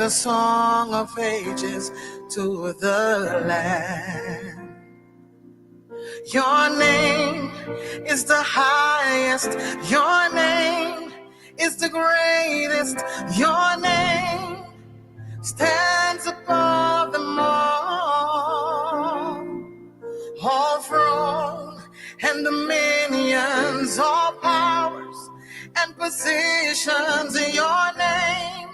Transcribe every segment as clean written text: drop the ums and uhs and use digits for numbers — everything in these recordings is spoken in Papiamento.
the song of ages to the Lamb. Your name is the highest. Your name is the greatest. Your name stands above them all. All throne and dominions, all powers and positions in your name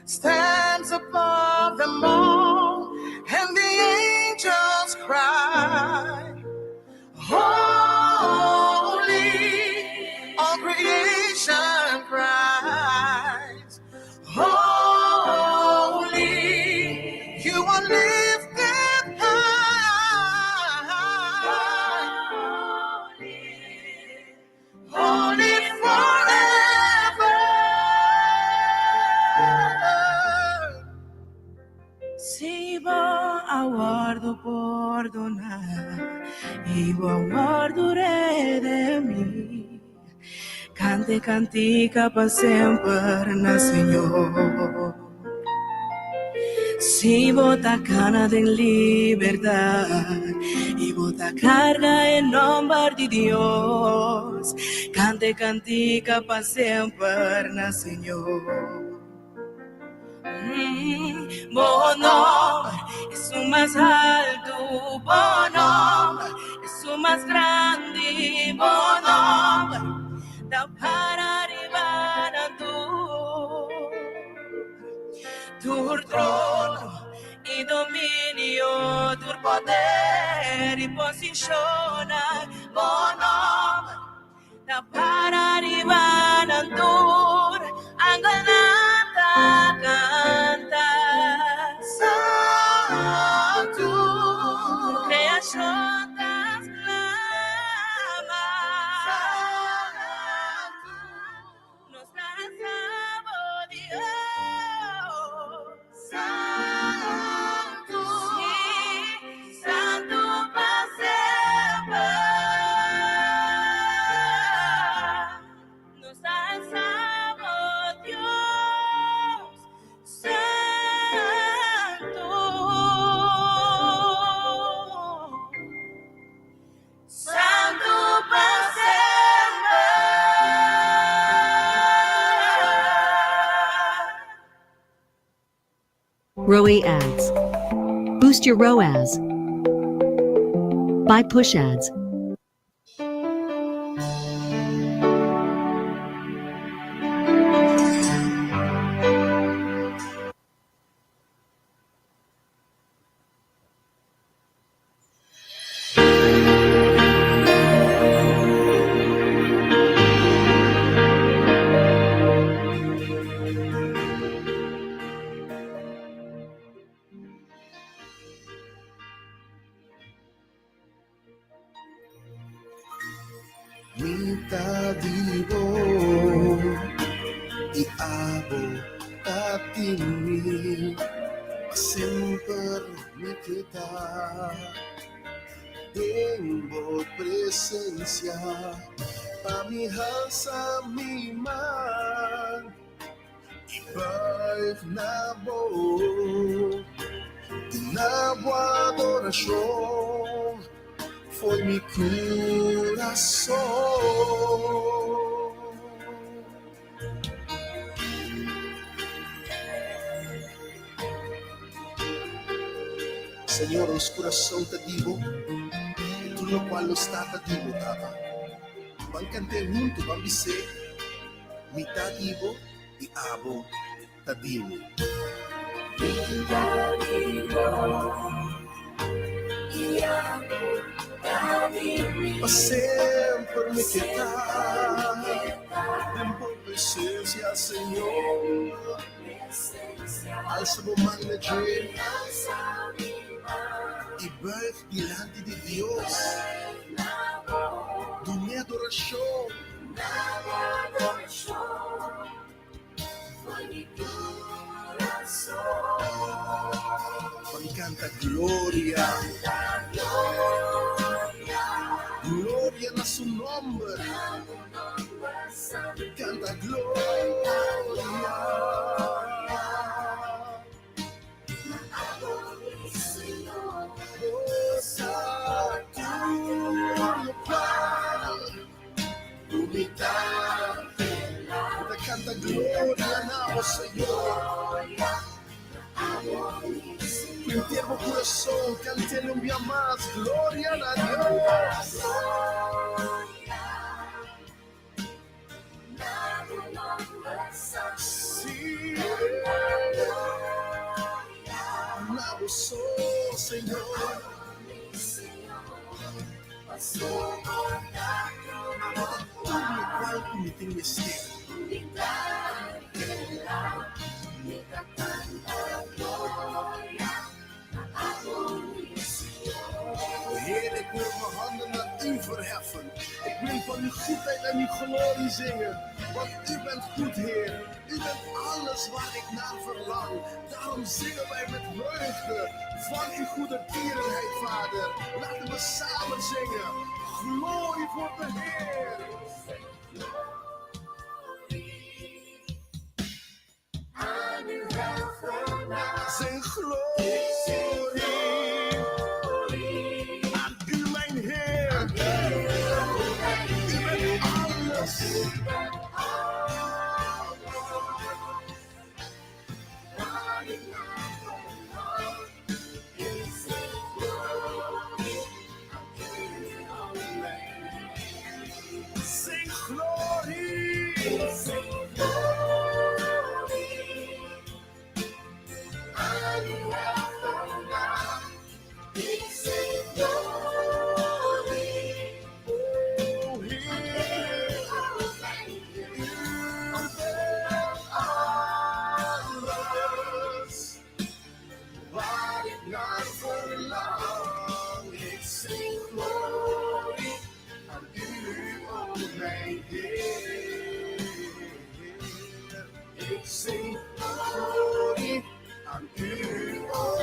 stands above them all. And the angels cry, Holy, all creation cries, Holy, you are lifted high, holy forever. Si bo a wòrdu pordoná i bo a wòrdu redimí, kanta e kantika pa semper na Señor. Si bo ta kana den libertat i bo ta karga e nòmber di Dios, kanta e kantika pa semper na Señor. Bo nòmber esun mas altu, bo nòmber esun mas grandi, bo nòmber ta para riba nan tur. Tur trono i dominio, tur poder i posishonnan, bo nòmber ta para riba nan tur. Angelnan ta kanta. Santu. Tur kreashon ta sklama. Santu. Nos ta alsa bo Dios. Santu. Sí, santu pa semper. Nos ta alsa bo Dios. Santu. Santu pa semper. ROA Ads. Boost your ROAS. Buy push ads. Mi ta di bo i abo ta di mi, pa semper mi ke ta den bo presensia, pa mi halsa mi man i buig na bo, duna bo adorashon. Foi mi kurason. Señor, nos kurason ta di bo, i tur lokual nos ta ta di bo, Tata. Ban kant'é huntu, ban bis'é, Mi ta di bo i abo ta di mi. Pa semper mi ke ta den bo presencia, Señor. Alsa bo man na dje i buig dilanti di Dios. Dun'é adoracion. Ban canta gloria, gloria na su nomber. Canta gloria. Henter bo kurason, kant'el un bia mas, Gloria na Dios! Sí, na bo so, Señor. Abo ta tur lokual ku mi tin mester. O Heer, ik wil mijn handen naar u verheffen. Ik wil van uw goedheid en uw glorie zingen. Want u bent goed, Heer. U bent alles waar ik naar verlang. Daarom zingen wij met vreugde van uw goedertierenheid, Vader. Laten we samen zingen. Glorie voor de Heer. Zing glorie aan u, mijn Heer. U bent alles. Zing glorie. O Heer, u bent alles waar ik naar verlang. Ik zing glorie aan u, o mijn Heer. Ik zing glorie aan u, o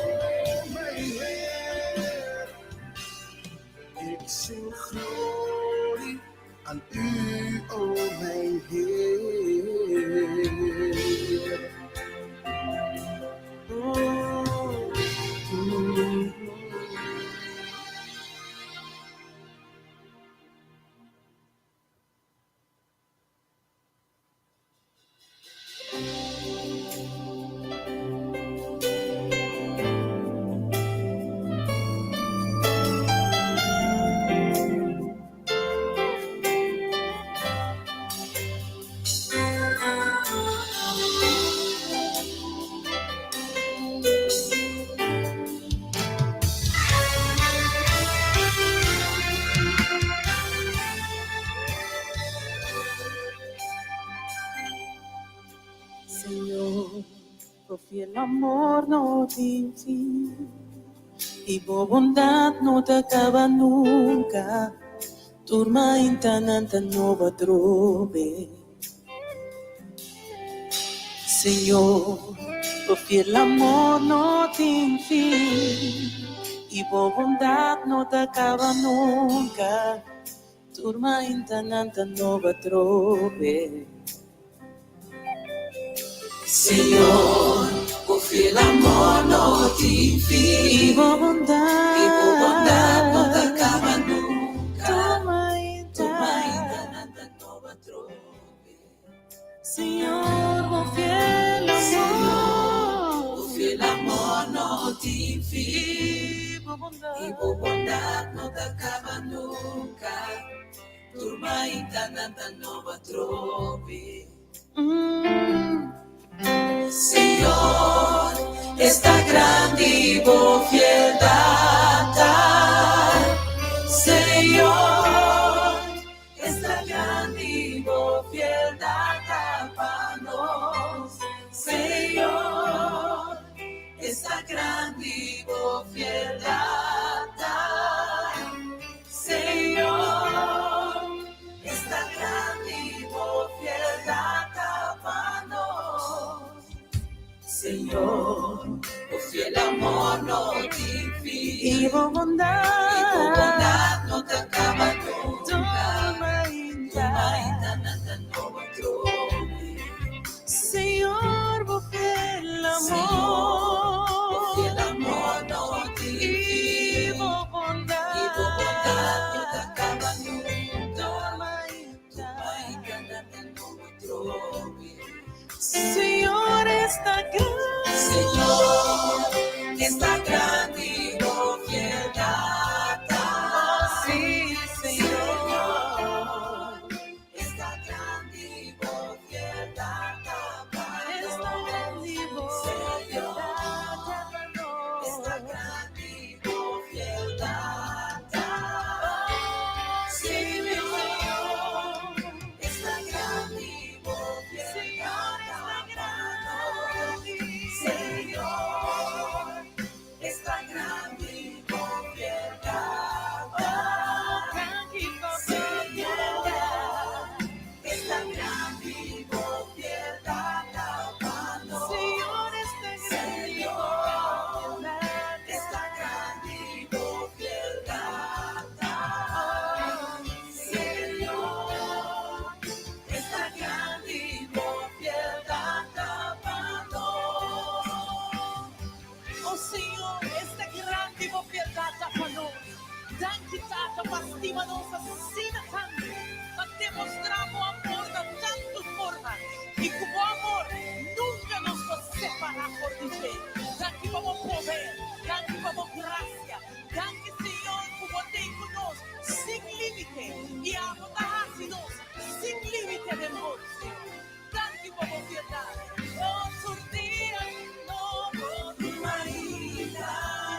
mijn Heer. Ik zing glorie aan u, o mijn Heer. Oh, mm. Señor, bo fiel amor no tin fin i bo bondat no ta kaba nunka. Tur mainta nan ta nobo atrobe. Señor, bo fiel amor no tin fin i bo bondat no ta kaba nunka. Tur mainta nan ta nobo atrobe. Señor, bo fiel amor no tin fin i bo bondat, i bo bondat no ta kaba nunka. Tur mainta nan ta nobo atrobe. Señor, bo fiel amor, Señor, bo fiel amor no tin fin i bo bondat, i bo bondat no ta kaba nunka. Tur mainta nan ta nobo atrobe. Señor, esta grandi bo fieldat ta. Señor, esta grandi bo fieldat ta pa nos. Señor, esta grandi bo fieldat ta. Señor, esta grandi bo fieldat ta pa nos. Señor, bo fiel amor no tin fin i bo bondat, i bo bondat no ta kaba nunka. Tur mainta nan ta nobo atrobe. Señor, bo fiel amor, Señor, bo fiel amor no tin fin i bo bondat, i bo bondat no ta kaba nunka. Tur mainta nan ta nobo atrobe. Señor, esta grandi, Señor, esta grandi. stima nos asina tantu, bo a demostrá bo amor na tantu forma i ku bo amor nunka nos lo separá for di dje. Danki pa bo poder, danki pa bo grasia, danki Señor ku bo t'ei ku nos sin límite i abo ta hasi nos sin límite den bo, Señor. Danki pa bo fieldad. Oh, tur dia nobo, tur mainta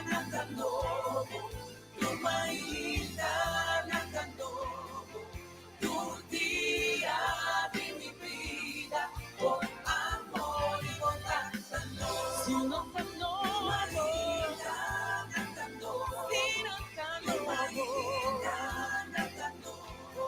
nan ta nobo, tur mainta nan ta nobo, tur dia di mi bida, bo amor i bondad ta nobo. Si nan ta nobo, tur mainta nan ta nobo, si nan ta nobo, tur mainta nan ta nobo.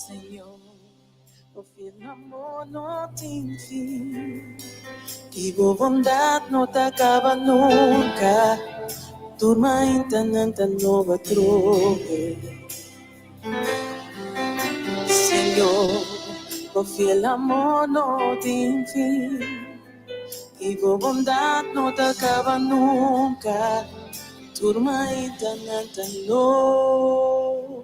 Señor, bo fiel amor no tin fin i bo bondat no ta kaba nunka. Tur mainta nan ta nobo atrobe. Señor, bo fiel amor no tin fin i bo bondat no ta kaba nunka. Tur mainta nan ta nobo.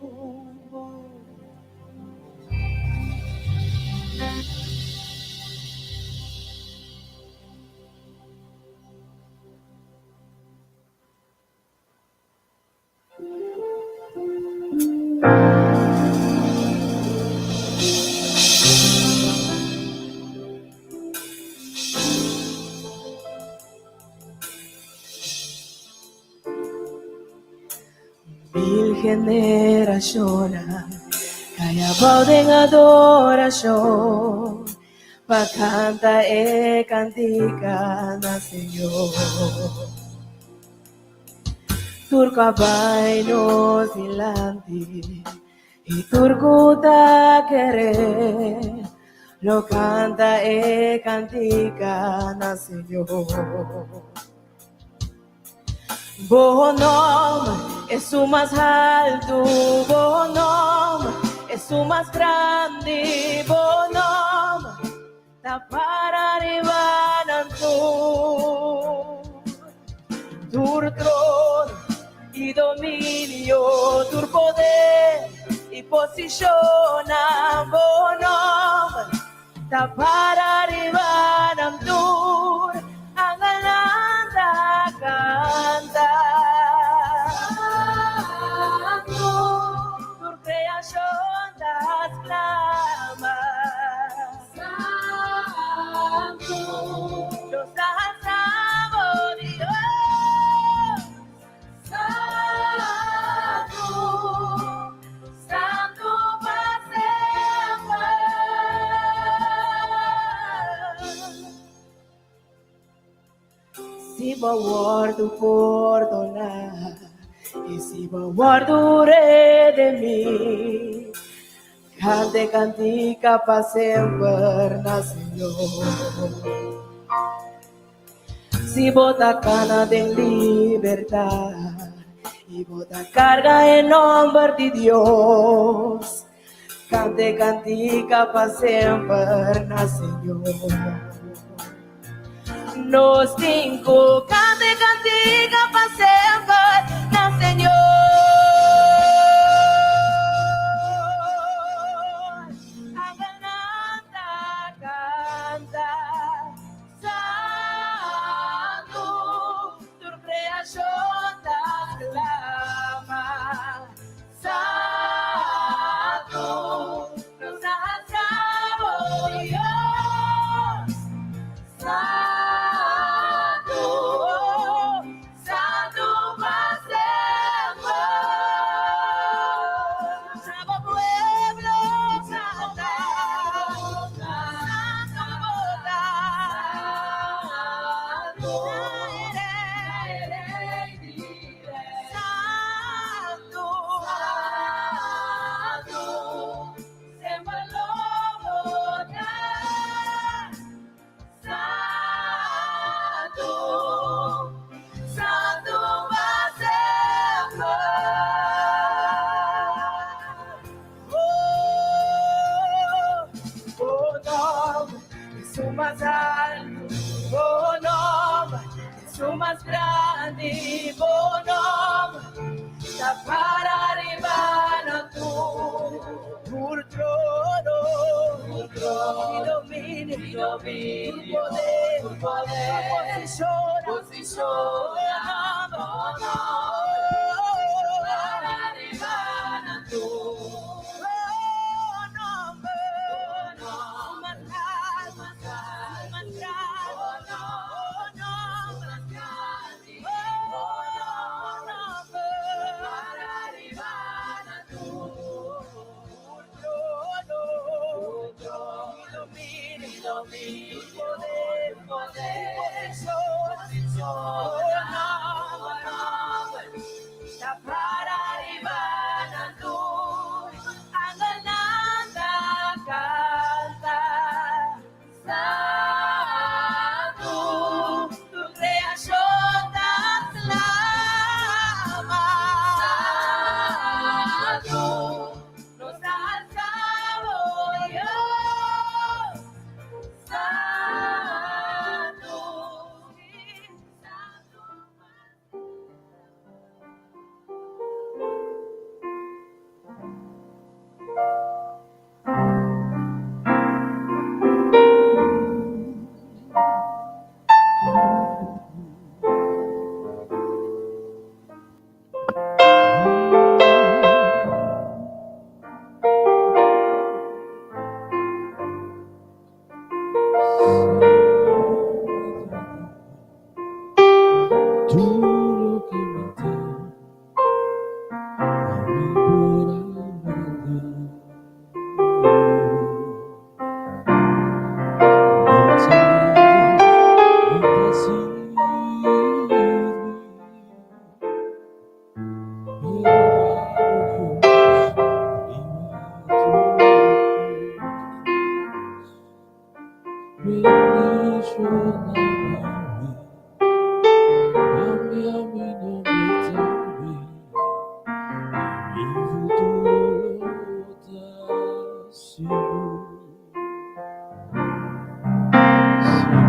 Mil generashonnan kai abou den adorashon pa kanta e kantika na Señor. Tur ku a bai nos dilanti i tur ku ta kere lo kanta e kantika na Señor. Bo nomber esun mas haltu, bo nomber esun mas grandi, bo nomber ta para riba nan tur. Tur trono i dominio, tur poder i posishonnan, bo nomber Ta para riba nan tur, angelnan ta kanta. Santu, tur kreashon ta sklama. Santu, nos ta alsa bo Dios. Santu, Santu pa semper. Si bo wòrdu pordoná i si bo wòrdu redimí. Cante cantica pa semper na Señor. Si bo ta cana den libertad y bo ta carga e nomber di Dios, cante cantica pa semper na Señor. Nos tin cu cante cantica pa semper na Señor. Angelnan ta canta, Santu, tur creacion ta clama, Santu, nos ta alza bo Dios. Santu, Santu pa semper. Bo pueblo canta, Santu bo ta, Santu, Santu, semper lo bo ta. Santu, Santu pa semper. Oh, bo nomber ta mas haltu, bo nomber ta mas grandi, bo nomber ta para riba na tur trono, i dominio, poder, posicion, posicion, bo nomber, para riba na tur nomber, mas haltu, mas grandi, nomber, nomber, para riba na tur trono, i dominio, poder, posicion, nomber, ta para riba na tur, angelnan ta canta, Santu, tur creacion ta clama, Santu, nos ta alza bo Dios, Santu, Santu. Tur loke mi tin, ami por a manda. No sabi, mi ta sirbi. Pero abo Dios, riba tur cos. Bendiciona mi, cambia mi nomber tambe, i mi futuro lo ta sigur. Si bo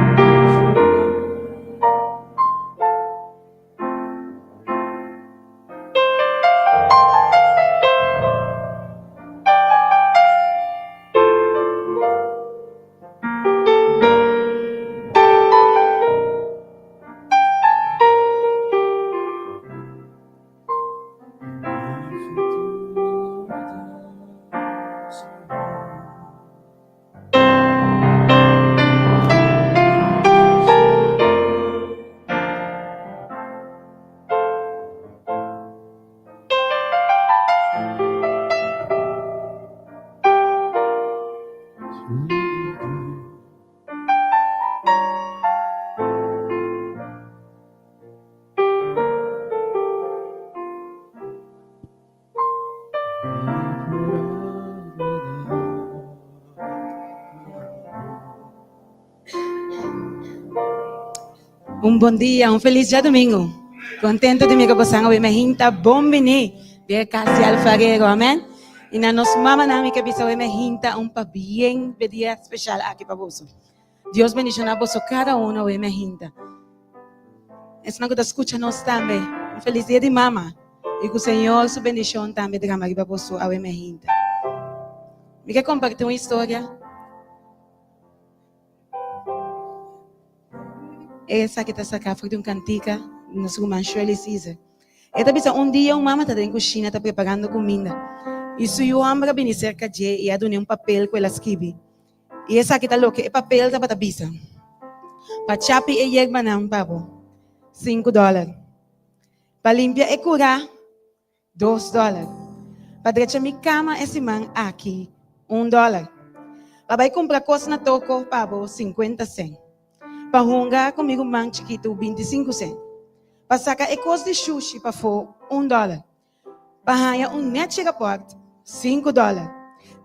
bendiciona mi. Mi futuro lo ta sigur. Mi Un bon dia, un felis djadumingu. Contento di mira bosan awe mehinta bon bini den e cas di Alfarero, amen. Y na nos mamanan mi ke bisa awe mehinta un pabien p'e dia special aki pa boso. Dios bendiciona boso cada uno awe mehinta. Esnan cu ta scucha nos tambe, un felis dia di mama y cu Señor su bendicion tambe drama riba boso awe mehinta. Mi ke comparti un historia. Esaki ta saká for di un kantika di nos ruman Shirley Caesar. E ta bisa, Un dia un mama ta den kushina ta preparando kuminda i su yu hòmber a bini serka dje i a dun'é un papel ku el a skibi. I esaki ta loke e papel tabata bisa, Pa chapi e yerbanan pa bo, sinku dòler. Pa limpia e kurá, Dos dòler. Pa drecha mi kama e siman aki, un dòler. Pa bai kumpra kos na toko pa bo, sinkuenta sèn. Pa hunga ku mi ruman chikitu, bintisinku sèn. Pa saka e kos di shushi pafó, un dòler. Pa haña un nèchi rapòrt, sinku dòler.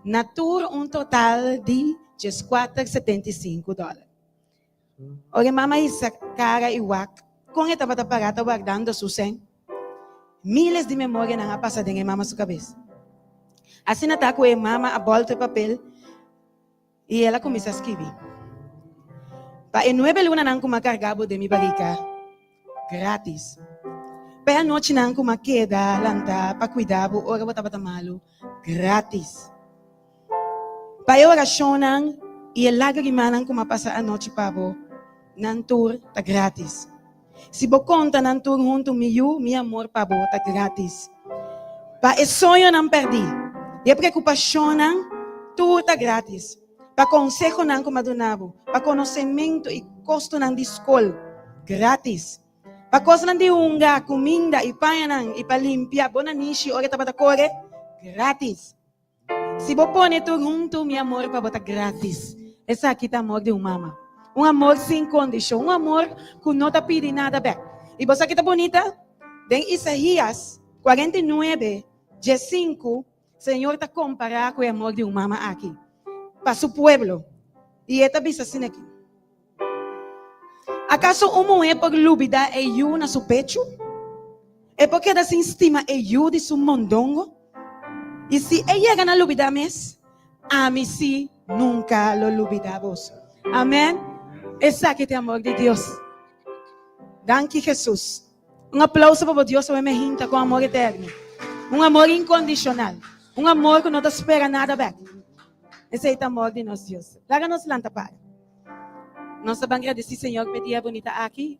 Na tur un total di djeskuater setenta i sinku dòler. Ora e mama hisa kara i wak kon e tabata pará ta wardando su sèn, míles di memorianan a pasa den e mama su kabes. Asina ta ku e mama a bòlta e papel i el a kuminsá skibi, Pa e nuebe lunanan ku m'a kargá bo den mi barika, grátis. Pa e anochinan ku m'a keda lantá pa kuida bo ora bo tabata malu, grátis. Pa e orashonnan i e lágrimanan ku m'a pasa anochi pa bo, nan tur ta grátis. Si bo konta nan tur huntu, mi yu, mi amor pa bo ta grátis. Pa e soñonan pèrdí i e preokupashonnan, tur ta grátis. Pa konsehonan ku m'a duna bo, pa konosementu i kostonan di skol, grátis. Pa kosnan di hunga, kuminda i pañanan i pa limpia bo nanishi ora e tabata kore, grátis. Si bo pone tur huntu, mi amor pa bo ta gratis. Esaki ta amor di un mama. Un amor sin kondishon, un amor ku no ta pidi nada bèk. I bo sa ki ta bunita? Den Isaías 49, 15, Señor ta kompará ku e amor di un mama aki pa su pueblo. I e ta bisa asin'aki, Akaso un muhé por lubidá e yu na su pechu? E por keda sin stima e yu di su mondongo? I si e yega na lubidá mes, ami sí nunka lo lubidá boso. Amèn. Esaki ta e amor di Dios. Danki Hesus. Un aplauso pa bo Dios awe me hinta ku amor eterno. Un amor inkondishonal. Un amor ku no ta spera nada bèk. Esei ta amor di nos Dios. Laga nos lanta para. Nos ta ban gradisí Señor p'e dia bunita aki.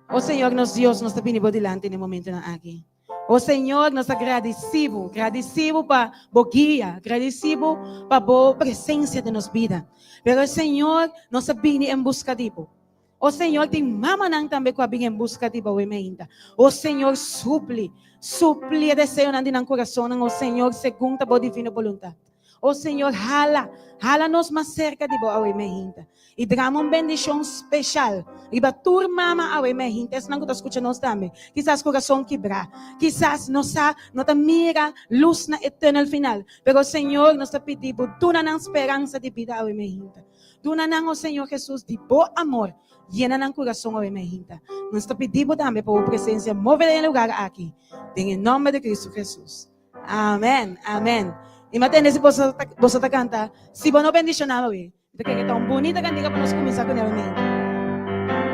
O Señor nos Dios, nos ta bini bo dilanti n'e momentonan aki. O Señor, nos ta gradisí bo, gradisí bo pa bo guia, gradisí bo pa bo presencia den nos bida. Pero Señor, nos a bini en busca di bo. O Señor, tin mamanan tambe ku a bin en buska di bo awe meinta. O Señor, supli, supli e deseonan di nan kurasonnan, o Señor, segun ta bo divino boluntat. O Señor, hala, hala nos mas serka di bo awe meinta. I drama un bendishon speshal riba tur mama awe meinta, esnan ku ta skucha nos tambe. Kisas kurason kibrá, kisas no sa, no ta mira lus na e tùnel final. Pero Señor, nos ta pidi bo, duna nan speransa di bida awe meinta. Duna nan, o Señor Jesus, di bo amor. Yena nan kurason awe mainta. Nos ta pidi bo tambe pa bo presensia move den e lugar aki. Den e nomber di Cristo Jesus. Amen, amen. I mi a tende si boso ta, boso ta kanta, Si bo no bendishoná awe. Mi ta kere ta un bunita kantika pa nos kuminsá kuné awe mainta.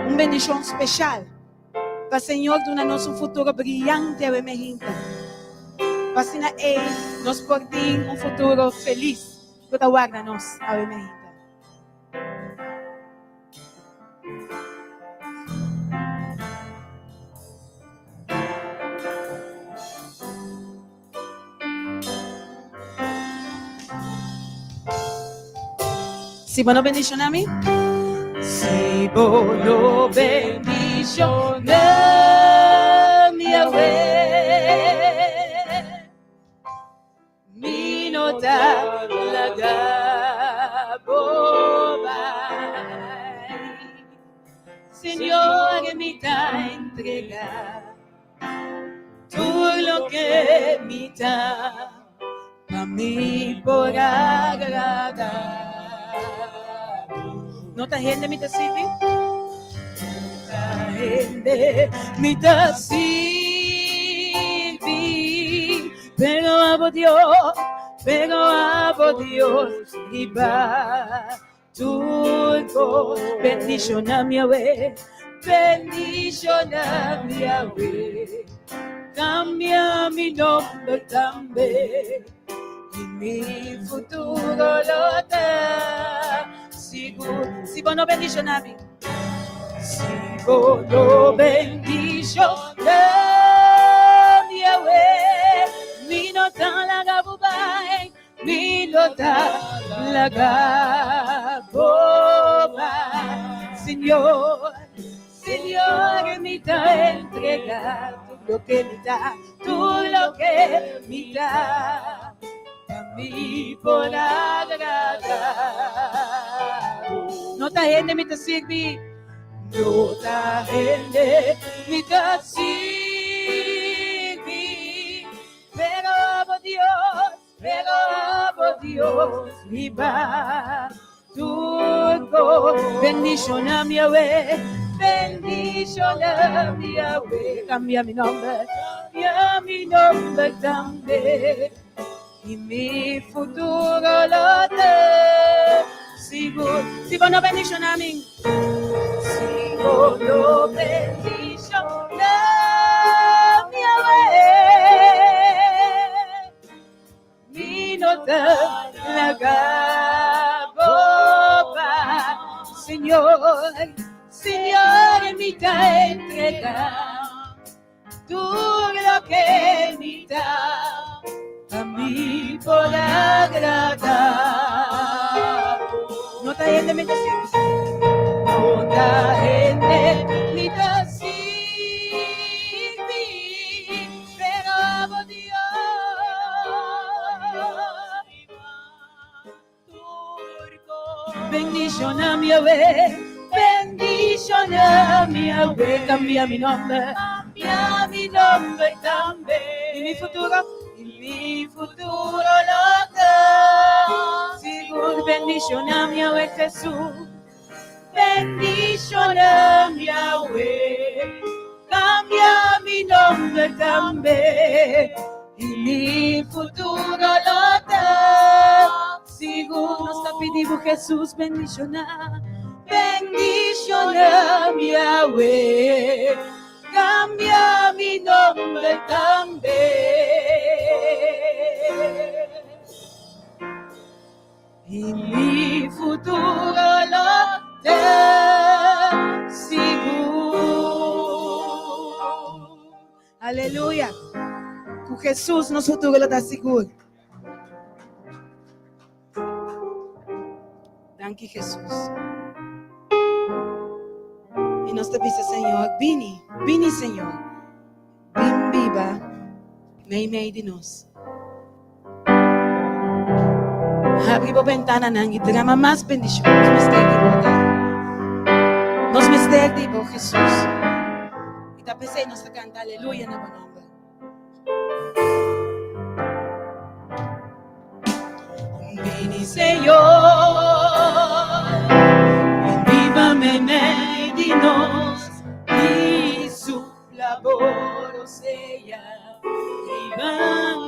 Un bendishon speshal. Pa Señor duna nos un futuro briyante awe mainta. Pa asina ei nos por tin un futuro felis. Ku ta warda nos awe meinta. Si bo no bendiciona mi? Si bo no bendiciona mi awe. Mi no ta laga bo bai. Señor, mi ta entrega tur loke mi ta pa mi por agrada. No ta hende mi ta sirbi? Hende mi ta sirbi, pero abo Dios, pero abo Dios riba tur kos. Bendiciona mi Yahweh, bendiciona mi Yahweh. Cambia mi nomber tambe y mi futuro lo ta sigur. Si bo no bendiciona mi, si bo no bendiciona mi Yahweh, mi no ta laga bo bai, mi no ta laga bo bai. Señor, Señor, mi ta entrega tur loke mi ta, tur loke mi ta, pa mi por agrada. No ta hende mi ta sirbi, no ta hende mi ta sirbi, pero abo Dios, pero abo Dios riba tur kos. Bendiciona mi Yahweh, bendiciona mi Yahweh. Cambia mi nomber, cambia mi nomber tambe. Y mi futuro lo ta sigur. Si bo no bendiciona mi, si bo no bendiciona mi Yahweh, mi no ta laga bo bai. Señor, Señor, mi ta entrega tur loke mi ta, pa mi por agrada. No ta hende mi ta sirbi, no ta hende mi ta sirbi, pero abo Dios. Bendiciona mi Yahweh, bendiciona mi Yahweh, cambia mi nomber, cambia mi nomber tambe. Y mi futuro, y mi futuro lo ta sigur. Bendiciona mi Yahweh Jesús, bendiciona mi Yahweh, cambia mi nomber tambe. Y mi futuro lo ta sigur. Nos ta pidi Jesús bendiciona, bendiciona mi Yahweh, cambia mi nomber tambe. Y mi futuro lo ta sigur. Aleluya. Cu Jesús nos futuro lo ta sigur. Danki Jesús. Y nos ta bisa Señor, bini, bini Señor. Bin biba meimei di nos. Habri bo bentananan y drama mas bendicion. Nos mester di bo, Tata. Nos mester di bo, Jesús. Y ta p'esei nos ta canta aleluya na bo nomber. Bini Señor, bin biba meimei di nos y supla bo rosea riba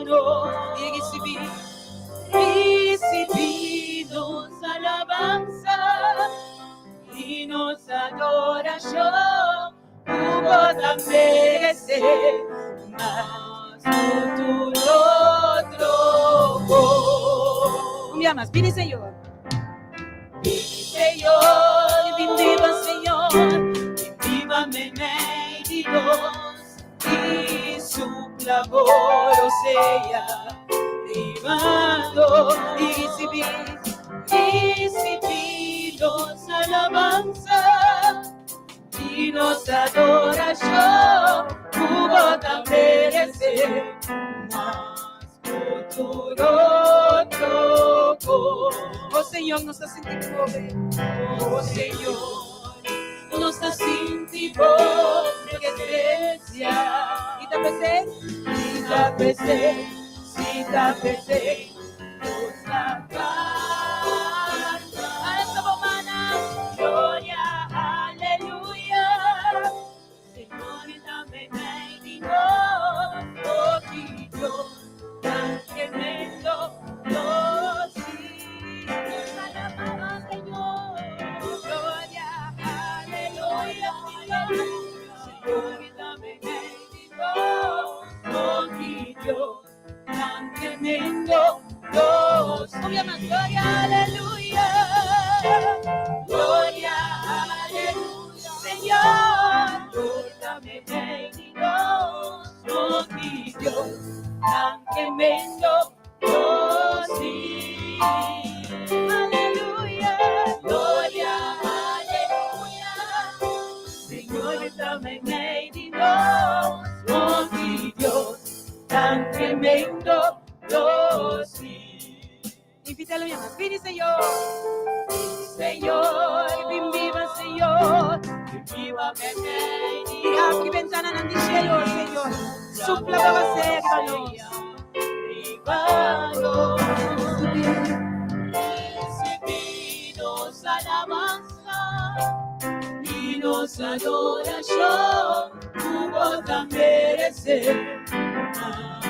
nos y ricibi, ricibi nos alabanza y nos adoracion cu bo ta merece mas cu tur otro cos. Un bia mas, bini Señor. Bini Señor, bin biba Señor, bin biba meimei di nos y supla bo rosea riba nos y ricibi, ricibi nos alabanza y nos adoracion cu bo ta merece mas cu tur otro cos. Oh Señor, nos ta sinti pober. Oh Señor, nos ta sinti bo presencia. Y ta p'esei, y ta p'esei, si ta p'esei, nos ta canta. Alza bo mannan, gloria, aleluya. mi Dios, tan tremendo Dios. Un más, gloria, aleluya. Gloria, aleluya. Señor, Dame Dios, oh mi Dios, tan tremendo Dios. Sí. Aleluya. Gloria, aleluya. Señor, dame Dios, oh mi Dios, tan tremendo Dios. Sí. Invítalo a más. Vini, Señor. Señor, Vin viva, Señor. viva Y abre ventana en el cielo, Señor. Supla para ser, Recibimos alabanza y nos adoración, tu tan merecer. Más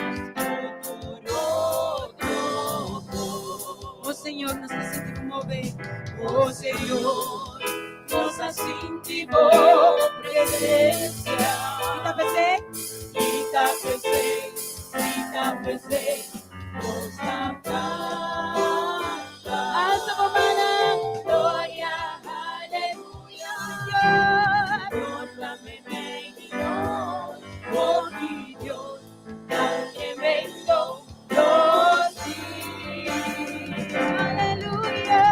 Oh Señor, nos sentimos mover. Oh Señor, nos sentimos presencia. Quita Quita quita nos canta. Alza mamana. Gloria, aleluya. Señor. Dame Dios, oh mi Dios, tan tremendo Dios. Sí. Aleluya.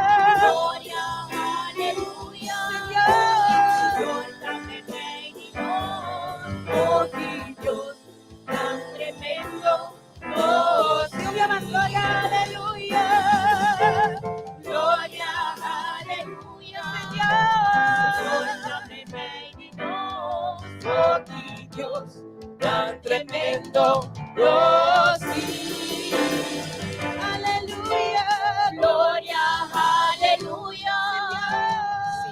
Gloria, aleluya. Señor. Señor, dame Dios, oh mi Dios, tan tremendo Dios. Dios me más gloria, aleluya. Gloria, aleluya. Señor. Señor, dame Dios, oh mi Dios, tan tremendo Dios. Sí. Aleluya. Gloria, aleluya.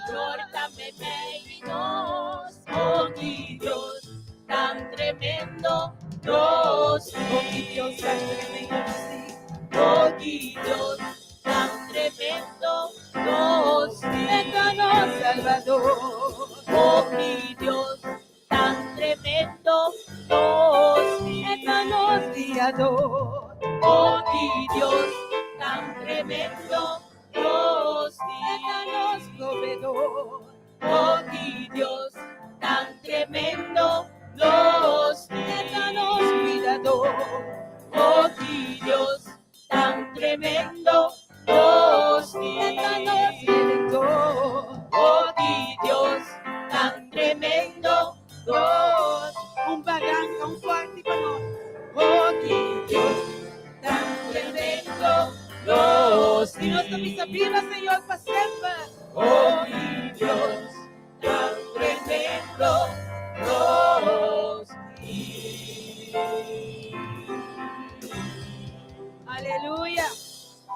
Señor, dame Dios, oh mi Dios, tan tremendo Dios. Oh mi Dios, tan tremendo. Sí. Oh mi Dios, tan tremendo Dios. Eterno Salvador. Oh mi Dios, tan tremendo Dios. Eterno Guiador. Oh mi Dios, tan tremendo Dios. Eterno Proveedor. Oh mi Dios, tan tremendo Dios. Eterno Cuidador. Oh mi Dios, tan tremendo Dios. Eterno Redentor. Oh mi Dios, tan tremendo Dios. Un barranca, un fuerte para nós. Oh mi Dios, Tan tremendo Dios. E nós também viva, Senhor, para sempre. Oh mi Dios, tan tremendo Dios. Aleluya.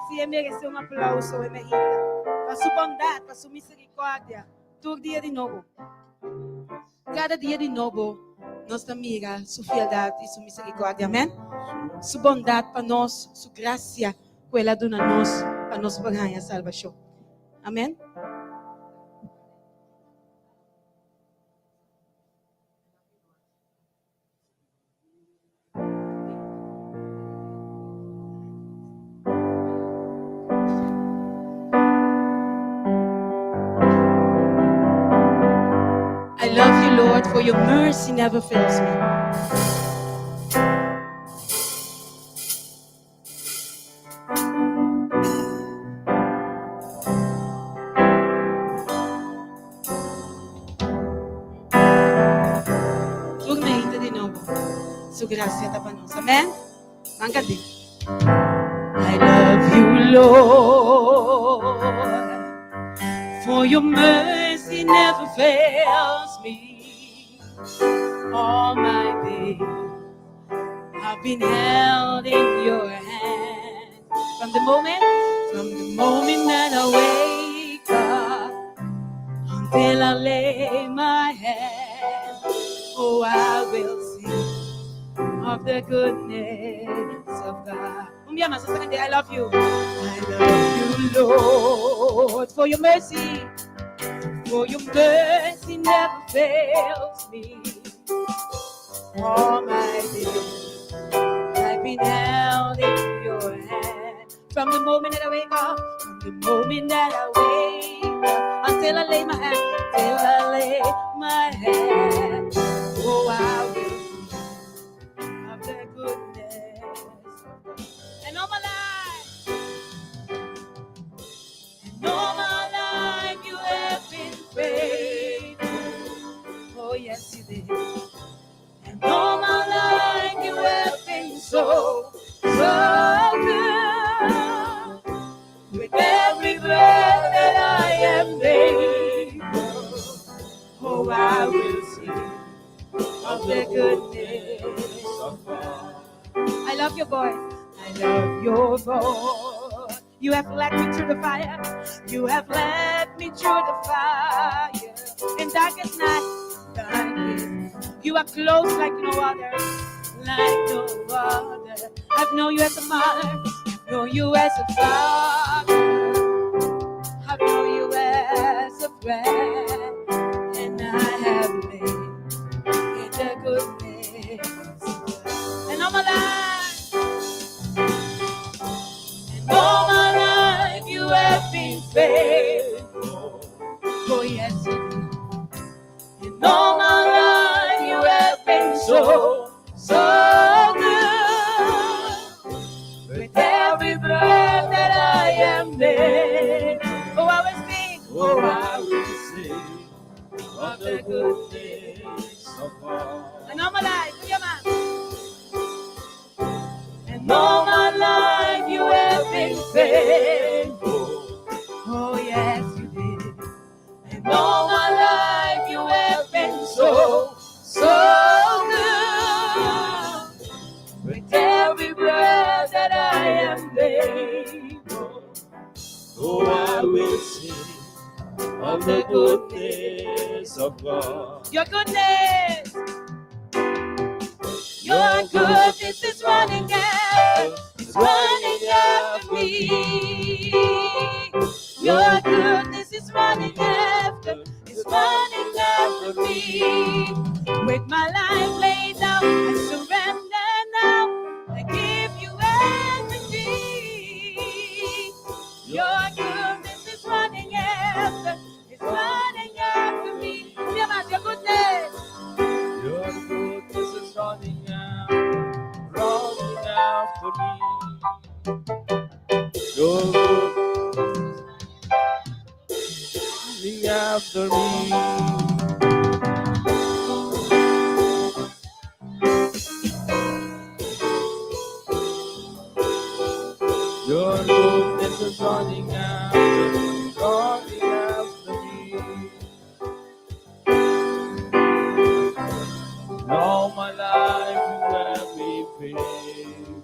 Si e merece un aplauso, e merita. Pa su bondat, pa su miserikòrdia. Tur dia di nobo. Kada dia di nobo, nos ta mira su fieldat i su miserikòrdia. Amèn? Su bondat pa nos, su grasia, ku el a duna nos, pa nos por haña salbashon. Amèn? I love you, Lord, for your mercy never fails me. Tur mainta di nobo. Su grasia ta pa nos. Amèn? Ban kant'é. I love you, Lord, for your mercy never fails me. All my days I've been held in your hand. From the moment that I wake up until I lay my head, oh, I will sing of the goodness of God. Un dia mas, I love you. I love you, Lord, for your mercy never fails me. All my days From the moment that I wake up, from the moment that I wake up, until I lay my head, till I lay my head. Oh, I will sing of the goodness of God. And all my life, and all my life you have been faithful. Oh, yes, you did. And all my life you have been so, so good. With every breath that I am able, oh, I will sing of the goodness of God. I love your voice. I love your voice. You have led me through the fire. You have led me through the fire. In darkest night, darkest. You are close like no other, like no other. I've known you as a mother. I've known you as a father. I've known you as a friend, and I have lived in the goodness. And all my life, and all my life, you have been faithful. Oh yes, you did. And all my life, you have been so, so good. With every breath that I am able, oh, I will sing, Oh, I will sing of the goodness of God. And all my life, put your man. And all my life you have been faithful. Oh yes, you did. And all my life you have been so, so good. With every breath that I am able, Oh, I will sing of the goodness of God. Your goodness, your goodness is running after, it's running after me. Your goodness is running after, it's running after me. With my life laid down, I surrender now. I give you everything. Your goodness is running after, it's running after me. Your goodness. Your goodness is running after, running after me. Your goodness is running after me. Your goodness is running after, running after me. All my life you have been faithful.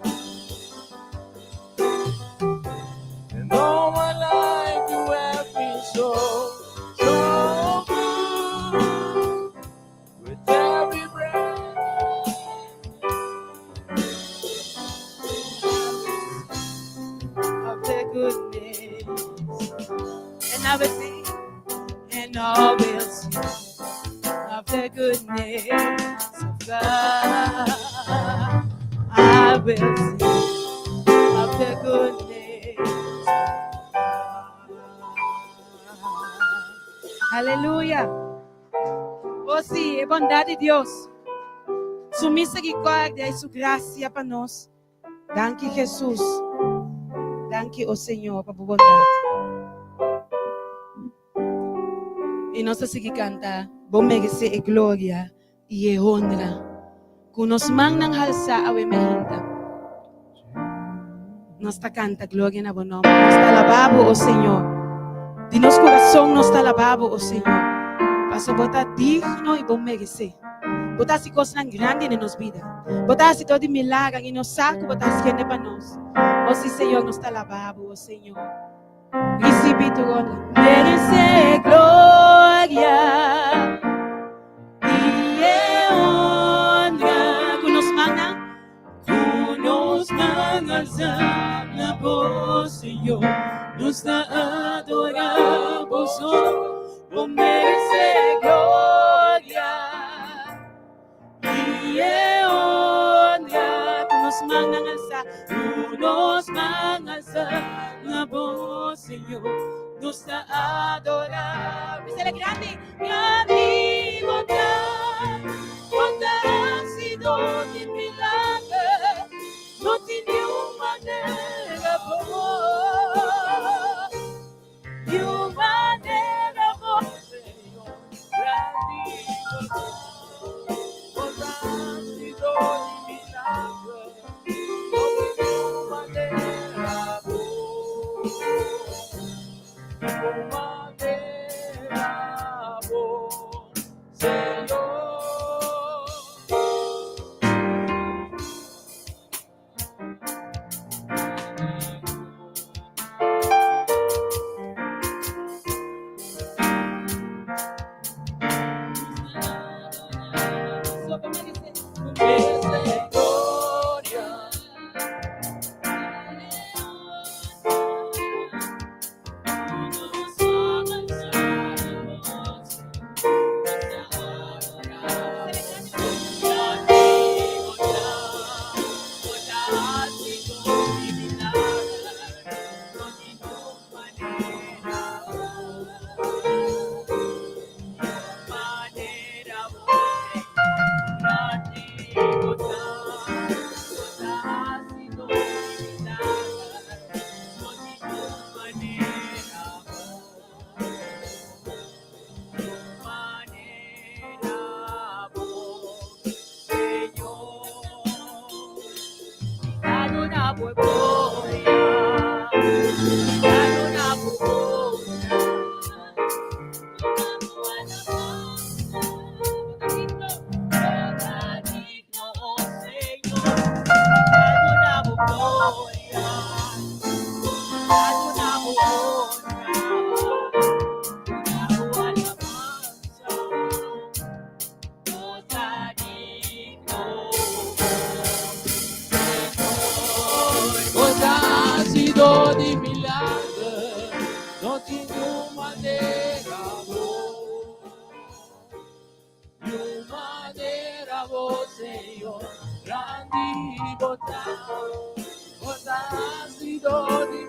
And all my life you have been so, so good. With every breath of the goodness. And I will sing, and all will sing of the goodness of God. I will sing of the goodness of God. Aleluya. Oh, si, e bondat di Dios. Su miserikòrdia i su grasia pa nos. Danki, Jesus. Danki, oh Señor, pa bo bondat. I nos ta sigui kanta. Bo meresé e gloria i e honra. Ku nos mannan halsá awe mainta. Nos ta kanta gloria na bo nòmber. Nos ta alabá bo, oh Señor. Di nos kurason nos ta alabá bo, oh Señor. Paso bo ta digno i bo meresé. Bo ta hasi kosnan grandi den nos bida. Bo ta hasi tur di milager i nos sa ku bo ta hasiendo pa nos. Oh si, Señor, nos ta alabá bo, oh Señor. Risibí tur honra. Meresé gloria i honra. Ku nos mannan, Ku nos man halsá na bo, Señor, nos ta adorá bo. Bo meresé gloria i honra. Ku nos mannan halsá. Ku nos man alsá na bo, Señor, nos ta adorá. Bis'é grandi, grandi bo ta, bo ta hasidó di milager, no tin niun manera bo, niun manera bo, Señor, grandi bo ta, bo ta hasidó di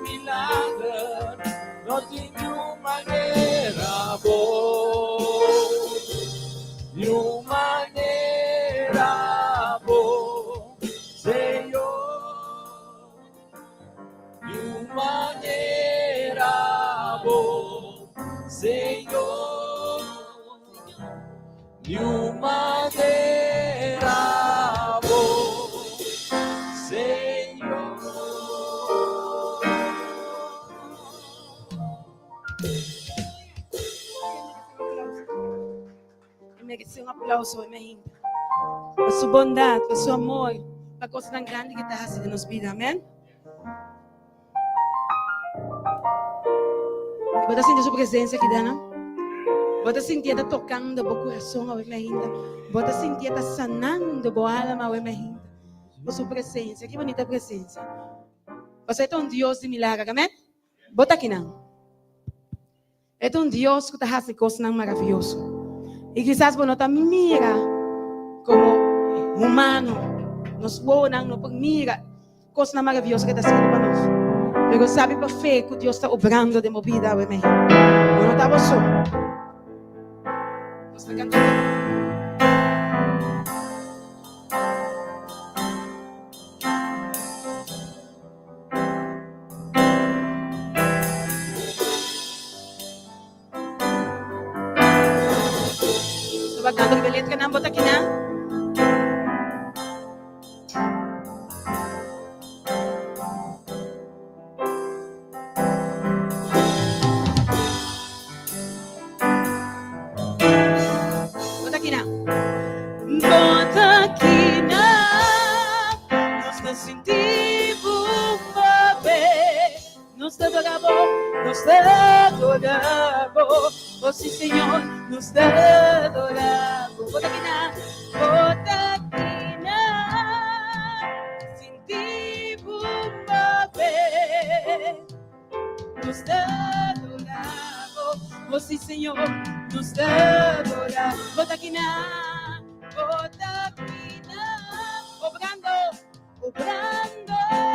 milager, no tin niun manera bo, niun manera bo, Señor. Merece un aplauso, imagina. Pa su bondad, pa su amor, pa cosnan grandi cu ta haci den nos bida. Amen. Bo ta sinti su presencia aki dana? Bo ta sinti e ta tocando bo corazon awe mainta? Bo ta sinti e ta sanando bo alma awe mainta? Por su presencia. Ki bonita presencia. Pasobra e ta un Dios di milagro. Amen? Bo ta akinan. E ta un Dios ku ta hasi kosnan maravioso. I kisas bo no ta mira komo humano. Nos wowonan no por mira kosnan maravioso ku e ta hasiendo pa nos. Pero sabi pa fe ku Dios ta obrando den bo bida awe mei. Bo no ta bo so. Nos ta kanta. Bacando riba letra nan bota kinan. Bota kinan. Bota kinan. Nos ta sinti Nos ta adora bo, nos ta adora bo. Oh sí, Señor, nos ta adora bo. Bo ta kina, bo ta kina. Sinti bo mover. Nos ta adora bo. Oh sí, Señor, nos ta adora. Bo ta kina, bo ta kina. Obrando, obrando.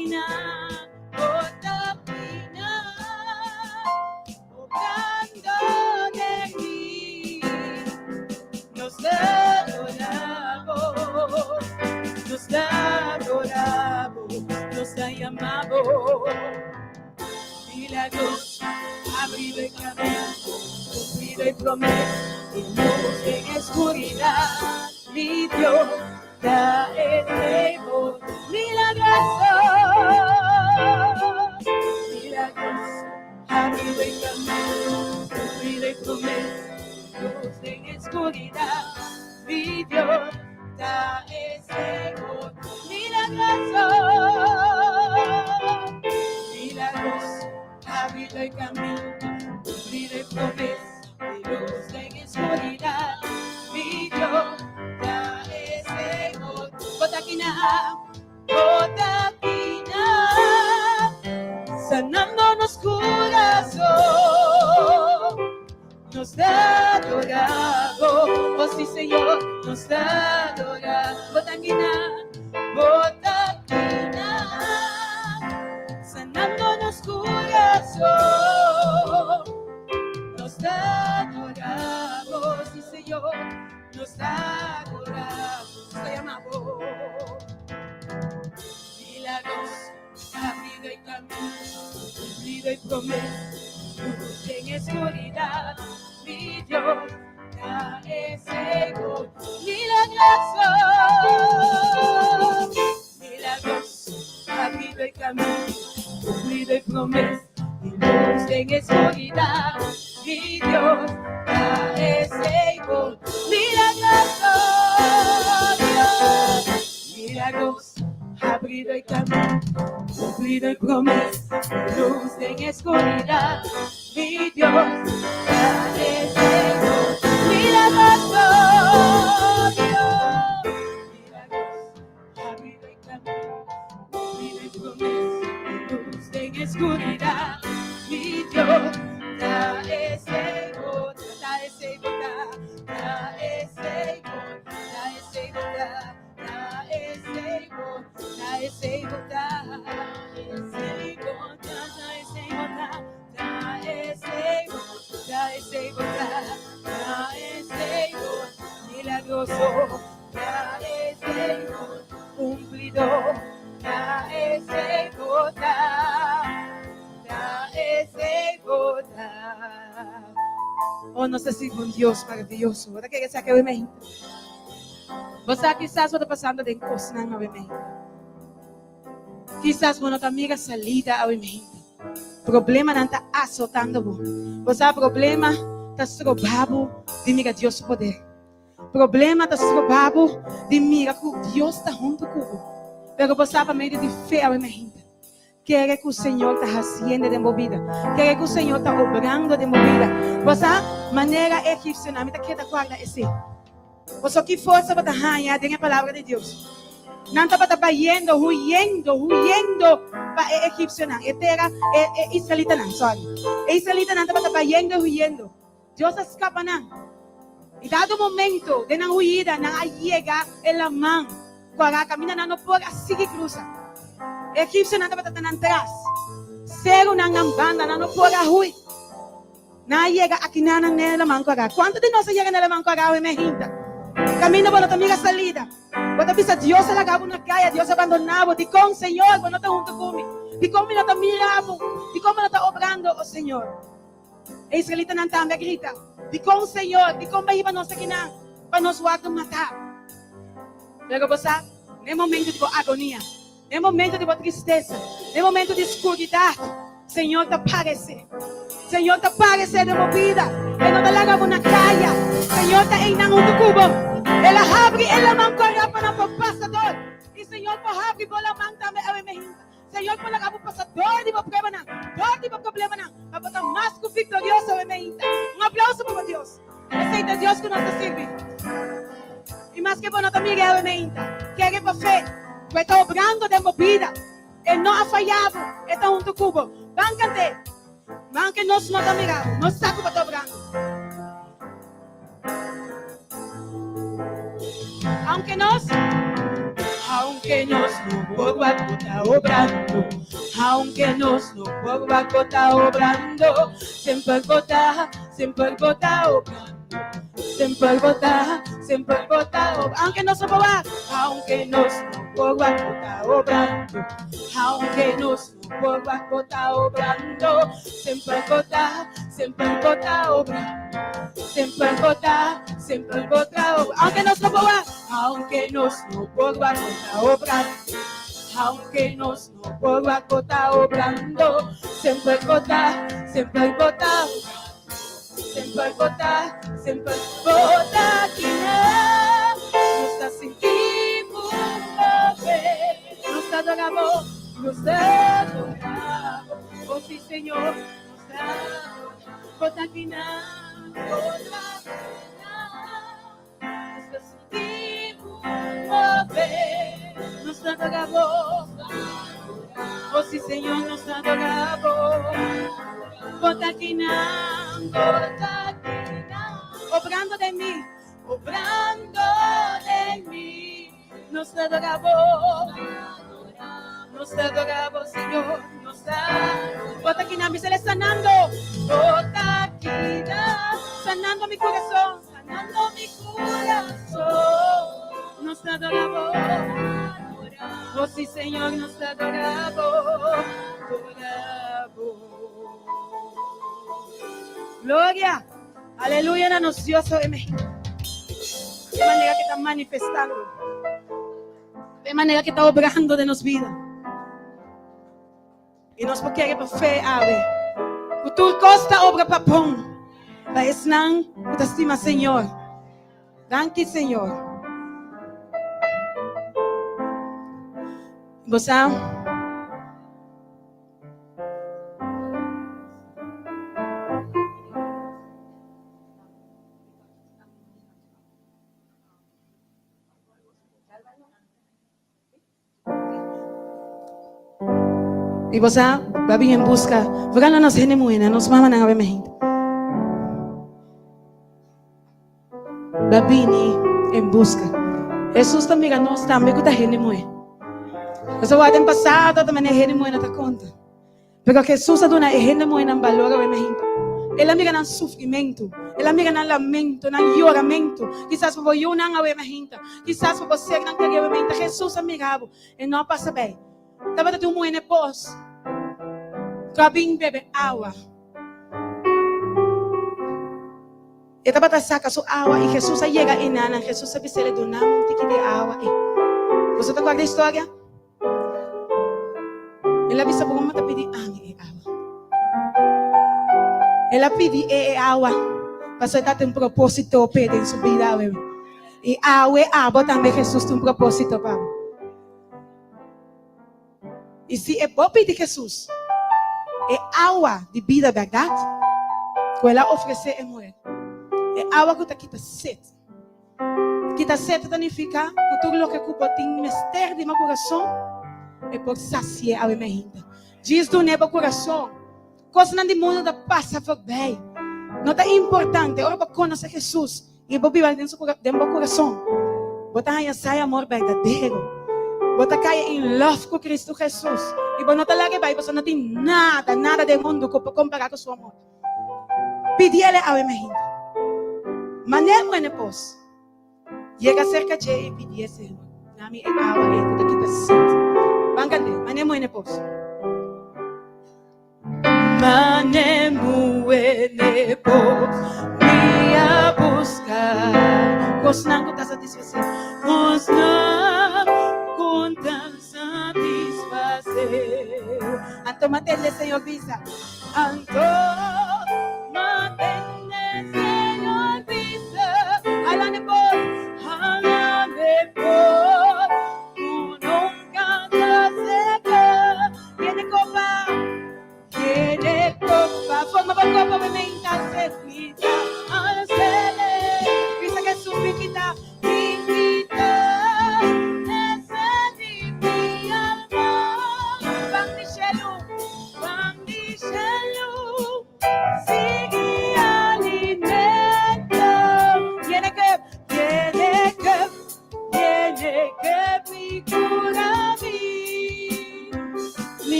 Botakina, botakina, obrando den mi. Nos ta adorabo, nos ta adorabo, nos ta yamabo. Milagroso, abrido e camino, cumplido e promesa, y luz en oscuridad. Mi Dios, ta esey bo milagroso, milagroso, abrido e camino, cumplido e promesa, luz en oscuridad. Mi Dios, ta esey bo milagroso, milagroso, abrido e camino, cumplido e promesa, y luz en oscuridad. Mi Dios, ta esey bo. Botakina, botakina, sanando nos corazón, nos ta adorabo, oh sí Señor, nos ta adorabo. Botakina, botakina, sanando nos corazón, nos ta adorabo, sí Señor, nos ta adorabo, nos ta yamabo. Milagroso, abrido e camino, cumplido e promesa, luz en oscuridad, mi Dios, ta esey bo. Milagroso, milagroso, abrido e camino, cumplido e promesa, y luz en oscuridad, mi Dios, ta esey bo. Milagroso, Dios, milagroso, abrido e camino, cumplido e promesa, luz en oscuridad, mi Dios, ta esey bo. Milagroso, Dios, milagroso, abrido e camino, cumplido e promesa, luz en oscuridad, mi Dios, ta esey bo, ta esey bo, ta, ta esey bo, ta esey bo, ta, ta esey bo, ta esey bo, ta, esey bo, ta, ta esey bo, ta, ta esey bo, ta esey bo, ta, ta esey bo, milagroso, ta esey bo, cumplido, ta esey bo, ta, ta esey bo, ta. Oh, nos ta sirbi un Dios maraviyoso. Bo ta kere sa ke awe mainta? Bo sa kisas bo ta pasando den kosnan awe mainta. Kisas bo no ta mira salida awe mainta. Problemanan ta asotando bo. Bo sa problema ta stroba bo di mira Dios su poder. Problema ta stroba bo di mira ku Dios ta huntu ku bo. Pero bo sa pa medio di fe awe mainta. Kere ku Señor ta hasiendo den bo bida. Kere ku Señor ta obrando den bo bida. Bo sa, manera e egipcionan, mi ta keda guarda esei. Pasobra ki forsa bo ta haña den e Palabra di Dios? Nan tabata bayendo, huyendo, huyendo pa e egipcionan, e tera, e, e israelitanan, sorry. E israelitanan tabata bayendo i huyendo. Dios a skapa nan. I dado momento, den nan huyida, nan a yega e laman ku a kaminda nan no por a sigui krusa. E egipsionan tabata ta nan tras. Serunan nan banda, nan no por a hui. Nan a yega akinanan n'e laman ku a. Kuantu di nos a yega n'e laman ku a awe mehinta? Kaminda bo no ta mira salida. Bo ta bisa, Dios a laga bo na kaya, Dios a bandoná bo. Dikon, Señor, bo no ta huntu ku mi? Dikon mi no ta mira bo? Dikon bo no ta obrando, o Señor? E israelitanan tambe a grita, Dikon, Señor, dikon bo a hiba nos akinan pa nos wòrdu matá? Pero bo sa, na e momento di bo agonia, na e momento di bo tristesa, na e momento di skuridat, Señor ta paresé. Señor ta paresé den bo bida. E no ta laga bo na kaya. Señor ta einan huntu ku bo. El a habri e laman ku a rapa nan por pasa dor. I Señor por habri bo laman tambe awe mehinta. Señor por laga bo pasa dor di bo pruebanan, dor di bo problemanan, pa bo ta mas ku viktorioso awe meinta. Un aplauso pa bo Dios. Esei ta Dios ku nos ta sirbi. I maske bo no ta mir'é awe meinta, kere pa fe ku e ta obrando den bo bida. E no a faya bo, e ta huntu ku bo. Ban kant'é. Maske nos no ta mira bo, nos sa ku bo ta obrando. Aunke nos, aunke. Aunke nos no por wak bo ta obrando, aunke nos no por wak bo ta obrando, semper bo ta, semper bo ta obrando, semper bo ta, semper bo ta obrando, aunke nos no por wak, aunke nos no por wak bo ta obrando, aunke nos no por wak bo ta obrando, semper bo ta, semper bo ta obrando, semper bo ta, semper bo ta obrando, aunke nos no por wak. Aunke nos no por wak bo ta obrando, aunke nos no por wak bo ta obrando, semper bo ta, semper bo ta obrando, semper bo ta, semper bo ta akinan. Nos ta sinti bo mover, nos ta adora bo, nos ta adora bo, oh si Señor, nos ta adora bo ta akinan, bo ta akinan. Nos ta sinti bo mover, nos ta adora bo. Oh si Señor, nos ta adora bo. Bo ta akinan, bo ta akinan. Obrando den mi, obrando den mi. Nos ta adora bo. Nos ta adora bo, Señor. Nos ta. Bo ta akinan, bis'El sanando. Bo ta akinan, sanando mi corazón. Sanando mi corazón. Nos ta adora bo. Oh sí, Señor, nos ta adora bo. Adora bo. Gloria. Aleluya na nos Dios awe México. E manera ku e ta manifestando. E manera ku e ta obrando den nos bida. I nos por kere pa fe awe ku tur kos ta obra pa bon pa esnan ku ta stima Señor. Danki Señor. Bo sa? I bo sa, bo a bin en buska, bo gana nos hende muhénan, nos mamanan awe mehint. Bo a bini en buska. Hesus ta mira nos tambe ku ta hende muhé. Pasobra den pasado ta manera hende muhénan ta konta. Pero Hesus a duna e hende muhénan balor awe mehint. El a mira nan sufrimentu, el a mira nan lamento, nan yoramentu. Kisas pa bo yunan awe mehint, kisas pa bo sernan kerí awe mehint. Hesus a mira bo, e no a pasa bei. Tabata tin un muhé na e pos ku a bin bebe awa. E tabata saka su awa i Hesus a yega einan. Hesus a bis'el, Duna mi un tiki di e awa ei. Boso ta kòrda e historia? El a bisa, Bo mama ta pidi ami e awa. El a pidi e e awa pasobra e tabatin un propósito p'e den su bida awe. I awe abo tambe Hesus tin un propósito pa bo. I si e bo pidi Hesus e awa di bida bèrdat ku el a ofresé e muher, e awa ku ta kita set. Kita set ta nifiká ku tur loke ku bo tin mester di bo kurason e por sasié awe mainta. Djis dun'é bo kurason. Kosnan di mundu ta pasa forbei. No ta importante ora bo konosé Hesus i bo biba den su den bo kurason. Bo ta haña sa e amor berdadero. Bo ta kai in love ku Kristu Hesus i bo no ta laga e bai pasobra no tin nada, nada den mundu ku por kompará ku su amor. Pidiele awe mainta. Manera ku N pos yega serka dje i pidié, Señor, na mi e awa ei ku ta kita set. Ban kant'é, Manera mu N pos. Mane mu N pos, mi a buska kosnan ku ta satisfasé, kosnan ku ta satisfasé. Anto matende, Señor bisa. Anto matende, Señor bisa. Hala mi pos, hala mi pos, ku nunca ta seca. Tiene copa, tiene copa, forma pa copa, me menta se quita. Al cele, bisa que su piquita, piquita, ese di mi alma. Pan di cielo, pan di cielo.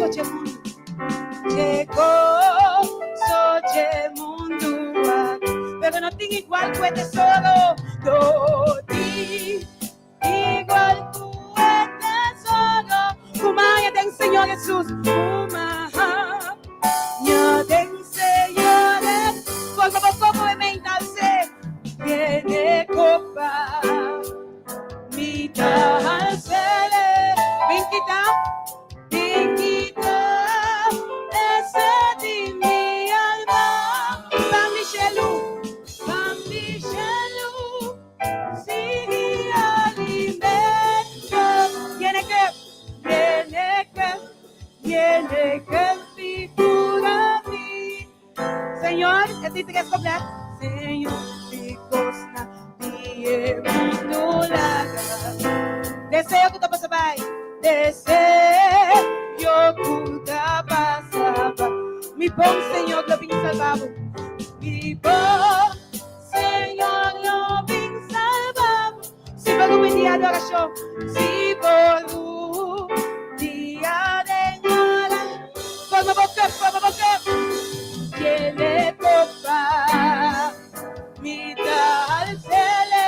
goso dje mundu, dje goso dje mundu aki. Pero no tin igual ku e tesoro, no tin igual ku e tesoro. Ku m'a haña den Señor Hesus, ku m'a haña den Señor Hesus. Forma bo kopo e mental se tiene kopa. Mi ta halsele. Bin kita, bin kita ese di mi alma. Pa mi shelu, pa mi shelu, sigui alimento. Tiene que, tiene que, tiene que figura mi. Señor, e tin tres complet. Señor, si cosnan di e mundu laga. Deseo ku ta pasa bai. Deseo ku ta pasa bai. Mi bon Señor lo bin salba bo. Mi bon Señor lo bin salba bo. Si por un dia adorashon. Si por un dia den ala. Forma bo cup, forma bo cup. Tiene copa. Mi ta alcele.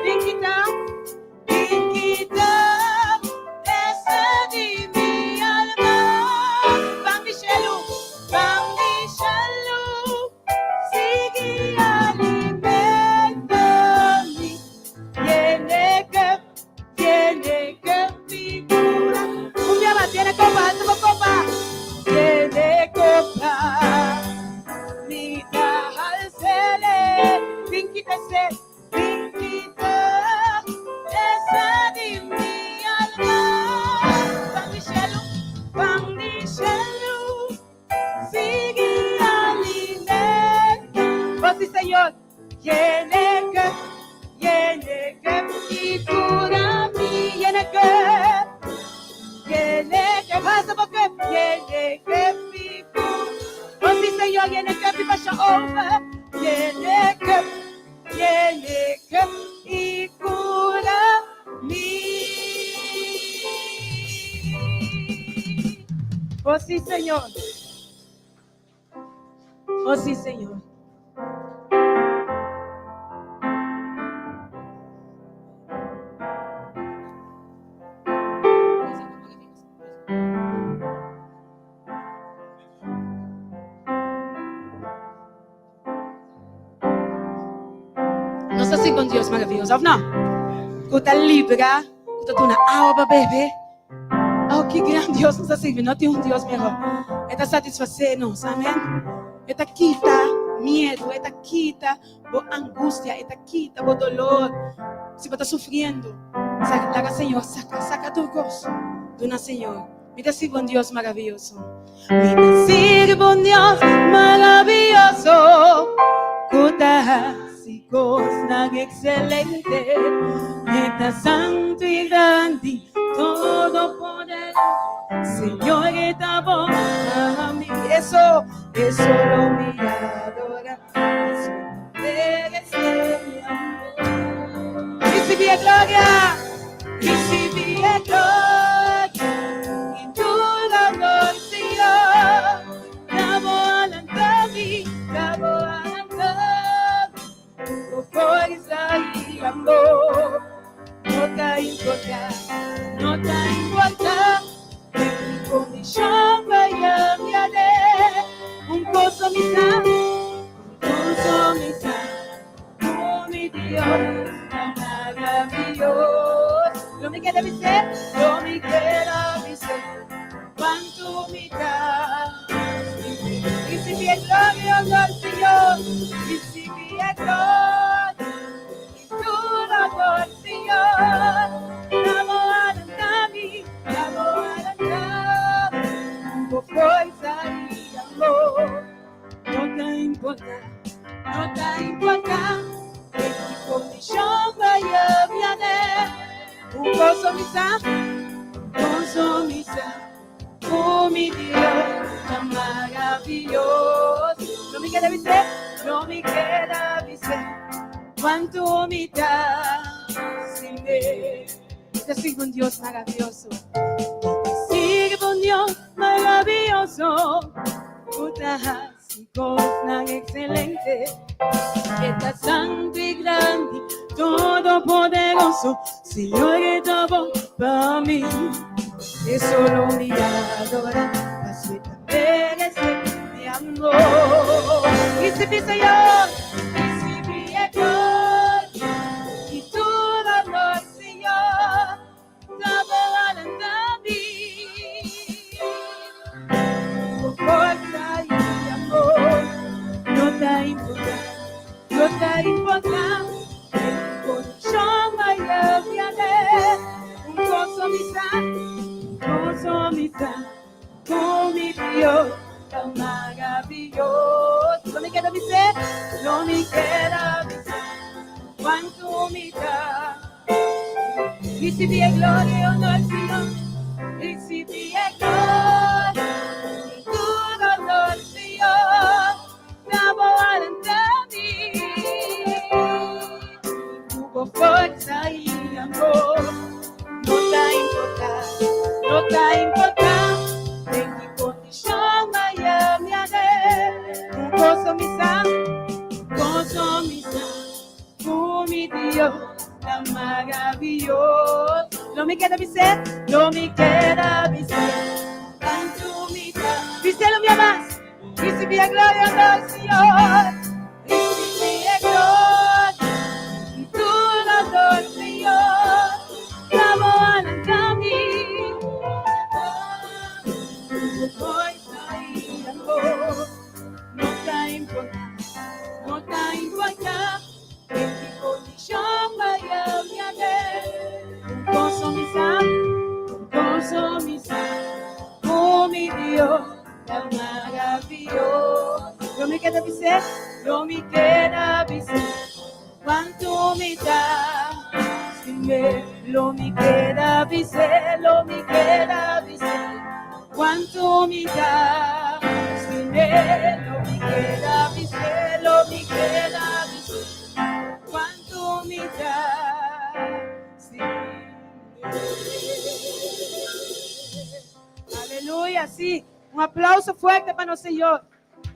Bin kita, bin kita. Ese di mi alma. Ban di shelu, ban di shelu. Sigui alimenta mi. Tiene que, tiene que figura. Un dia mas, tiene copa, alza bo copa. Tiene copa. Mi ta alcele. Bin kita ese, bin kita ese di mi alma. Ban di shelu, ban di shelu. Sigui alimenta. Oh, sí, Señor. Tiene que, tiene que figura mi. Tiene que, tiene que, pasa porque tiene que figura. Oh, sí, Señor. Tiene que pasha over. Tiene que, tiene que figura mi. Oh, sí, Señor. Oh, sí, Señor. Nos ta sirbi un Dios maravioso, of no? Ku ta libra, ku ta duna awa pa bebe. Oh, ki gran Dios nos ta sirbi. No tin un Dios mehor. E ta satisfasé nos. Amen. E ta kita miedu, e ta kita bo angustia, e ta kita bo dolor. Si bo ta sufriendo, laga Señor saka, saka tur kos. Duna Señor. Mi ta sirbi un Dios maravioso. Mi ta sirbi un Dios maravioso. Ku ta hasi kosnan ekselente. E ta santu i grandi, todopoderoso. Señor e ta bon pa mi. Eso, eso lo mi adora. Eso merece mi amor. Recibi e gloria, recibi e gloria i tur honor, Señor. Ta bo a lanta mi, ta bo a lanta mi, ku forsa i amor. No ta importa, no ta importa den ki kondishon vaya mi aden. Un kos mi sa, un kos mi sa, ku mi Dios ta maravioso. Lo mi keda bis'é, lo mi keda bis'é, kuantu mi ta Recibi e gloria, honor, Señor. Recibi e gloria i tur honor, Señor. Ta bo a lanta mi, ta bo a lanta mi, ku forsa i amor. No ta importa, no ta importa, den ki kondishon vaya mi aden. Un kos mi sa, un kos mi sa, ku mi Dios ta maravioso. Lo mi keda bis'é, lo mi keda bis'é, kuantu mi ta stim'é. Mi ta sirbi un Dios maravioso. Mi ta sirbi un Dios maravioso. Ku ta hasi kosnan ekselente. E ta santu i grandi, todopoderoso, Señor e ta bon pa mi. E solo mi adorá, paso e ta meresé mi amor. Risibí, Señor, risibí e gloria i tur honor, Señor. Ta bo alanta mi Bo forsa i amor No ta importa, no ta importa Den ki kondishon maya viahe Un goso mi sa, un goso mi sa Ku mi Dios ta maraviyoso Lo mi keda bis'é, lo mi keda bis'é Kuantu mi ta Ricibi e gloria y honor, Señor. Ricibi e gloria y tur honor, Señor. Ta bo alenta mi cu bo forza y amor. No ta importa, no ta importa den ki condicion maya mi a Un gozo mi sa, un gozo mi sa. Ku mi Dios ta maraviyoso. Lo mi keda bis'é, lo mi keda bis'é. Tantu mi ta bis'é lo mi a mas. Risibí e gloria, honor, Señor. Risibí e gloria i tur honor, Señor. Ta bo alanta mi. Ku bo forsa i amor. No ta importá, no ta importá den ki kondishon maya mi a den. Un goso mi sa, un goso mi sa, ku mi Dios ta maraviyoso. Lo mi keda bis'é, lo mi keda bis'é, kuantu mi ta stim'é. Lo mi keda bis'é, lo mi keda bis'é, kuantu mi ta stim'é. Lo mi keda bis'é, lo mi keda bis'é, kuantu mi ta stim'é. Aleluya, sí. Un aplauso fuerte pa nos Señor.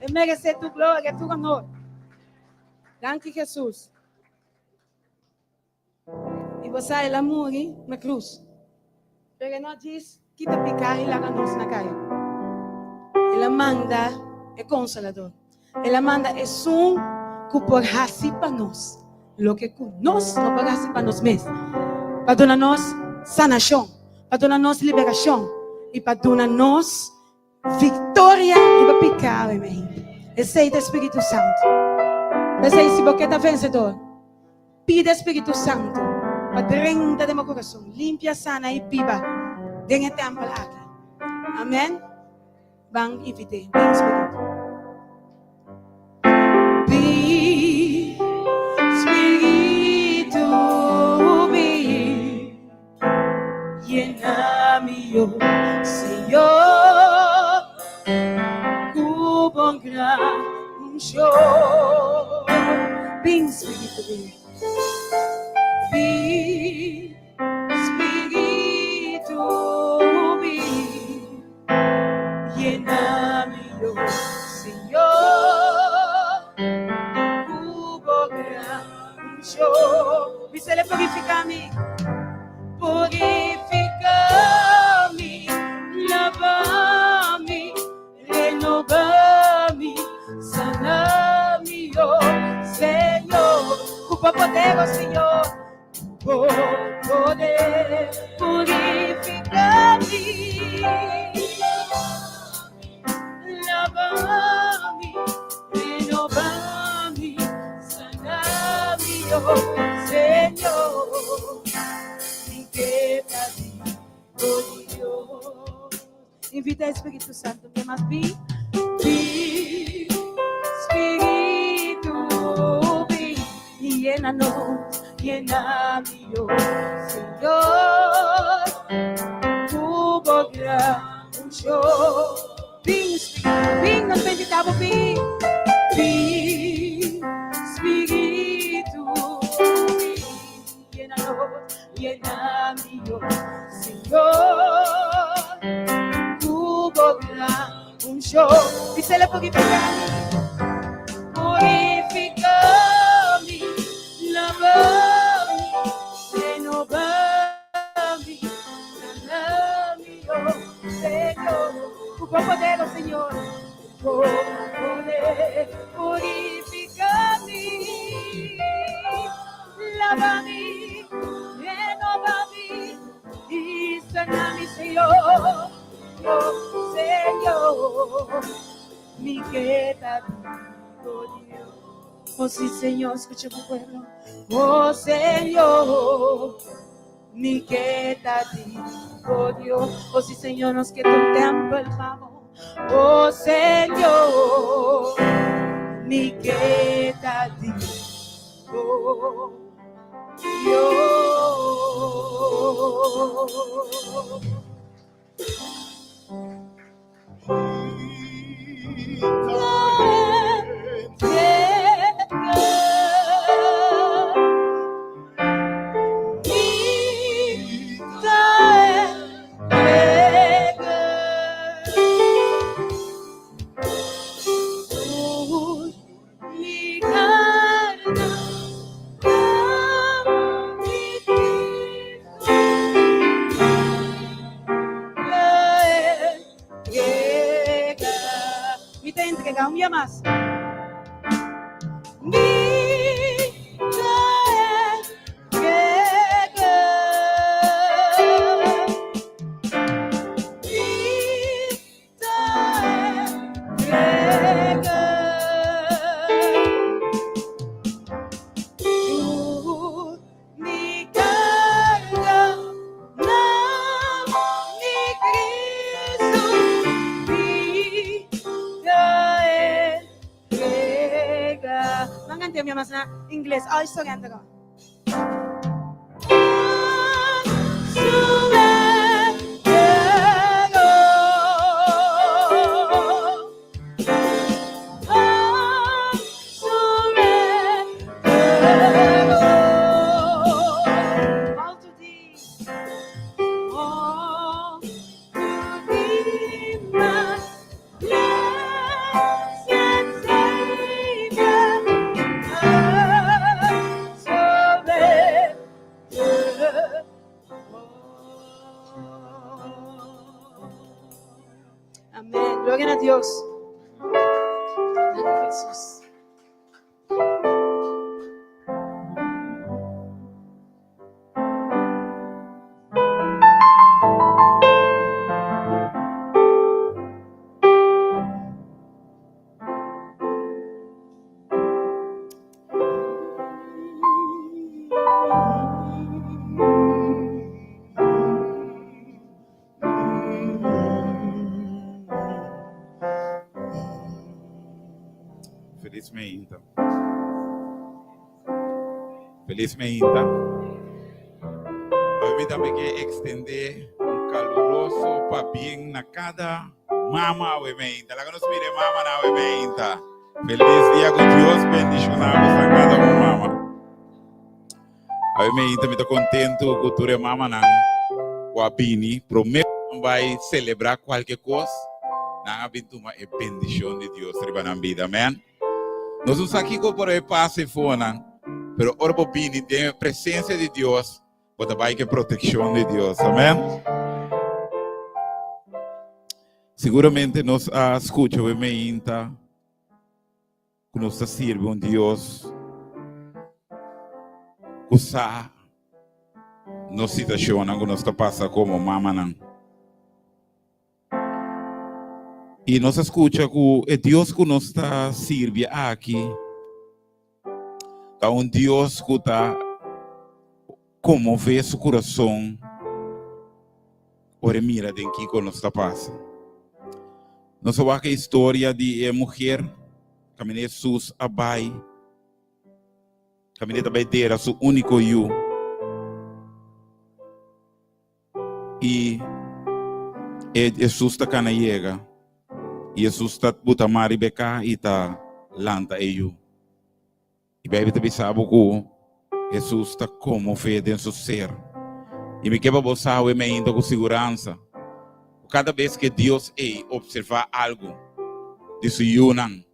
E meresé tur gloria, tur honor. Danki Jesus. I bo sa el a muri na krus. Pero e no a djis kita piká i laga nos na kaya. El a manda e Konsolador. El a manda esun ku por hasi pa nos loke ku nos no por hasi pa nos mes, pa duna nos sanashon, pa duna nos liberashon i pa duna nos Victoria riba piká, mi hende. Esei ta Spiritu Santu. P'esei si bo ke ta vencedor, pidi Spiritu Santu pa drenta den bo kurason, limpia, sana i biba den e tèmpel aki. Amen. Ban invit'é. Bin Spiritu. Bin Spiritu, bin. Yena mi, oh Señor, ku bo gran unshon. Bin Spiritu, bin. Bin Spiritu, bin. Yena mi, oh Señor, ku bo gran unshon. Bisele purifica mi. Purifica mi, lava mi, renova mi, sana mi, oh Señor. Ku bo poder, oh Señor, ku bo poder, purifica mi, lava mi, renova mi, sana mi, oh Señor. Mi ke ta di bo Dios. Invita e Spiritu Santo, mi mas bin, bin, Spiritu bin, yena nos, yena mi, oh Señor, ku bo gran unshon. Bin, Spiritu, bin, nos ta invita bo, bin, bin, Spiritu, bin, yena nos, yena mi, oh Señor, ku bo gran unshon. redenshon. Bisele purifiká mi, purifiká mi, laba mi, renobá mi, sana mi, oh Señor. Ku bo poder, oh Señor, ku bo poder, purifiká mi, laba mi, renobá mi, i sana mi, Señor. Oh Señor, mi ke ta di bo Dios. Oh sí, Señor, skucha mi pueblo. Oh Señor, mi ke ta di bo Dios. Oh sí, Señor, nos ke ta un tèmpel pa bo. Oh Señor, mi ke ta di bo Dios. Mi ta entregá un bia mas. Mi ta entregá. Mi ta entregá. Tur mi karga na mi Kristu mi ta entrega. Ban kant'é un bia mas na ingles. I surrender all. Amén. Gloria a Dios. Jesús. Felis meinta. Felis meinta. Hoy mi tambe ke ekstendé un kaluroso pabien na kada mama awe meinta. Laga nos mira e mamanan awe meinta. Felis dia ku Dios bendishoná boso a kada un mama. Awe meinta mi ta kontentu ku tur e mamanan ku a bini promé ku nan bai selebrá kualke kos, nan a bin tuma e bendishon di Dios riba nan bida. Amèn. Nos no sa kiko por e pasa efonan, pero ora bo bini den e presensia di Dios, bo ta bai ku e protekshon di Dios. Amèn. Siguramente nos a skucha awe meinta ku nos ta sirbi un Dios ku sa nos situashonnan ku nos ta pasa komo mamanan. I nos a skucha ku e Dios ku nos ta sirbi aki ta un Dios ku ta konmové su kurason ora e mira den kiko nos ta pasa. Nos a wak e historia di e muher kaminda Hesus a bai. Kaminda e ta bai dera su úniko yu. I e Hesus ta kana yega, i Hesus ta buta man riba e ka i ta lanta e yu. I Beibel ta bisa bo ku Hesus ta konmové den su ser. I mi ke pa bo sa awe mi ainda ku siguransa ku kada bes ke Dios ei opservá algu. di su yunan.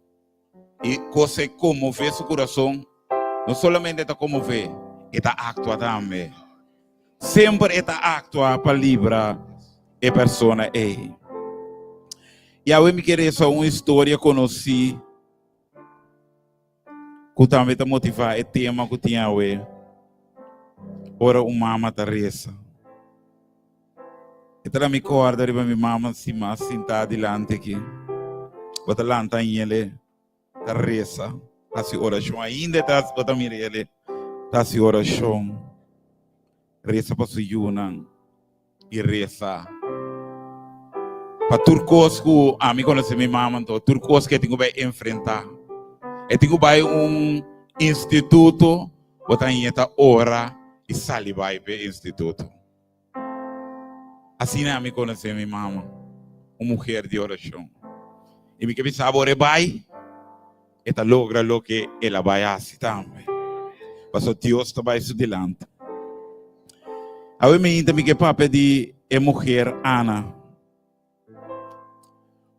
I kos ei konmové su kurason. No solamente e ta konmové, e ta aktua tambe. Semper e ta aktua pa libra e persona ei. I awe mi ke resa un historia konosí ku tambe ta motivá e tema ku tin awe, Ora un mama ta resa. E ta da mi kòrda riba mi mama sima sintá dilanti aki. Bo ta lanta añele ta resa, hasi orashon. Ainda e ta bo ta mira ele ta hasi orashon. Resa pa su yunan i resa pa tur kos ku ami konosé mi mama anto tur kos ku e tin ku bai enfrentá. E tin ku bai un instituto bo ta hañ'é ta ora i sali bai p'e instituto. Asina ami konosé mi mama, un muher di orashon. I mi ke bisa bo ora e bai, e ta logra loke el a bai hasi tambe, pasobra Dios ta bai su dilanti. Awe mainta mi ke papia di e muher Ana,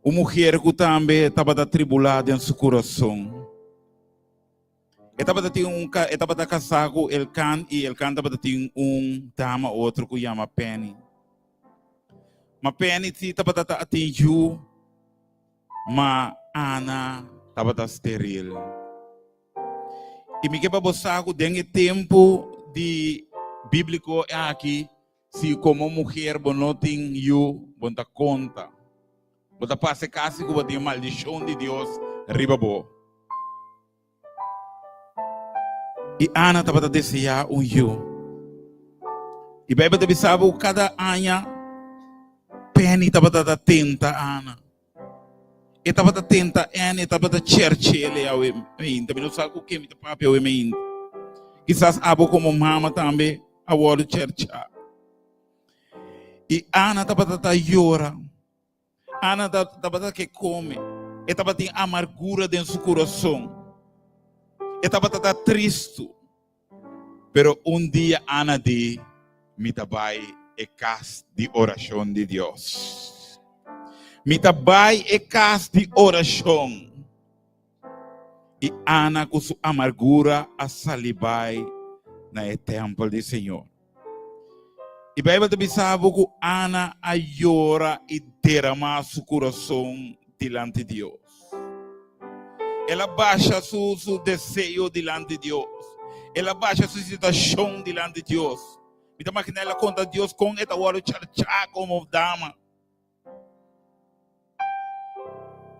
un muher ku tambe tabata tribulá den su kurason. E tabata tin un e tabata kasá ku Elkan i Elkan tabata tin un dama otro ku yama Penny. Ma Penny si tabata ta tin yu, ma Ana tabata steril. I mi ke pa bo sa ku den e tempu di bíbliko aki, si komo muher bo no tin yu, bo no ta konta. Bo ta pasa kasi ku bo tin maldishon di Dios riba bo. I Ana tabata deseá un yu. I Beibel ta bisa bo ku kada aña Penny tabata ta tenta Ana. E tabata tenta Anne, e tabata cherch'el awe mainta. Mi no sa ku ken mi ta papia awe mainta. Kisas abo komo mama tambe a wòrdu cherchá. I Ana tabata ta yora. Ana tabata ke kome. E tabatin amargura den su kurason. E tabata ta tristu. Pero un dia Ana di, Mi ta bai e kas di orashon di Dios. Mi ta bai e kas di orashon. I Ana ku su amargura a sali bai na e tèmpel di Señor. I Beibel ta bisa bo ku Ana a yora i deramá su kurason dilanti Dios. El a basha su su deseo dilanti Dios. El a basha su situashon dilanti Dios. Mi ta imaginá el a konta Dios kon e ta wòrdu charchá komo dama.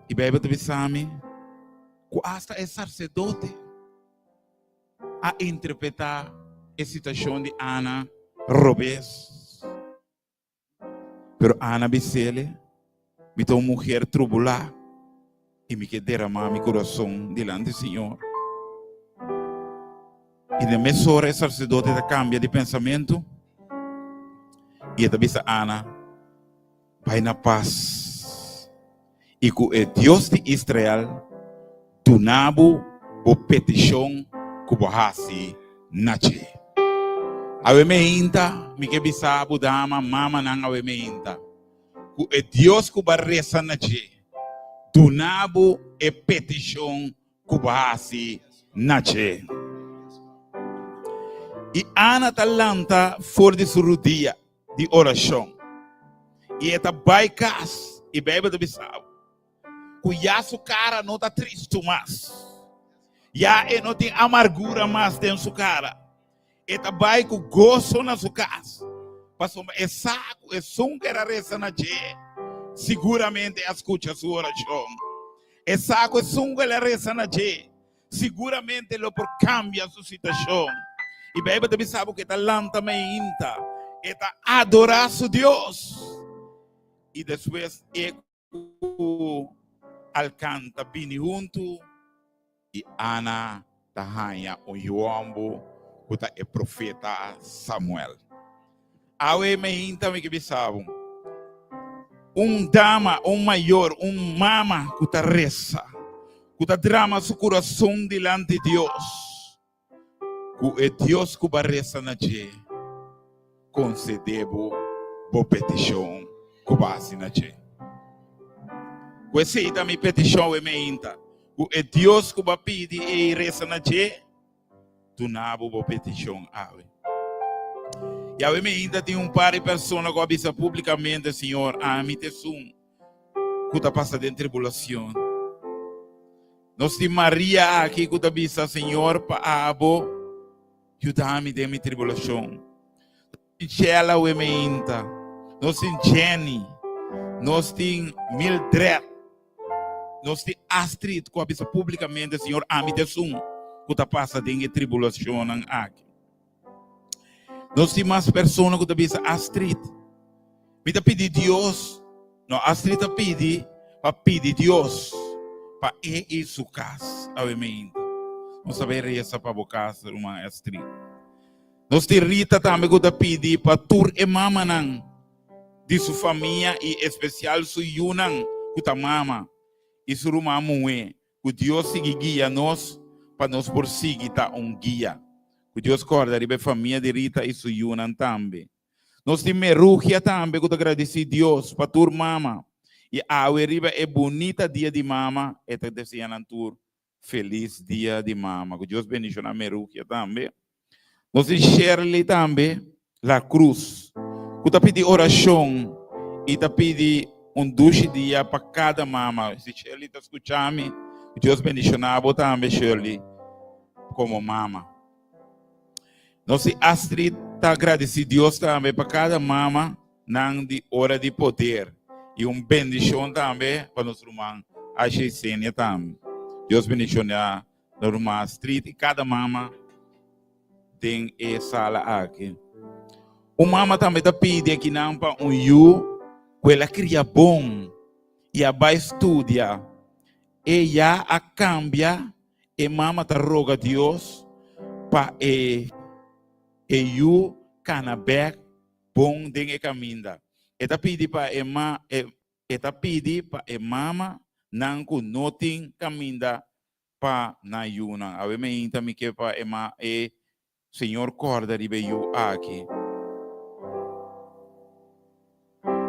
I Beibel ta bisa mi ku asta e sarsedote a interpretá e situashon di Ana robes. Pero Ana bis'ele, Mi ta un muher trubulá i mi ke deramá mi kurason dilanti Señor. I den mesora e sarsedote ta kambia di pensamentu i e ta bisa Ana, Bai na pas, i ku e Dios di Israel duna bo bo petishon ku bo hasi na dje. Awe meinta mi ke bisa bo dama, mamanan awe meinta, ku e Dios ku bo a resa na dje duna bo e petishon ku bo hasi na dje. I Ana ta lanta for di su rudia di orashon i e ta bai kas i Beibel ta bisa ku ya su kara no ta tristu mas, ya e no tin amargura mas den su kara, e ta bai ku goso na su kas, pasobra e sa ku esun ku era resa na dje siguramente a skucha su orashon, e sa ku esun ku el a resa na dje Siguramente lo por kambia su situashon. I Beibel ta bisa bo ku e ta lanta meinta, e ta adorá su Dios. I despues e ku Alkan ta bini huntu i Ana ta haña un yu hòmber ku ta e profeta Samuel. Awe meinta mi ke bisa bo, un dama, un mayor, un mama ku ta resa, ku ta drama su kurason dilanti Dios, ku e Dios ku bo a resa na dje konsede bo bo petishon ku bo a hasi na dje. Ku esei ta mi petishon awe meinta, ku e Dios ku bo a pidi ei resa na dje, duna bo bo petishon awe. I awe meinta tin un par di persona ku a bisa públikamente, Señor, ami ta esun ku ta pasa den tribulacion. Nos tin Maria aki ku ta bisa, Señor, pa abo yuda mi den mi tribulacion. Nos tin Chela awe meinta, nos tin Jenny, nos tin Mildred, nos tin Astrid ku a bisa públikamente, Señor, ami ta esun ku ta pasa den e tribulacionnan aki. Nos tin mas persona ku ta bisa, Astrid, mi ta pidi Dios, no, Astrid ta pidi pa pidi Dios pa e i su kas awe meinta. Nos ta bai resa pa bo kas, ruman Astrid. Nos tin Rita tambe ku ta pidi pa tur e mamanan di su famia i espesial su yunan ku ta mama i su ruman muhé Ku Dios sigui guia nos pa nos por sigui ta un guia. Ku Dios kòrda riba e famia di Rita i su yunan tambe. Nos tin Merugia tambe ku ta gradisí Dios pa tur mama i awe riba e bunita dia di mama e ta desea nan tur felis dia di mama. Ku Dios bendishoná Merugia tambe. Nos tin Shirley tambe La Cruz ku ta pidi orashon i ta pidi un dushi dia pa kada mama. Si Shirley ta skucha mi, Dios bendishoná bo tambe Shirley komo mama. Nos tin Astrid ta gradisí Dios tambe pa kada mama nan di Ora di Poder i un bendishon tambe pa nos ruman Asha Isenia tambe. Dios bendishoná Na ruman Astrid i kada mama den e sala aki. Un mama tambe ta pidi akinan pa un yu ku el a kria bon i a bai studia. E ya a kambia, e mama ta roga Dios pa e e yu kana bèk bon den e kaminda. E ta pidi pa e ma e e ta pidi pa e mama nan ku no tin kaminda pa nan yunan. Awe meinta mi ke pa e ma e Señor kòrda riba e yu aki.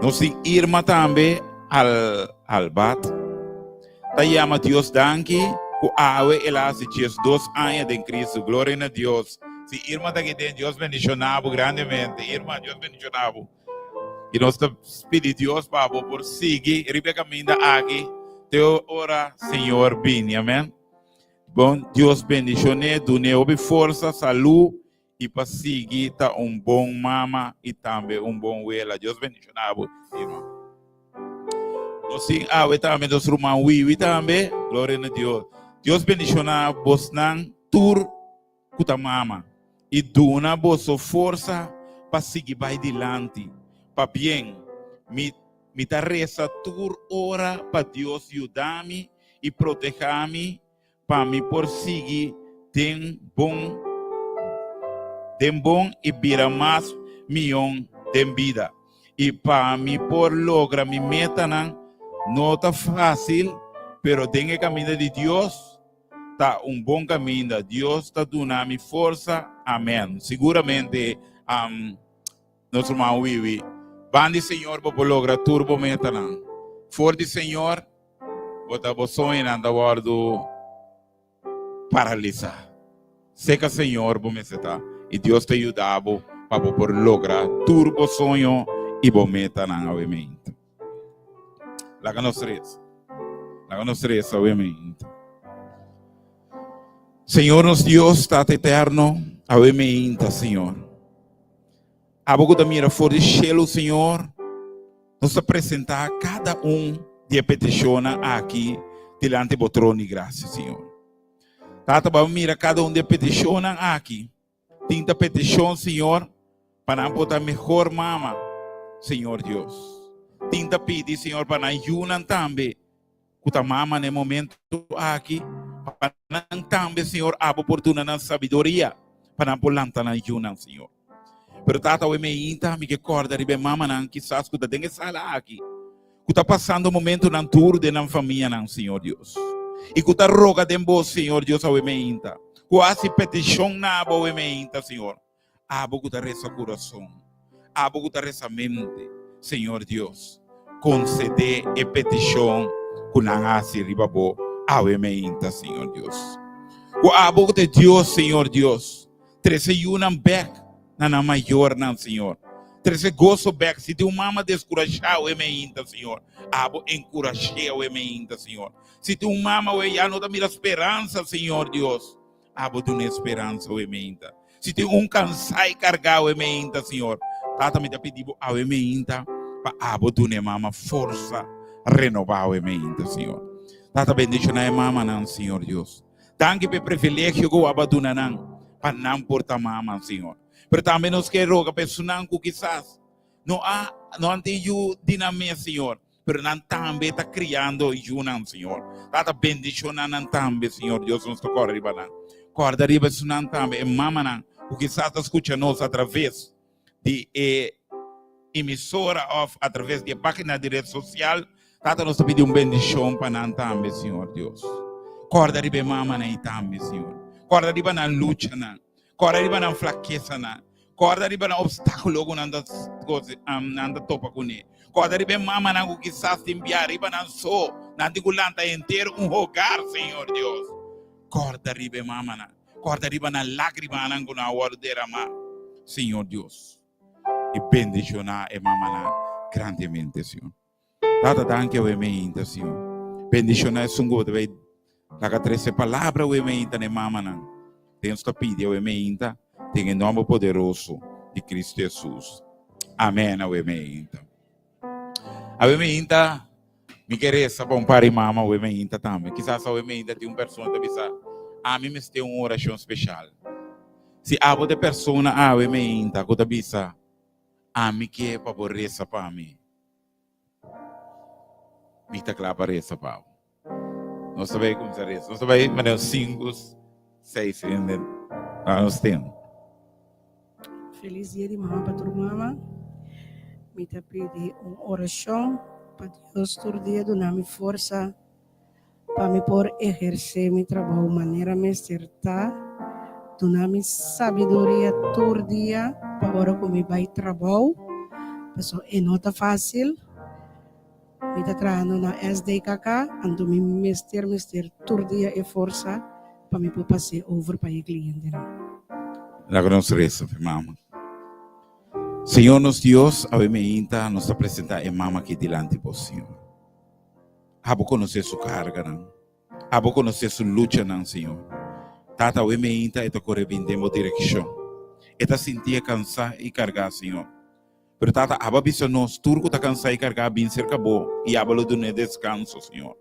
Nos tin Irma tambe al Albat. Ta yama Dios danki ku awe el a hasi 12 aña den Cristo. Gloria na Dios. Si Irma ta aki den, Dios bendiciona bo grandemente. Irma, Dios bendiciona bo. I nos ta pidi Dios pa bo por sigui riba e kaminda aki te ora Señor bini. Amen. Bon, Dios bendishon'é, dun'é hopi forsa, salú i pa sigui ta un bon mama i tambe un bon wela. Dios bendishoná bo, irma. Nos tin awe tambe nos ruman Wiwi tambe. Gloria na Dios. Dios bendishoná bosnan tur. ku ta mama, i duna boso forsa pa sigui bai dilanti. Pabien, mi mi ta resa tur ora pa Dios yuda mi i proteha mi pa mi por sigui den bon den bon i bira mas mion den bida i pa mi por logra mi metanan. No ta fásil, pero den e kaminda di Dios ta un bon caminda. Dios ta duna mi forsa. Amen. Siguramente, um, nos ruman Wiwi, ban di Señor bo por logra tur bo metanan. For di Señor, bo ta bo soñonan ta wordo paralisa. Seca Señor bo mester ta y Dios ta yuda bo pa bo por logra tur bo soño y bo metanan awemente. Laga nos reza. Laga nos reza, obviamente. Señor nos Dios, Tata Eterno, obviamente, Señor. Abo ku ta mira for di cielo, Señor, nos ta presenta cada un di e peticionnan aki delante bo trono di gracia, Señor. Tata, bamos mira cada un di e peticionnan aki. Tin ta petishon, Señor, pa nan por ta mehor mama, Señor Dios. Tin ta pidi, Señor, pa nan yunan tambe, ku ta mama na e momento aki, pa nan tambe, Señor, abo por duna nan sabiduria, pa nan por lanta nan yunan, Señor. Pero Tata, awe meinta mi ke kòrda riba e mamanan kisas ku ta den e sala aki, ku ta pasando momentonan duru den nan famianan, Señor Dios, i ku ta roga den Bo, Señor Dios, awe meinta, ku a hasi petishon na Abo awe meinta, Señor, Abo ku ta resa kurason, Abo ku ta resa mente, Señor Dios, konsedé e petishon. ku nan a hasi riba bo awe meinta, Señor Dios. Ku abo ku ta e Dios, Señor Dios, trese yunan bèk na nan mayornan, Señor. Trese goso bèk. Si tin un mama deskurashá awe meinta, Señor, abo enkurash'é awe meinta, Señor. Si tin un mama awe ya no ta mira speransa, Señor Dios, abo dun'é speransa awe meinta. Si tin un kansá i kargá awe meinta, Señor, Tata, mi ta pidi bo awe meinta pa abo duna e mama forsa renobá awe meinta, Señor. Tata, bendishoná e mamanan, Señor Dios. Danki pa e privilegio ku bo a duna nan pa nan por ta mama, Señor. Pero tambe nos ke roga pa esunnan ku kisas no a no an tin yu di nan mes, Señor, pero nan tambe ta kriando yunan, Señor. Tata, bendishoná nan tambe, Señor Dios, nos ta kòrda riba nan. Kòrda riba esunnan tambe, e mamanan ku kisas ta skucha nos atraves di e emisora òf atraves di e página di ret sosial. Tata, nos ta pidi un bendishon pa nan tambe, Señor Dios. Kòrda riba e mamanan ei tambe, Señor. Kòrda riba nan luchanan. Kòrda riba nan flakesanan. Kòrda riba nan opstákulo ku nan ta nan ta topa kuné. Kòrda riba e mamanan ku kisas tin bia riba nan so. Nan tin ku lanta henter un hogar, Señor Dios. Kòrda riba e mamanan. Kòrda riba nan lágrimanan ku nan a wòrdu deramá, Señor Dios. I bendishoná e mamanan grandemente, Señor. Tata, danki awe meinta, Señor. Bendishoná esun ku bo ta bai laga trese palabra awe meinta na e mamanan. Den nos ta pidi awe meinta den e nòmber poderoso di Kristu Hesus. Amèn awe meinta. Awe meinta mi ke resa pa un par di mama awe meinta tambe. Kisas awe meinta tin un persona ta bisa, Ami mester un orashon speshal. Si abo ta e persona awe meinta ku ta bisa, Ami ke pa bo resa pa mi. Mi ta kla pa resa pa bo. Nos ta bai kuminsá resa. Nos ta bai manera sinku, seis hende na nos ten. Felis dia di mama pa tur mama. Mi ta pidi un orashon pa Dios tur dia duna mi forsa pa mi por ehersé mi trabou manera mester ta. Duna mi sabiduria tur dia pa ora ku mi bai trabou, pasobra e no ta fásil. Mi ta trahando na SDKK, anto mi mester mester tur dia e forsa pa mi por pas'é over pa e klientenan. Laga nos resa pa e mama. Señor nos Dios, awe meinta nos ta presenta e mama aki dilanti bo, Señor. Abo konosé su karganan. Abo konosé su luchanan, Señor. Tata, awe meinta e ta kore bin den bo direkshon. E ta sintié kansá i kargá, Señor. Pero Tata, abo a bisa nos, tur ku ta kansá i kargá, bin serka bo, i abo lo dun'é deskanso, Señor.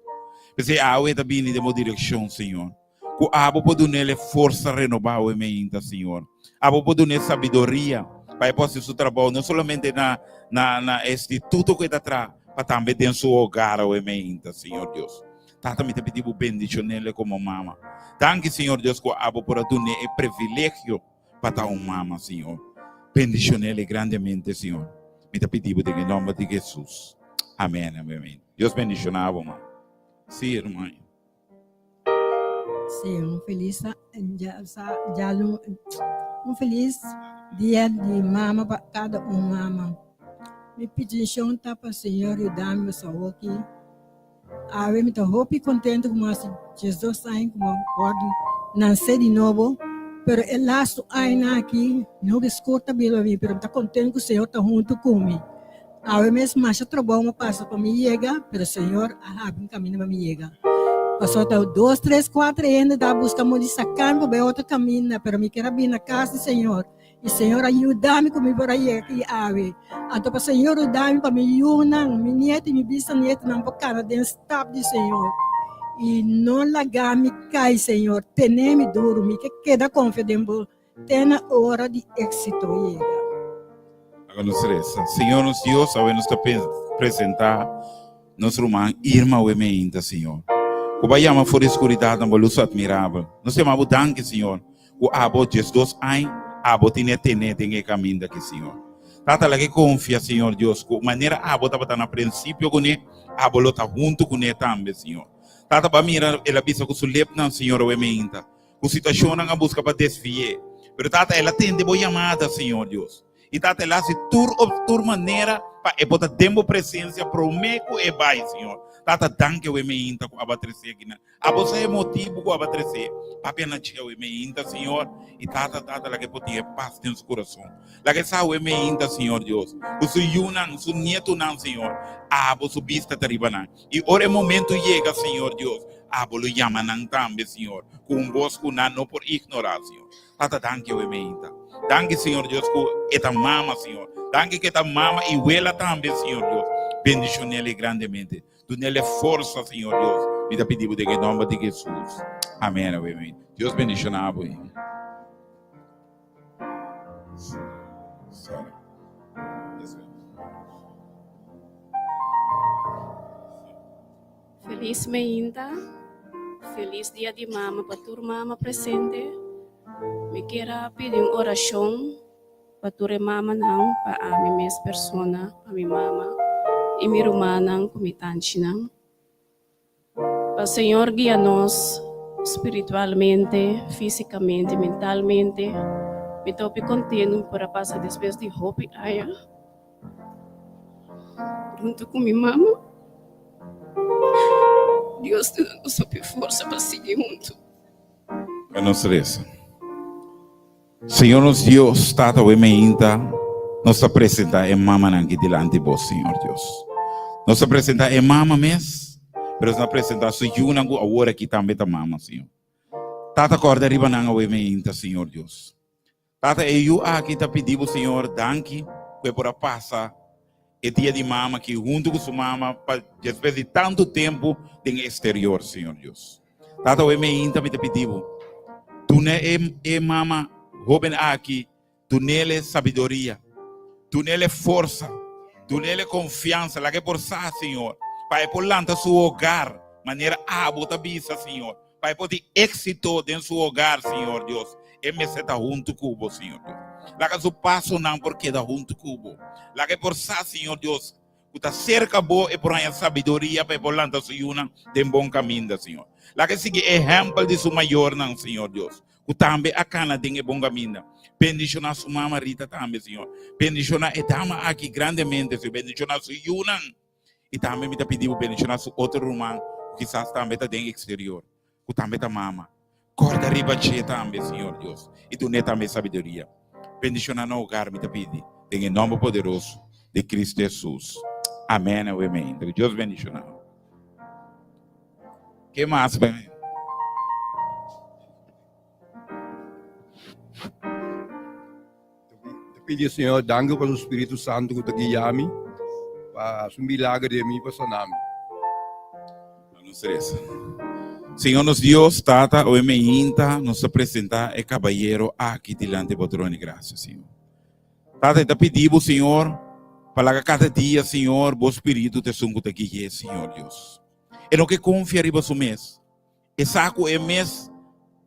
P'esei awe e ta bini den bo direkshon, Señor. Ku abo por dun'el e forsa renobá awe meinta, Señor. Abo por dun'é sabiduria pa e por hasi su trabou, no solamente na na na e instituto ku e ta traha, pa tambe den su hogar awe meinta, Señor Dios. Tata, mi ta pidi bo bendishon'el komo mama. Danki, Señor Dios, ku abo por a dun'é e privilegio pa ta un mama, Señor. Bendishon'el grandemente, Señor. Mi ta pidi bo den e nomber di Jesus. Amen, amen. Dios bendishoná bo, mama. Sí, hermano. Sí, un felis un felis dia di mama pa kada un mama. Mi petishon ta pa Señor yuda mi pasobra awoki awe mi ta hopi kontento ku mi hasi diesdos aña ku mi a wòrdu nanse di nobo, pero e lastu añanan aki mi hopi skur ta bira mi pero mi ta kontento ku Señor ta huntu ku mi. Awe mes masha trabou a pasa pa mi yega, pero Señor a habri un kaminda pa mi yega. Pasobra ta dos, tres, kuater hende ta buska mo di saka mi pa bai otro kaminda, pero mi kier a bini na kas di Señor. I Señor a yuda mi ku mi por a yega aki awe. Anto pa Señor yuda mi pa mi yunan, mi nieto i mi bisanietonan por kana den stap di Señor. I no laga mi kai, Señor, tene mi duru, mi ke keda konfia den bo. Te na ora di éxito yega. Laga nos resa. Señor nos Dios, awe nos ta presenta nos ruman Irma awe meinta, Señor. Ku bo a yama for di skuridat na bo lus atmirabel. Nos yama bo danki, Señor, ku abo diesdos añ abo tine tene den e kaminda aki, Señor. Tata, laga e konfia, Señor Dios, ku manera abo tabata na prinsipio kuné, abo lo ta huntu kuné tambe, Señor. Tata, bo a mira el a bisa ku su lepnan, Señor, awe meinta. Ku situashonnan a buska pa desvi'é. Pero Tata, el a tende bo yamada, Señor Dios. I Tata, el a hasi tur op tur manera pa e por ta den bo presensia promé ku e bai, Señor. Tata, danki awe meinta ku abo a trese akinan. Abo sa e motibu ku abo a trese. Papia na dje awe meinta, Señor. I Tata, Tata, laga e por tin e pas den su kurason. Laga e sa awe meinta, Señor Dios, ku su yunan, su nietunan, Señor, abo su bista ta riba nan. I ora e momento yega, Señor Dios, abo lo yama nan tambe, Señor, ku un bos ku nan no por ignorá, Señor. Tata, danki awe meinta. Danki, Señor Dios, ku e ta mama, Señor. Danki ku e ta mama i wela tambe, Señor Dios. Bendishon'el grandemente. Dun'el e forsa, Señor Dios. Mi ta pidi bo den e nomber di Jesus. Amen, awe meinta. Dios bendishoná bo. Sorry. Felis meinta, felis dia di mama pa tur mama presente. Mi kier a pidi un orashon pa tur e mamanan, pa ami mes persona, pa mi mama i mi rumannan ku mi tanchinan. Pa Señor guia nos spiritualmente, físikamente, mentalmente. Mi ta hopi kontento mi por a pasa despues di hopi aña hunto ku mi mama. Dios ta duna nos hopi forsa pa sigui hunto. Pa nos resa. Señor nos Dios, Tata we meinta, nos ta presenta e mamanan aki dilanti bo, Señor Dios. Nos ta presenta e mama mes, pero nos ta presenta su yunan ku awor aki tambe ta mama, Señor. Tata kòrda riba nan awe meinta, Señor Dios. Tata, e yu aki ta pidi bo, Señor, danki ku e por a pasa e dia di mama aki huntu ku su mama pa despues di tantu tempu den e eksterior, Señor Dios. Tata, awe meinta mi ta pidi bo, duna e e mama hoben aki, dunele sabiduria, dunele forsa, dunele konfiansa, laga e por sa, Señor, pa e por lanta su hogar manera abo ta bisa, Señor. Pa e por tin éxito den su hogar, Señor Dios, e mester ta huntu ku bo, Señor Dios. Laga su pasonan por keda huntu ku bo. Laga e por sa, Señor Dios, ku ta serka bo e por haña sabiduria pa e por lanta su yunan den bon kaminda, Señor. Laga e sigui ehèmpel di su mayornan, Señor Dios, ku tambe a kana den e bon kaminda. Bendishoná su mama Rita tambe, Señor. Bendishoná e dama aki grandemente, Señor. Bendishoná su yunan. I tambe mi ta pidi bo bendishoná su otro ruman ku kisas tambe ta den eksterior, ku tambe ta mama. Kòrda riba dje tambe, Señor Dios, i dun'é tambe sabiduria. Bendishoná nan hogar, mi ta pidi, den e nòmber poderoso di Cristo Hesus. Amèn awe amèn. Dios bendishoná bo. Ke mas? Ta pidi e Señor danki pa su Spiritu Santu ku ta guia mi, pa hasi un milager den mi pa sana mi. Nos resa. Señor nos Dios, Tata, oe meinta nos ta presenta e cabayero aki dilanti bo trono di gracia, Señor. Tata, e ta pidi bo, Señor, pa laga cada dia, Señor, bo Spiritu ta esun ku ta gui'é, Señor Dios. E no ke konfia riba su mes. E sa ku e mes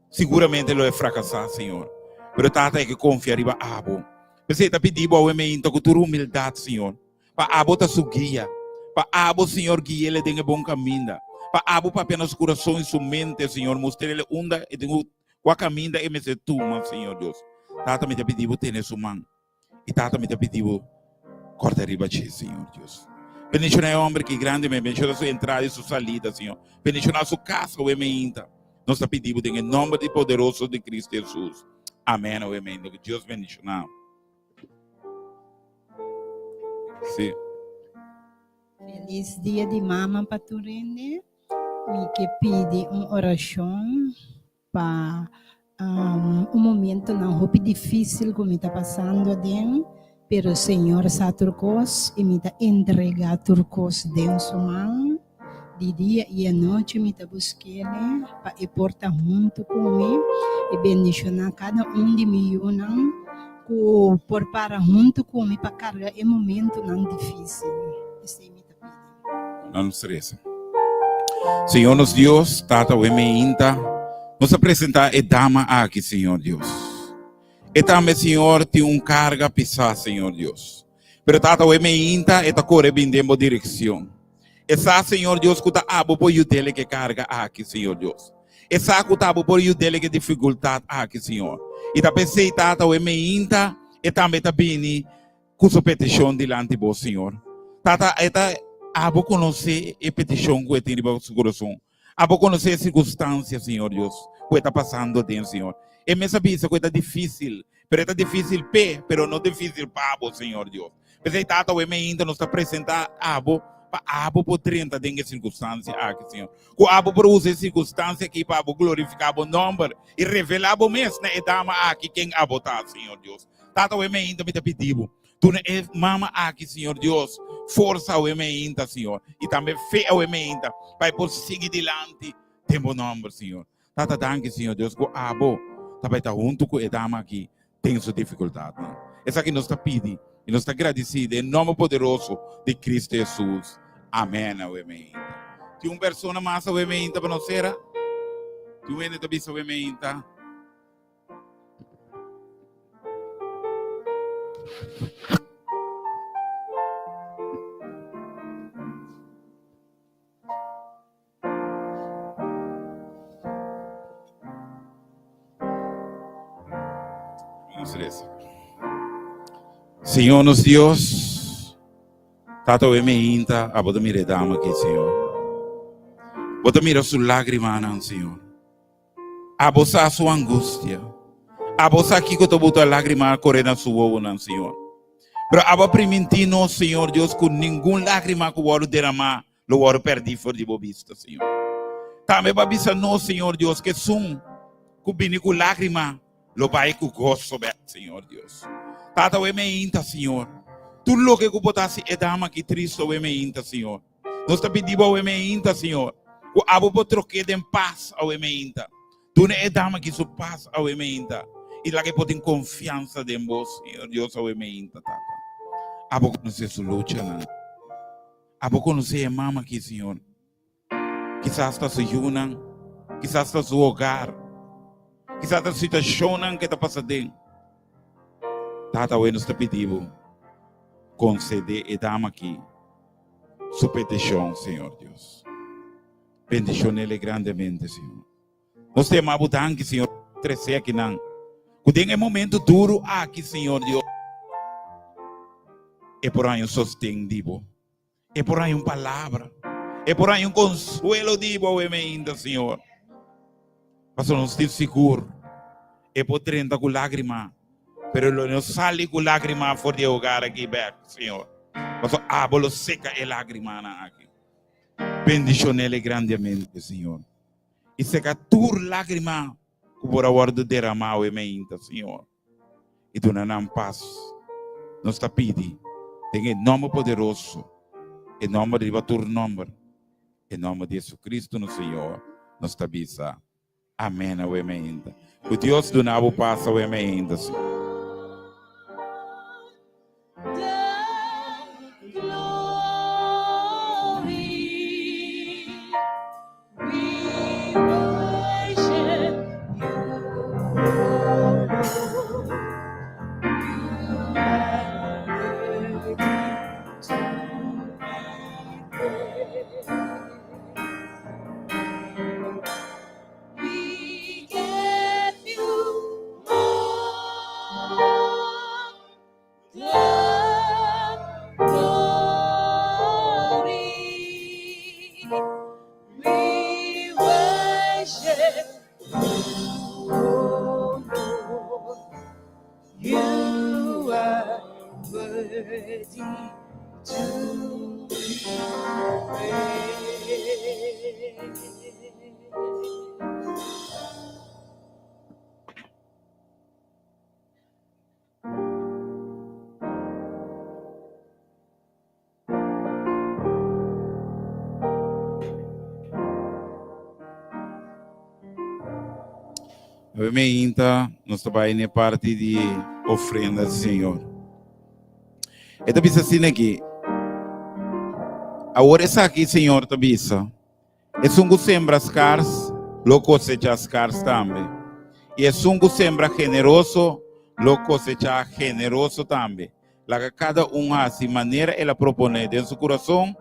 siguramente lo e frakasá, Señor. Pero Tata, e ke konfia riba Abo. P'esei e ta pidi Bo awe meinta ku tur humildat, Señor, pa Abo ta su guia. Pa Abo, Señor, gui'el den e bon kaminda. Pa Abo papia na su kurason i su mente, Señor, mustr'el unda e tin ku, kua kaminda e mester tuma, Señor Dios. Tata, mi ta pidi Bo tene su man. I Tata, mi ta pidi Bo, kòrda riba dje, Señor Dios. Bendishoná e hòmber ki grandemente, bendishoná su entrada i su salida, Señor. Bendishoná su kas awe meinta. Nos ta pidi Bo den e nòmber di poderoso di Cristo Hesus. Amèn awe meinta. Ku Dios bendishoná bo. Sí. Felis dia di mama pa tur hende. Mi ke pidi un orashon Pa un momentonan hopi difícil cu mi ta pasando aden, pero Señor sa tur cos y mi ta entrega tur cos den su man. Di dia y anochi mi ta busquele pa e por ta hunto cu mi y bendiciona cada un di mi yunan cu por para hunto cu mi pa carga e momentonan difícil. Esey mi ta pidi. Nos reza. Señor nos Dios, Tata we meinta, nos a presenta e dama aki, Señor Dios. E tambe, Señor, tin un carga pisá, Señor Dios. Pero Tata we meinta, e ta kore bin den bo direccion. E sa, Señor Dios, ku ta abo por yudele ke carga aki, Señor Dios. E sa ku ta abo por yudele ke dificultad aki, Señor. I ta p'esei, Tata we meinta, E tambe ta bini ku su petishon dilanti bo, Señor. Tata, e ta abo konosé e petishon ku e tin riba su kurason. Abo konosé e sirkunstansia, Señor Dios, ku e ta pasando aden, Señor. E mes a bisa ku e ta difísil, pero e ta difísil p'e, pero no difísil pa bo, Señor Dios. P'esei, Tata, awe mainta nos ta presentá abo pa abo por drenta den e sirkunstansia aki, Señor. Ku abo por usa e sirkunstansia aki pa abo glorifiká bo nòmber i revelá bo mes na e dama aki ken abo ta, Señor Dios. Tata, awe mainta mi ta pidi bo, Duna e mama aki, Señor Dios, forsa awe meinta, Señor, i tambe fe awe meinta, pa e por sigui dilanti den bo nomber, Señor. Tata, danki, Señor Dios, ku abo ta bai ta huntu ku e dama aki den su difikultatnan. Esaki nos ta pidi i nos ta gradisí den nomber poderoso di Cristo Jesus. Amen awe meinta. Tin un persona mas awe meinta pa nos sera? Tin un hende ta bisa awe meinta? Señor nos Dios, Tata we meinta, abo ta mira e dama aki, Señor. Bo ta mira su lágrimanan, Señor. Abo sa su angustia. Abo sa kiko ta buta lágrima kore na su wowonan, Señor. Pero abo a primintí nos, Señor Dios, ku ningun lágrima ku wòrdu deramá lo wòrdu pèrdí for di bo bista, Señor. Tambe bo a bisa nos, Señor Dios, ku esun ku bini ku lágrima lo bai ku goso bèk, Señor Dios. Tata, awe meinta, Señor, tur loke ku bo ta hasi e dama aki tristu awe meinta, Señor. Nos ta pidi bo awe meinta, Señor, ku abo por trok'é den pas awe meinta. Duna e dama aki su pas awe meinta i laga e por tin konfiansa den bo, Señor Dios, awe meinta, Tata. Abo konosé su luchanan. Abo konosé e mama aki, Señor. Kisas ta su yunan, kisas ta su hogar, kisas ta situashonnan ku e ta pasa den. Tata, awe nos ta pidi bo, konsedé e dama aki su petishon, Señor Dios. Bendishon'ele grandemente, Señor. Nos ta yama bo danki, Señor, trese akinan. Ku den e momento duru aki, Señor Dios, e por haña un sosten di bo. E por haña un palabra. E por haña un konsuelo di bo awe meinta, Señor. Pasobra nos tin sigur e por drenta ku lágrima, pero lo no sali ku lágrima for di e hogar aki bek, Señor. Pasobra abo lo seka e lágrimanan aki. Bendishon'el grandemente, Señor. I seka tur lágrima ku por a wòrdu deramá awe meinta, Señor. I duna nan pas. Nos ta pidi den e nòmber poderoso, e nòmber riba tur nòmber, e nòmber di Jesucristo nos Señor, nos ta bisa, Amen awe meinta. Ku Dios duna bo pas awe meinta, Señor. Awe meinta nos ta bai n'e parti di ofrenda di Señor. E ta bisa asina aki, Awor esaki Señor ta bisa, Esun ku sembra skars lo kosechá skars tambe, i esun ku sembra generoso lo kosechá generoso tambe. Laga kada un hasi manera el a proponé den su kurason,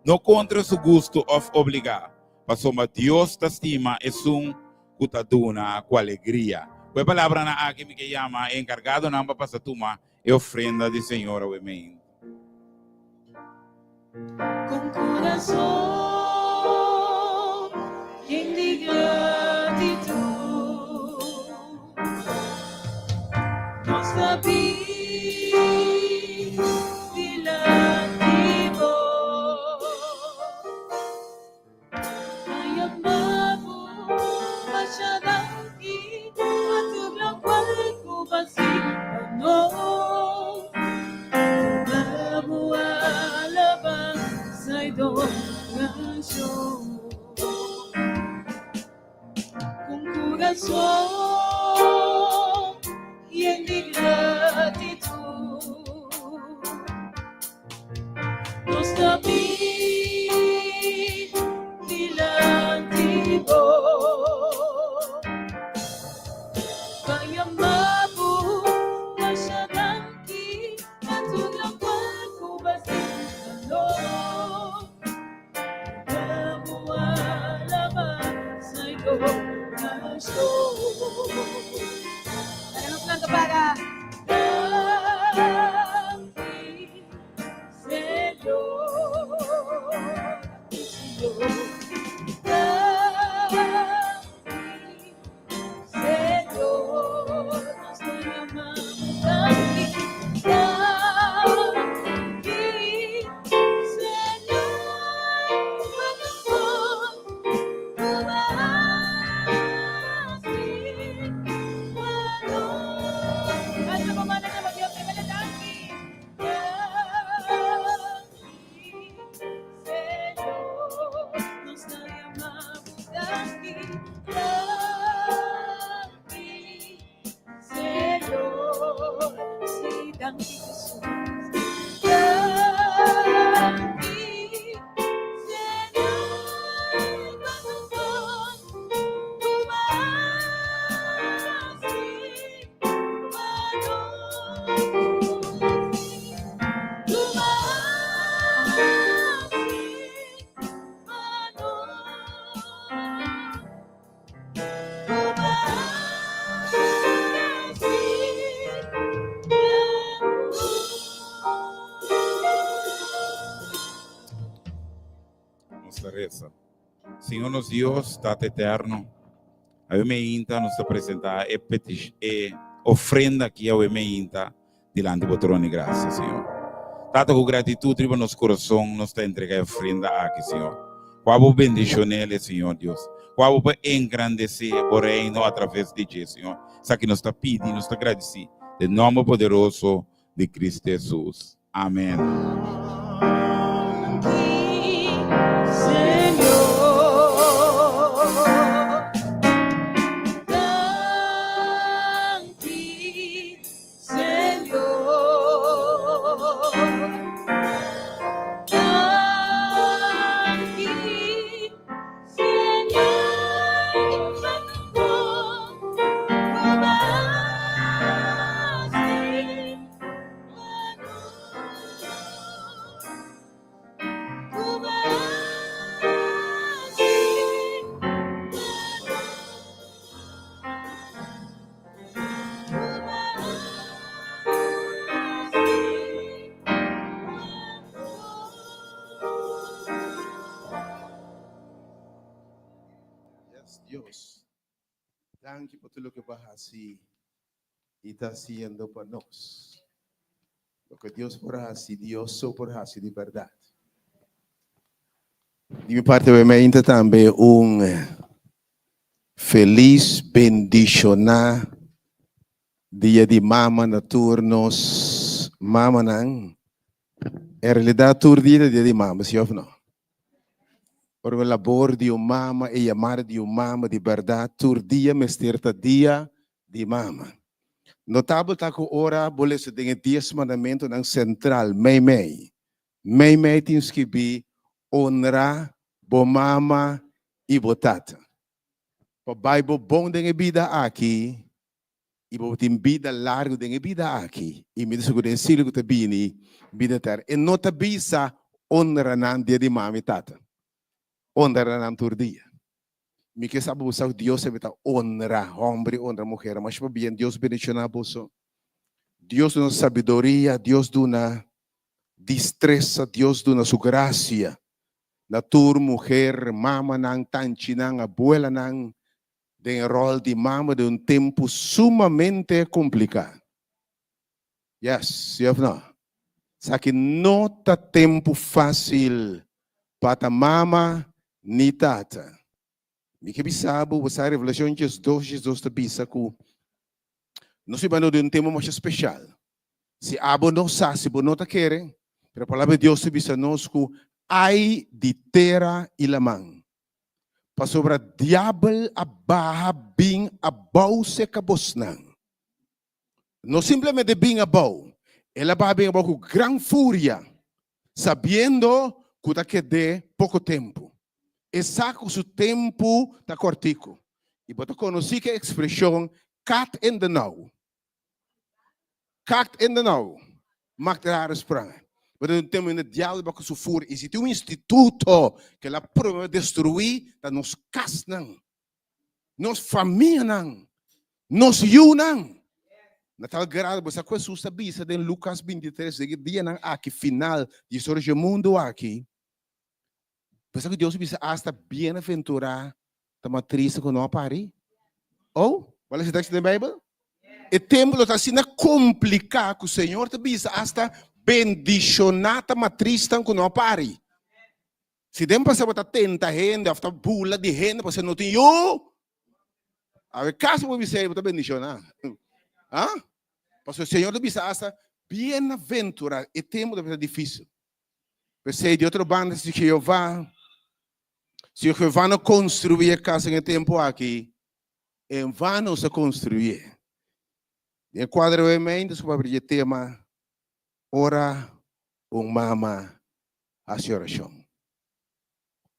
no kontra su gustu òf obligá, pasobra Dios ta stima esun ku ta duna ku alegria. Ku e palabranan aki mi ke yama e enkargadonan pa pasa tuma e ofrenda di Señor awe meinta. Con corazón yen di gratitud nos ta bin dilanti bo. Pa yama bo masha danki pa tur lokual ku bo a hasi pa nos. Duna bo alabansa i adorashon ku kurason yen di gratitut. Nos ta bin dilanti bo pa yama bo masha danki pa tur lokual ku bo a hasi pa nos. Duna bo alabansa i adorashon. Laga nos lanta para. Danki. Señor, Señor, danki, Señor, nos ta yamando danki, danki, Señor, pa tu amor, ku bo a hasi pa nos. Alsa bo man na yama Dios, yam'e danki. Nos ta reza. Señor nos Dios, Tata Eterno, awe meinta nos ta presenta e petish e ofrenda aki awe meinta dilanti bo trono di gracia, Señor. Tata, ku gratitud riba nos corazon nos ta entrega e ofrenda aki, Señor. Ku abo bendicionele, Señor Dios. Ku abo por engrandece bo reino a traves di dje, Señor. Esaki nos ta pidi, nos ta gradeci den nomber poderoso di Cristo Jesus. Amen. Yes, Dios. Danki pa tur loke bo a hasi i ta hasiendo pa nos. Loke Dios por hasi, Dios so por hasi di bèrdat. Di mi parti awe mainta tambe un felis bendishoná dia di mama na tur nos mamanan. En realidat tur dia ta dia di mama, si òf no? Ora un labor di un mama e yamada di un mama di bèrdat tur dia mester ta dia di mama. Notabel ta ku ora bo lesa den e Dies Mandamentunan sentral meimei, meimei tin skibí honra bo mama i bo tata. Pa bai bo bon den e bida aki i bo tin bida largu den e bida aki, i mi ta sigur den e siglo ku ta bini, bida eterno. E no ta bisa honra nan dia di mama i tata, honra nan tur dia. Mi ke sa bo sa ku Dios ta honra hòmber i honra muher. Masha pabien, Dios bendishoná boso. Dios duna sabiduria, Dios duna distresa, Dios duna su grasia na tur muher, mamanan, tanchinan, abuelanan den e ròl di mama den un tempu sumamente kompliká. Yes, si òf no? Esaki no ta tempu fásil pa ta mama ni tata. Mi ke bisa bo, bo sa Revelashon 12, 12 ta bisa ku nos bibando den un tempu masha speshal. Si abo no sa, si bo no ta kere, pero Palabra di Dios ta bisa nos ku ai di tera i laman, pasobra diabel a baha bin abou serka bosnan. No simplemente bin abou, el a baha bin abou ku gran furia, sabiendo ku ta ked'é poko tempu. E sa ku su tempu ta kòrtiku. I bo ta konosí ku e ekspreshon kat in de nauw. Kat in de nauw maakt rare sprangen. Bo ta den un tempu hende diabel bai ku su furia. I si tin un instituto ku el a proba destruí ta nos kasnan. nos famianan, nos yunan. Na tal grado, bo sa ku Hesus ta bisa den Lukas 23, den e dianan aki final di historia dje mundu aki, bo sa ku Dios a bisa asta bienaventurá ta matris ku no a pari? Oh, bo a lesa e teksto den Beibel? E tempu lo ta asina kompliká ku Señor ta bisa asta bendishoná ta matrisnan ku no a pari. Si den pasado bo ta tenta hende of ta bula di hende pasobra no tin yu, awe kasi bo bisa bo ta bendiciona. Ha? Pasobra Señor ta bisa hasta bienaventura e tempo ta bisa dificil. P'esei di otro banda si Jehová, si Jehová no construi e cas den e tempo aki, en vano nos a construié. Den e cuadro awe meinta nos por papia di e tema ora un mama hasi orashon.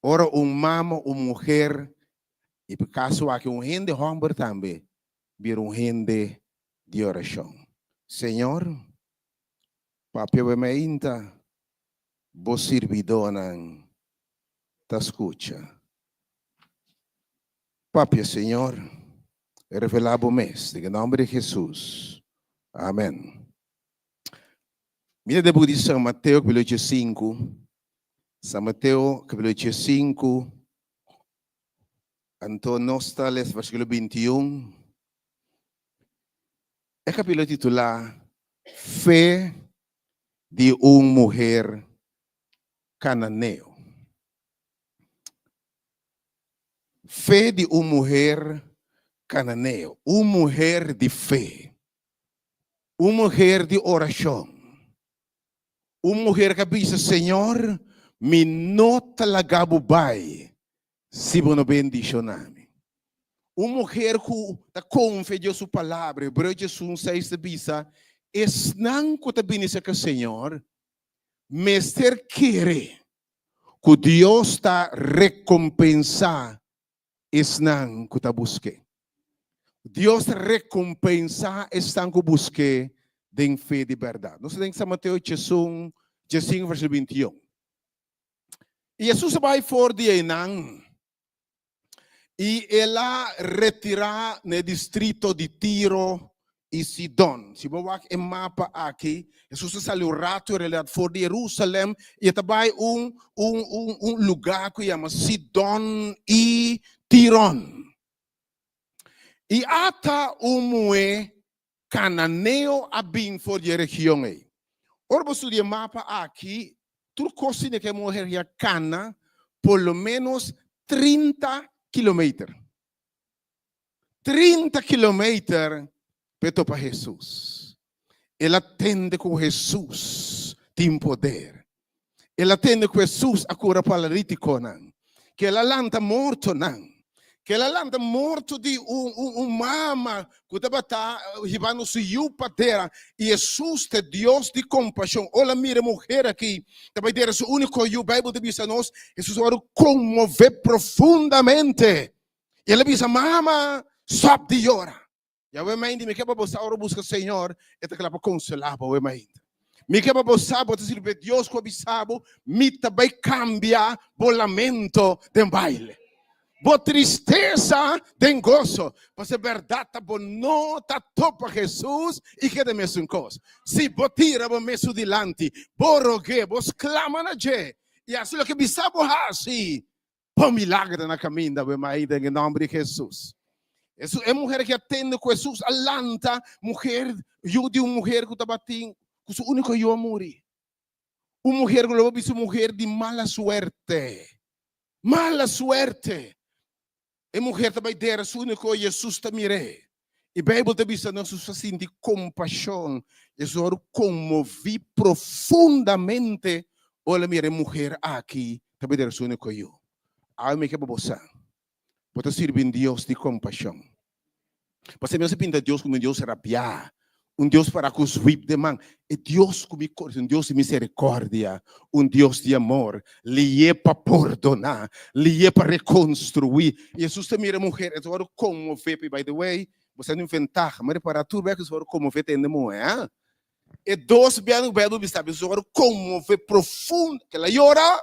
Ora un mama, un muher, i por kaso aki un hende hòmber tambe, bira un hende di orashon. Señor, papia bo mainta, bo sirbidónan ta skucha. Papia, Señor, revelá bo mes, den e nòmber di Hesus. Amèn. Mi ta den buki di San Mateo capítulo 5. San Mateo capítulo 5. Anto nos ta les versículo 21. E capítulo titulá Fe di un muher cananeo. Fe di un muher cananeo, un muher di fe. Un muher di orashon. Un muher ku a bisa, Señor, mi no ta laga bo bai si bo no bendishoná mi. Un muher ku ta konfia Dios su palabra. Hebreo 11, 6 ta bisa, Esnan ku ta bini serka Señor mester kere ku Dios ta rekompensá esnan ku ta busk'é. Dios ta rekompensá esnan ku busk'é den fe di bèrdat. Nos ta den San Mateo 15, versíkulo 21. I Hesus a bai for di einan i el a retirá na e distrito di Tiro i Sidon. Si bo wak e mapa aki, Hesus a sali un ratu en realidat for di Jerusalem i e ta bai un un un un lugá ku yama Sidon i Tiron. I ata un muhé kananeo a bin for di e region ei. Ora bo studia e mapa aki, tur kos tin ku e muher ya kana por lo ménos 30 kilometer. 30 kilometer pa e topa Hesus. El a tende ku Hesus tin poder. El a tende ku Hesus a kura paralitikonan, ku el a lanta mortonan, ku el a lanta morto di un, un, un mama ku tabata hibando su yu pa tera. I Hesus ta e Dios di kompashon. Ora mira e muher aki ta bai dera su úniko yu, Beibel ta bisa nos, Hesus a wòrdu konmové profundamente. I el a bisa, Mama, stòp di yora. Yahweh mainta, mi ke pa bo sa ora bo buska Señor, e ta kla pa konsolá bo, Yahweh mainta. Mi ke pa bo sa bo ta sirbi e Dios ku a bisa bo, Mi ta bai kambia bo lamento den baile. Bo tristesa den goso. Pasobra bèrdat ta bo no ta topa Hesus i keda mesun kos. Si bo tira bo mes su dilanti, bo rog'é, bo sklama na dje i hasi loke bisa bo hasi, bo milagro ta na kaminda bo mai den e nòmber di Hesus. Hesus, e muher aki a tende ku Hesus a lanta muher, yu di un muher ku tabatin ku su úniko yu a muri. Un muher ku lo bo bisa un muher di mala suerte. Mala suerte! E muher ta bai dera su úniko, Hesus ta mir'é. E Beibel ta bisa nos Hesus a sinti kompashon. Hesus a wòrdu konmoví profundamente ora el a mira e muher aki ta bai dera su úniko yu. Awe mi ke pa bo sa, bo ta sirbi un Dios di kompashon. Pasobra mi a pinta Dios komo un Dios rabiá, un Dios pará ku zwip den man. E Dios ku mi konosé, un Dios di miserikòrdia, un Dios di amor, lié pa pordoná, lié pa rekonstruí. I Hesus ta mira e muher, e ta wòrdu konmové. By the way, bo sa di un ventaha, mi a repará tur bes ku Hesus wòrdu konmové ta hende muhé, ha? E dos biaha ku Beibel bisa, Hesus wòrdu konmové profundo, kel a yora.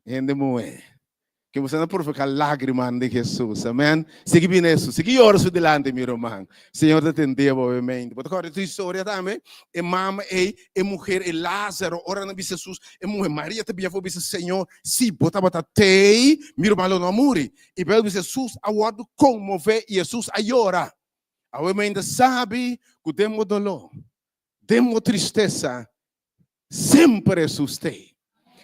Hende muhé, ke boso na provoká lágrimanan di Hesus. Amèn. Sigui bini Hesus. Sigui yora su dilanti, mi ruman. Señor ta tendé bo, obviamente. Bo ta kòrda tu historia tambe? E mama ei, e muher, e Lázaro, ora nan bisa Hesus, e muher Maria ta bini afó bisa, Señor, si bo tabata tei, mi ruman lo no a muri. I Beibel bisa Hesus a wòrdu konmové i Hesus a yora. Awe mi ainda sabi ku den bo doló, den bo tristesa, Semper Hesus t'ei.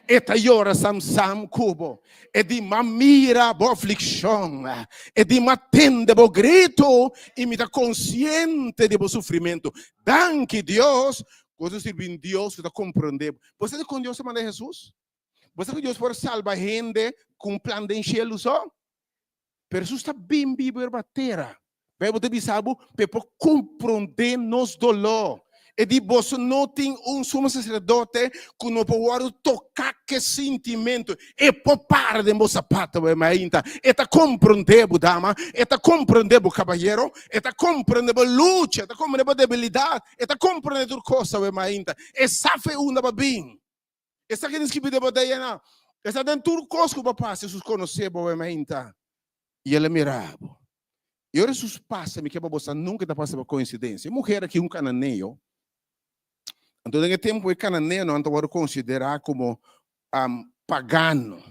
E ta yora sam sam ku bo. E di, M'a mira bo aflikshon. E di, M'a tende bo gritu i mi ta konsiente di bo sufrimentu. Danki Dios ku bo ta sirbi un Dios ku ta komprondé bo. Bo sa dikon Dios a manda Hesus? Bo sa ku Dios por salba hende ku un plan den shelu so? Pero Hesus ta bin biba riba tera. Bijbel ta bisa bo pa e por komprondé nos doló. E di, Boso no tin un sumo saserdote ku no por wòrdu toká ku e sintimentu. E por para den bo sapato, bo mainta. E ta komprondé bo, dama. E ta komprondé bo, kabayero. E ta komprondé bo lucha. E ta komprondé bo debilidat. E ta komprondé tur kos, bo mainta. E sa fe unda bo a bin. E sa kende skibi den bo DNA. E sa den tur kos ku bo pasa, Hesus konosé bo e mainta i el a mira bo. I ora Hesus pasa, mi ke pa bo sa nunka e ta pasa pa koinsidensia. E muher aki un kananeo. Anto den e tempu e kananeonan ta wòrdu konsiderá komo pagano.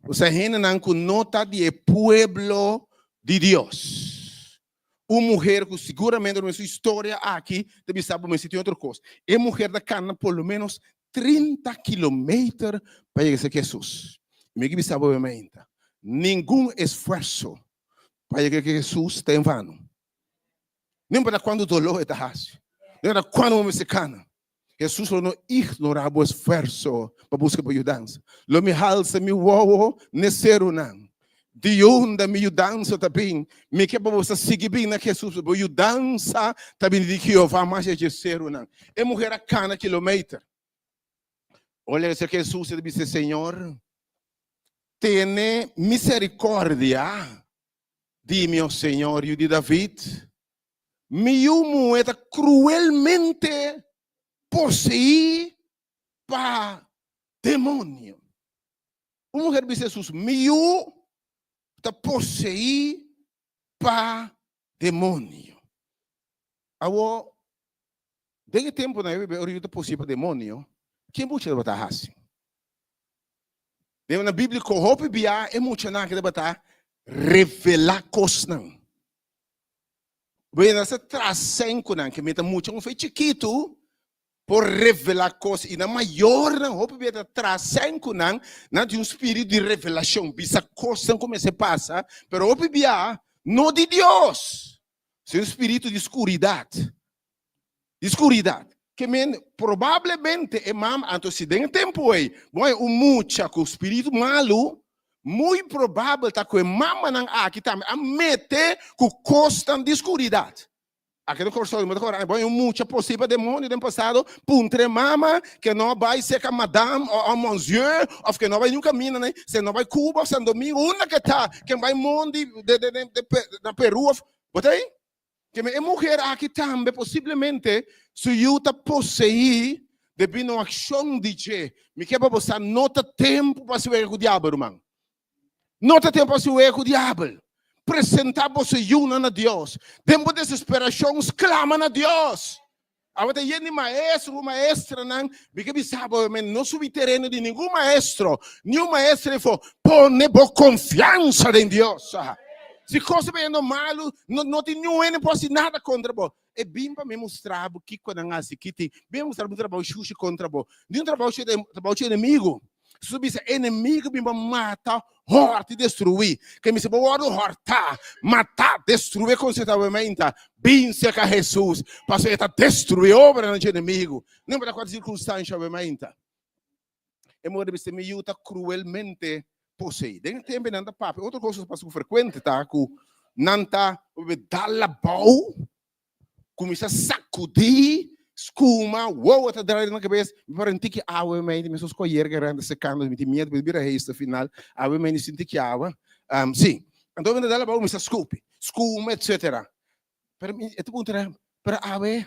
Osea hendenan ku no ta di e pueblo di Dios. Un muher ku siguramente den su historia aki ta bisa bo mester tin otro kos. E muher ta kana por lo menos 30 kilometer pa yega serka Hesus. I mi ke bisa bo mainta, ningun esfuerso pa yega serka Hesus ta en vano. No importa kuantu doló e ta hasi, no importa kuantu bo mester kana, Hesus lo no ignorá bo esfuerso pa buska bo yudansa. Lo mi halsa mi wowo n'e serunan. Di unda mi yudansa ta bin? Mi ke pa bo sa sigui bin na Hesus. Bo yudansa ta bini di Jehová mas dje serunan. E muher a kana kilometer. Ora el a Hesus, el a bisa, Señor, tene misericordia di mi, o Señor, yu di David. Mi yu muhé ta kruelmente poseí pa demonio. Un muher bisa Hesus, Mi yu ta poseí pa demonio. Awor, den e tempunan ei, ora yu ta poseí pa demonio, ken mucha tabata hasi? Den na bíbliko hopi bia e muchanan aki tabata revelá kosnan. Bueno, sa trasen ku nan ke meta mucha un fe chikitu por revelá kos i nan mayornan hopi bia ta trasen ku nan, nan tin un spiritu di revelashon, bisa kosnan ku mester pasa, pero hopi bia no di Dios, sino un spiritu di skuridat, di skuridat. Ke men probablemente e mama, anto si den e tempu ei bo haña un mucha ku spiritu malu, muy probabel ta ku e mamanan aki tambe a mete ku kosnan di skuridat. Aki na Kòrsou mi ta kòrda bo haña un mucha posí pa demonio den pasado, puntra e mama ke no a bai serka madam òf monsieur òf ke no a bai niun kaminda nei, se no a bai Cuba òf San Domingo, unda ke ta, ke bai mondi na Peru òf, bo ta ei? Keme e muher aki tambe posiblemente su yu ta poseí debí na un akshon di dje. Mi ke pa bo sa no ta tempu pa hasi wega ku diabel, ruman. No ta tempu hasi wega ku diabel. Presentá boso yunan na Dios. Den bo desesperashon, sklama na Dios. Awe ta yen di maestro ku maestranan. Mi ke bisa bo, men no subi tereno di ningun maestro, niun maestra efo. Pone bo konfiansa den Dios. Si kos ta bayendo malu, no, no tin niun hende por hasi nada kontra bo. E bin pa mi mustra bo kiko nan hasi, ki tin. Bin mustra bo un trabou shushi kontra bo. Ni un trabou shushi, trabou di enemigu. Jesus bisa, enemigu bin pa mata, hòrta i destruí. Ke mi si bo wòrdu hòrtá, matá, destruí konsertablemente, bin serka Jesus, pasobra e ta destruí obranan dje enemigu. No importa kua sirkunstansha obviamente. E muher bisa, mi yu ta kruelmente poseí. Den e tempu nan ta papia, otro kos ku ta pasa ku frekuente ta ku nan ta dal abou Kuminsá sakudí skuma, wowo ta drai na kabes. Mi para un tiki awa mei, mi sos koyer garanta sekando, mi tin miedu pa bira heis ta final. Awe mei ni sin tiki awa. Um, sí. Anto mi ta dal abou, kuminsá skupi, skuma, etcetera. Pero mi, e ta puntra, pero awe,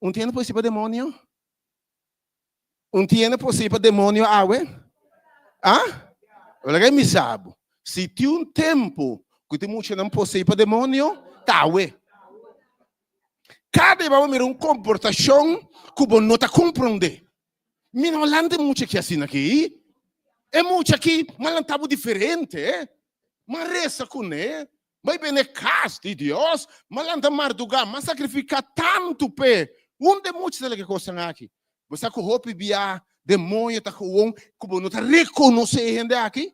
un tiende por pa demonio? Un tiende por pa demonio awe? Ah? Wala mi sabu. Si tin un tempu ku tin muchanan poseí pa demonio, ta awe. Kada bia bo mira un komportashon ku bo no ta komprondé. Mi no lanta e mucha aki asina aki. E mucha aki m'a lanta bo diferente. M'a resa kuné. Bai bene kas di Dios, m'a lanta mardugá, m'a sakrifiká tantu p'e. Unda e mucha ta leka e kosnan aki? Bo sa ku hopi bia demoño ta gewoon ku bo no ta rekonosé e hende aki?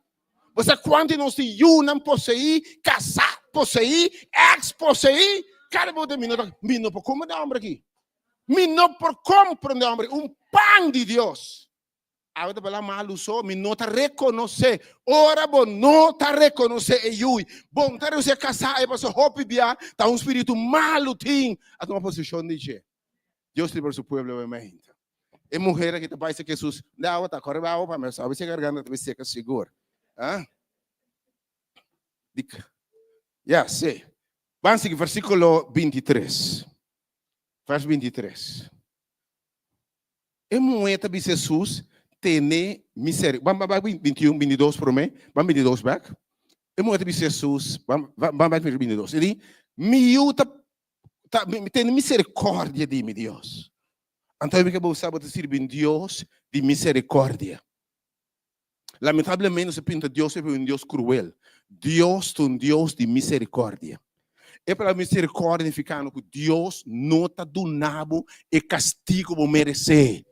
Bo sa kuantu di nos tin yunan poseí, kasá poseí, èks poseí? Kada bo ta mi no ta, mi no por komprendé e hòmber aki. Mi no por komprendé e hòmber aki. Un pan di Dios. Awe ta bala malu so, mi no ta rekonosé. Ora bo no ta rekonosé e yui, bo no ta rekonosé kasá e pasobra hopi bia ta un spiritu malu tin a tuma poseshon di dje. Dios libra su pueblo awe mainta. E muher aki ta bai sa Jesus, de awa ta kore awa pa mi, awe si garganta ta bai seka sigur. Ah? Dik. Ya, si. Ban sigui versíkulo 23. Vers 23. E muhé ta bisa Hesus, Tene miseri-. Ban bai 21, 22 promé, ban 22 bèk. E muhé ta bisa Hesus, ban ban bai 22. E di, Mi yu ta ta tene miserikòrdia di mi, Dios. Anto mi ke bo sa bo ta sirbi un Dios di miserikòrdia. Lamentablemente nos a pinta Dios komo un Dios kruel. Dios ta un Dios di miserikòrdia. E palabra miserikòrdia nifikando ku Dios no ta duna bo e kastigu bo meresé.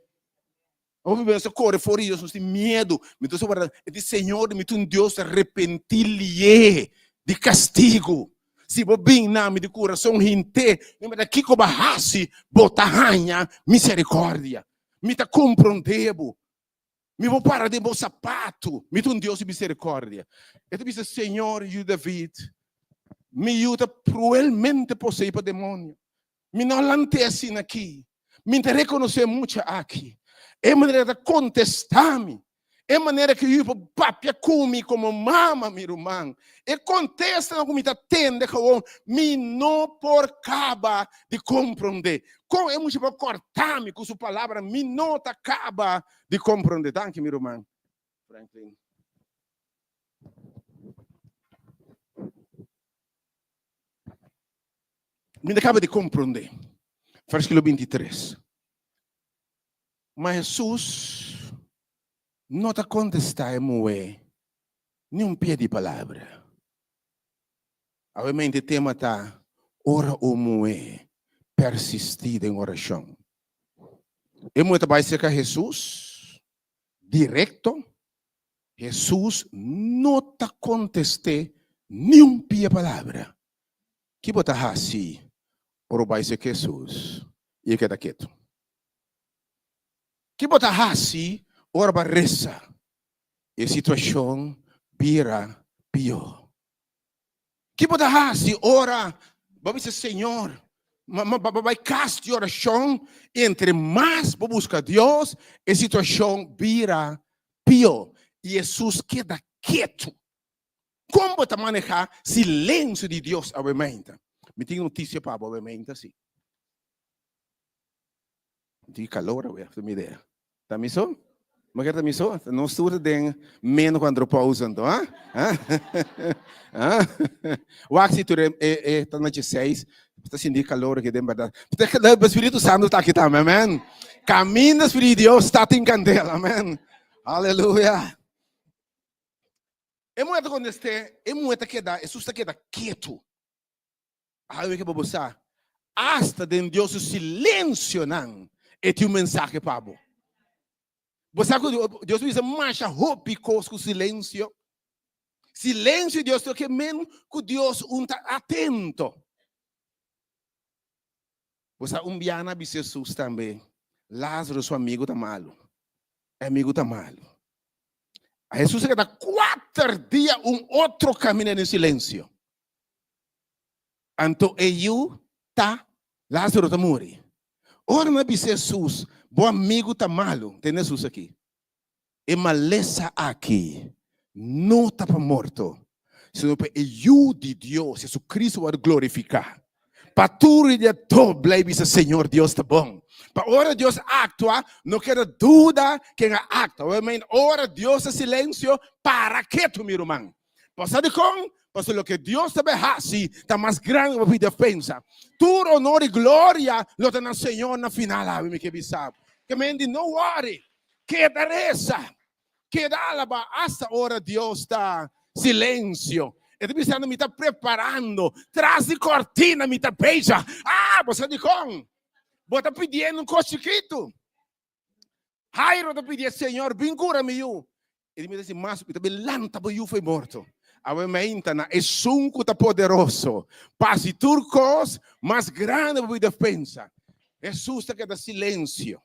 Hopi bes nos ta kore for di Dios, nos tin miedu. Mi ta warda, e di Señor mi ta un Dios ta repentí lié di kastigu. Si bo bin na mi di kurason hint'é, no importa kiko bo a hasi, bo ta haña miserikòrdia. Mi ta komprondé bo. Mi por para den bo sapatu. Mi ta un Dios di misericordia. E ta bisa, Señor, yu David, mi yu ta cruelmente poseí pa demonio. Mi no lant'é asina aki. Mi ta reconocé mucha aki. E manera ta contestá mi. E manera ku yu por papia ku mi komo mama, mi ruman. E kontestanan ku mi ta tende gewoon, mi no por kaba di komprondé. Kon e mucha por kòrta mi ku su palabra, mi no ta kaba di komprondé. Danki mi ruman Franklin. Mi ta kaba di komprondé. Versíkulo 23. Ma Hesus no ta kontestá e muhé ni un pia di palabra. Obviamente e tema ta ora un muhé persistí den orashon. E muhé ta bai serka Hesus direkto. Hesus no ta kontest'é ni un pia palabra. Ki bo ta hasi ora bo bai serka Hesus i e keda ketu? Ki bo ta hasi ora bo a resa i e situashon bira pió? Ki bo ta hasi ora bo bisa Señor, bo bai kas di orashon i entre mas bo buska Dios, e situashon bira pió i Hesus keda ketu? Kon bo ta maneha silensio di Dios awe mainta? Mi tin notisia pa bo awe mainta si. Mi tin kalor awe, mi idea. Ta mi so? Ma ta mi so? Nos tur ta den menos ku andropausa anto, ha? Ha? Ha? Wak si tur e, e, e ta na 16, ta sinti calor aki den berdad. E Spiritu Santo ta aki tambe, amen. Caminda Spiritu di Dios ta tin candela, amen. Aleluya. E mujer ta contesté, e mujer ta keda, Jesus ta keda ketu. Awe ke bo bo sa, asta den Dios su silensionan e tin un mensahe pa bo. Bo sa ku Dios bisa masha hopi kos ku silensio. Silensio Dios ta ke men ku Dios un ta atento. Bo sa un biaha nan a bisa Jesus tambe, Lázaro su amigu ta malu. E amigu ta malu. A Jesus a keda kuater dia un otro kaminda den silensio. Anto e yu ta, Lázaro ta muri. Ora nan a bisa Hesus, Bo amigu ta malu, tende Hesus aki, E malesa aki no ta pa morto, sino pa e Yu di Dios, Jesucristo, wòrdu glorifiká. Pa tur hende a dobla i bisa, Señor Dios ta bon. Pa ora Dios aktua, no keda duda ken a aktua. Ora Dios ta silensio, para ketu, mi ruman. Pasobra dikon? Pasobra loke Dios ta bai hasi ta mas grandi ku bo pidi òf pensa. Tur onor i gloria lo ta na Señor na final awe, mi ke bisa bo. Ke men di no wòri, keda resa, keda alabá asta ora Dios ta silensio. E ta bisando mi ta preparando, tras di kòrtina mi ta beja. Ah, bo sa dikon? Bo ta pidiendo un kos chikitu. Jairo ta pidi e Señor, bin kura mi yu. E di mi ta si mas, mi ta bin lanta bo yu fo'i morto. Awe mainta na esun ku ta poderoso pa hasi tur kos mas grandi bo bida pensa. Hesus ta keda silensio.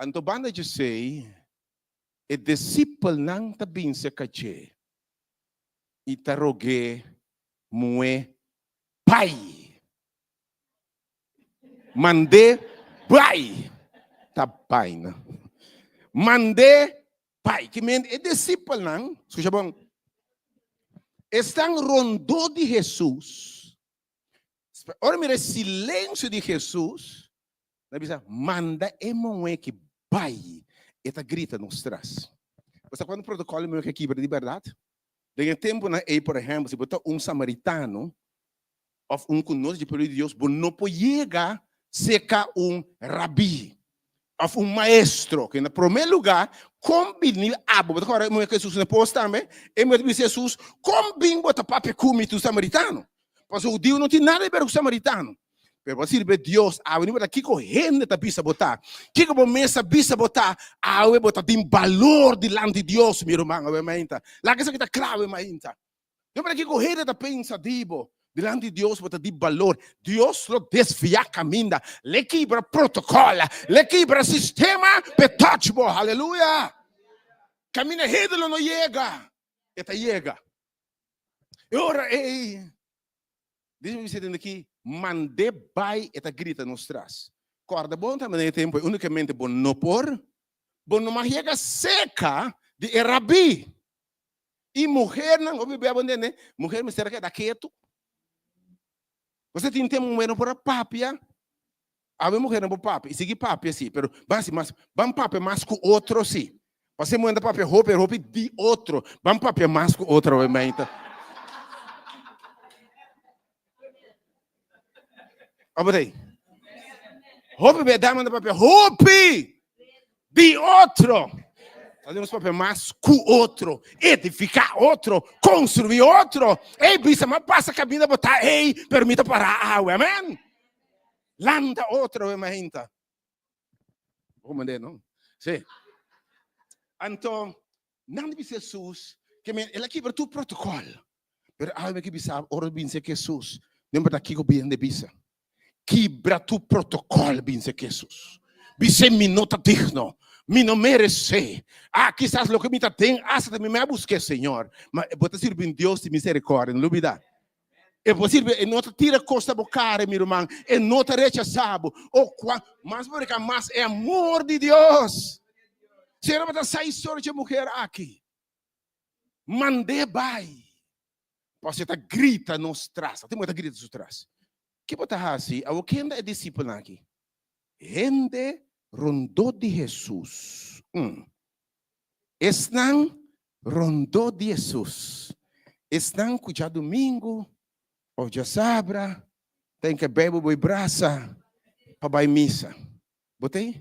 Anto banda djesei, e disipelnan ta bin serka dje i ta rog'é muhé bai. Mand'é bai. Ta bai na. Mand'é bai. Ki men e disipelnan, skucha bon, esnan rondó di Hesus, ora mira e silensio di Hesus, nan bisa, manda e muhé ki bai. E ta grita nos tras. Bo sa kuantu protokòl e muhé ke kibra di bèrdat? Den e tempunan ei, por ehèmpel, si bo ta un samaritano, òf un ku no ta dje pueblo di Dios, bo no por yega serka un rabí òf un maestro. Ke na promé lugá, kon bini abo? Bo ta kòrda e muhé ku Hesus na pos tambe? E muhé ta bisa Hesus, Kon bin bo ta papia ku mi, tu samaritano? Pasobra hudiu no tin nada di ber ku samaritano. Pero bo a sirbi Dios awe, no importa kiko hende ta bisa bo ta, kiko bo mes ta bisa bo ta, awe bo ta tin balor dilanti Dios, mi ruman, awe mainta. Laga esaki ta kla awe mainta. No importa kiko hende ta pensa di bo, dilanti Dios bo ta di balor. Dios lo desviá kaminda, le kibra protokòl, le kibra sistema p'e touch bo. Haleluya! Kaminda hende lo no yega, e ta yega. E ora ei, Dios mi bisa den aki, mand'é bai, e ta grita nos tras. Kòrda bon tambe den e tempu ei, únikamente bo no por, bo no mag yega seka di e rabí. I muhernan, hopi bia bo ntende, muher mester a keda ketu. Pasobra tin tempu muher no por a papia. Awe muhernan por papia i sigui papia si, pero ban hasi mas, ban papia mas ku otro si. Pasobra muher ta papia hopi, pero hopi di otro. Ban papia mas ku otro awe mainta. Abo ta ei? Hopi bia dama ta papia hopi di otro. Ta nos papia mas ku otro, edifiká otro, konstruí otro. Ey, bisa m'a pasa kaminda bo ta ey, pero mi ta pará awe. Amen. Lanta otro awe mainta. Bo komprendé, no? Sí. Anto, nan di bisa Hesus, ke men, el a kibra tur protokòl. Pero awe mi ke bisa, ora bin serka Hesus, no importa kiko hende bisa. Kibra tur protokòl bin serka Hesus. Bis'é mi no ta digno, mi no meresé. Ah, kisas loke mi ta den asta ta mi me a busk'é, Señor. Ma bo ta sirbi un Dios di miserikòrdia, no lubidá. E por sirbi, e no ta tira kos na bo kara, mi ruman. E no ta rechasá bo. O kua, mas bo reka mas e amor di Dios. Señor tabata sa historia dje muher aki. Mand'é bai. Pasobra e ta grita nos tras. Ata muher ta grita su tras. Ke bo ta hasi? Awor ken ta e disipelnan aki? Hende. rondó di Hesus. Mm. Esnan rondó di Hesus. Esnan ku djadumingu òf djasabra ta hinka Beibel bo e brasa pa bai misa. Bo ta ei?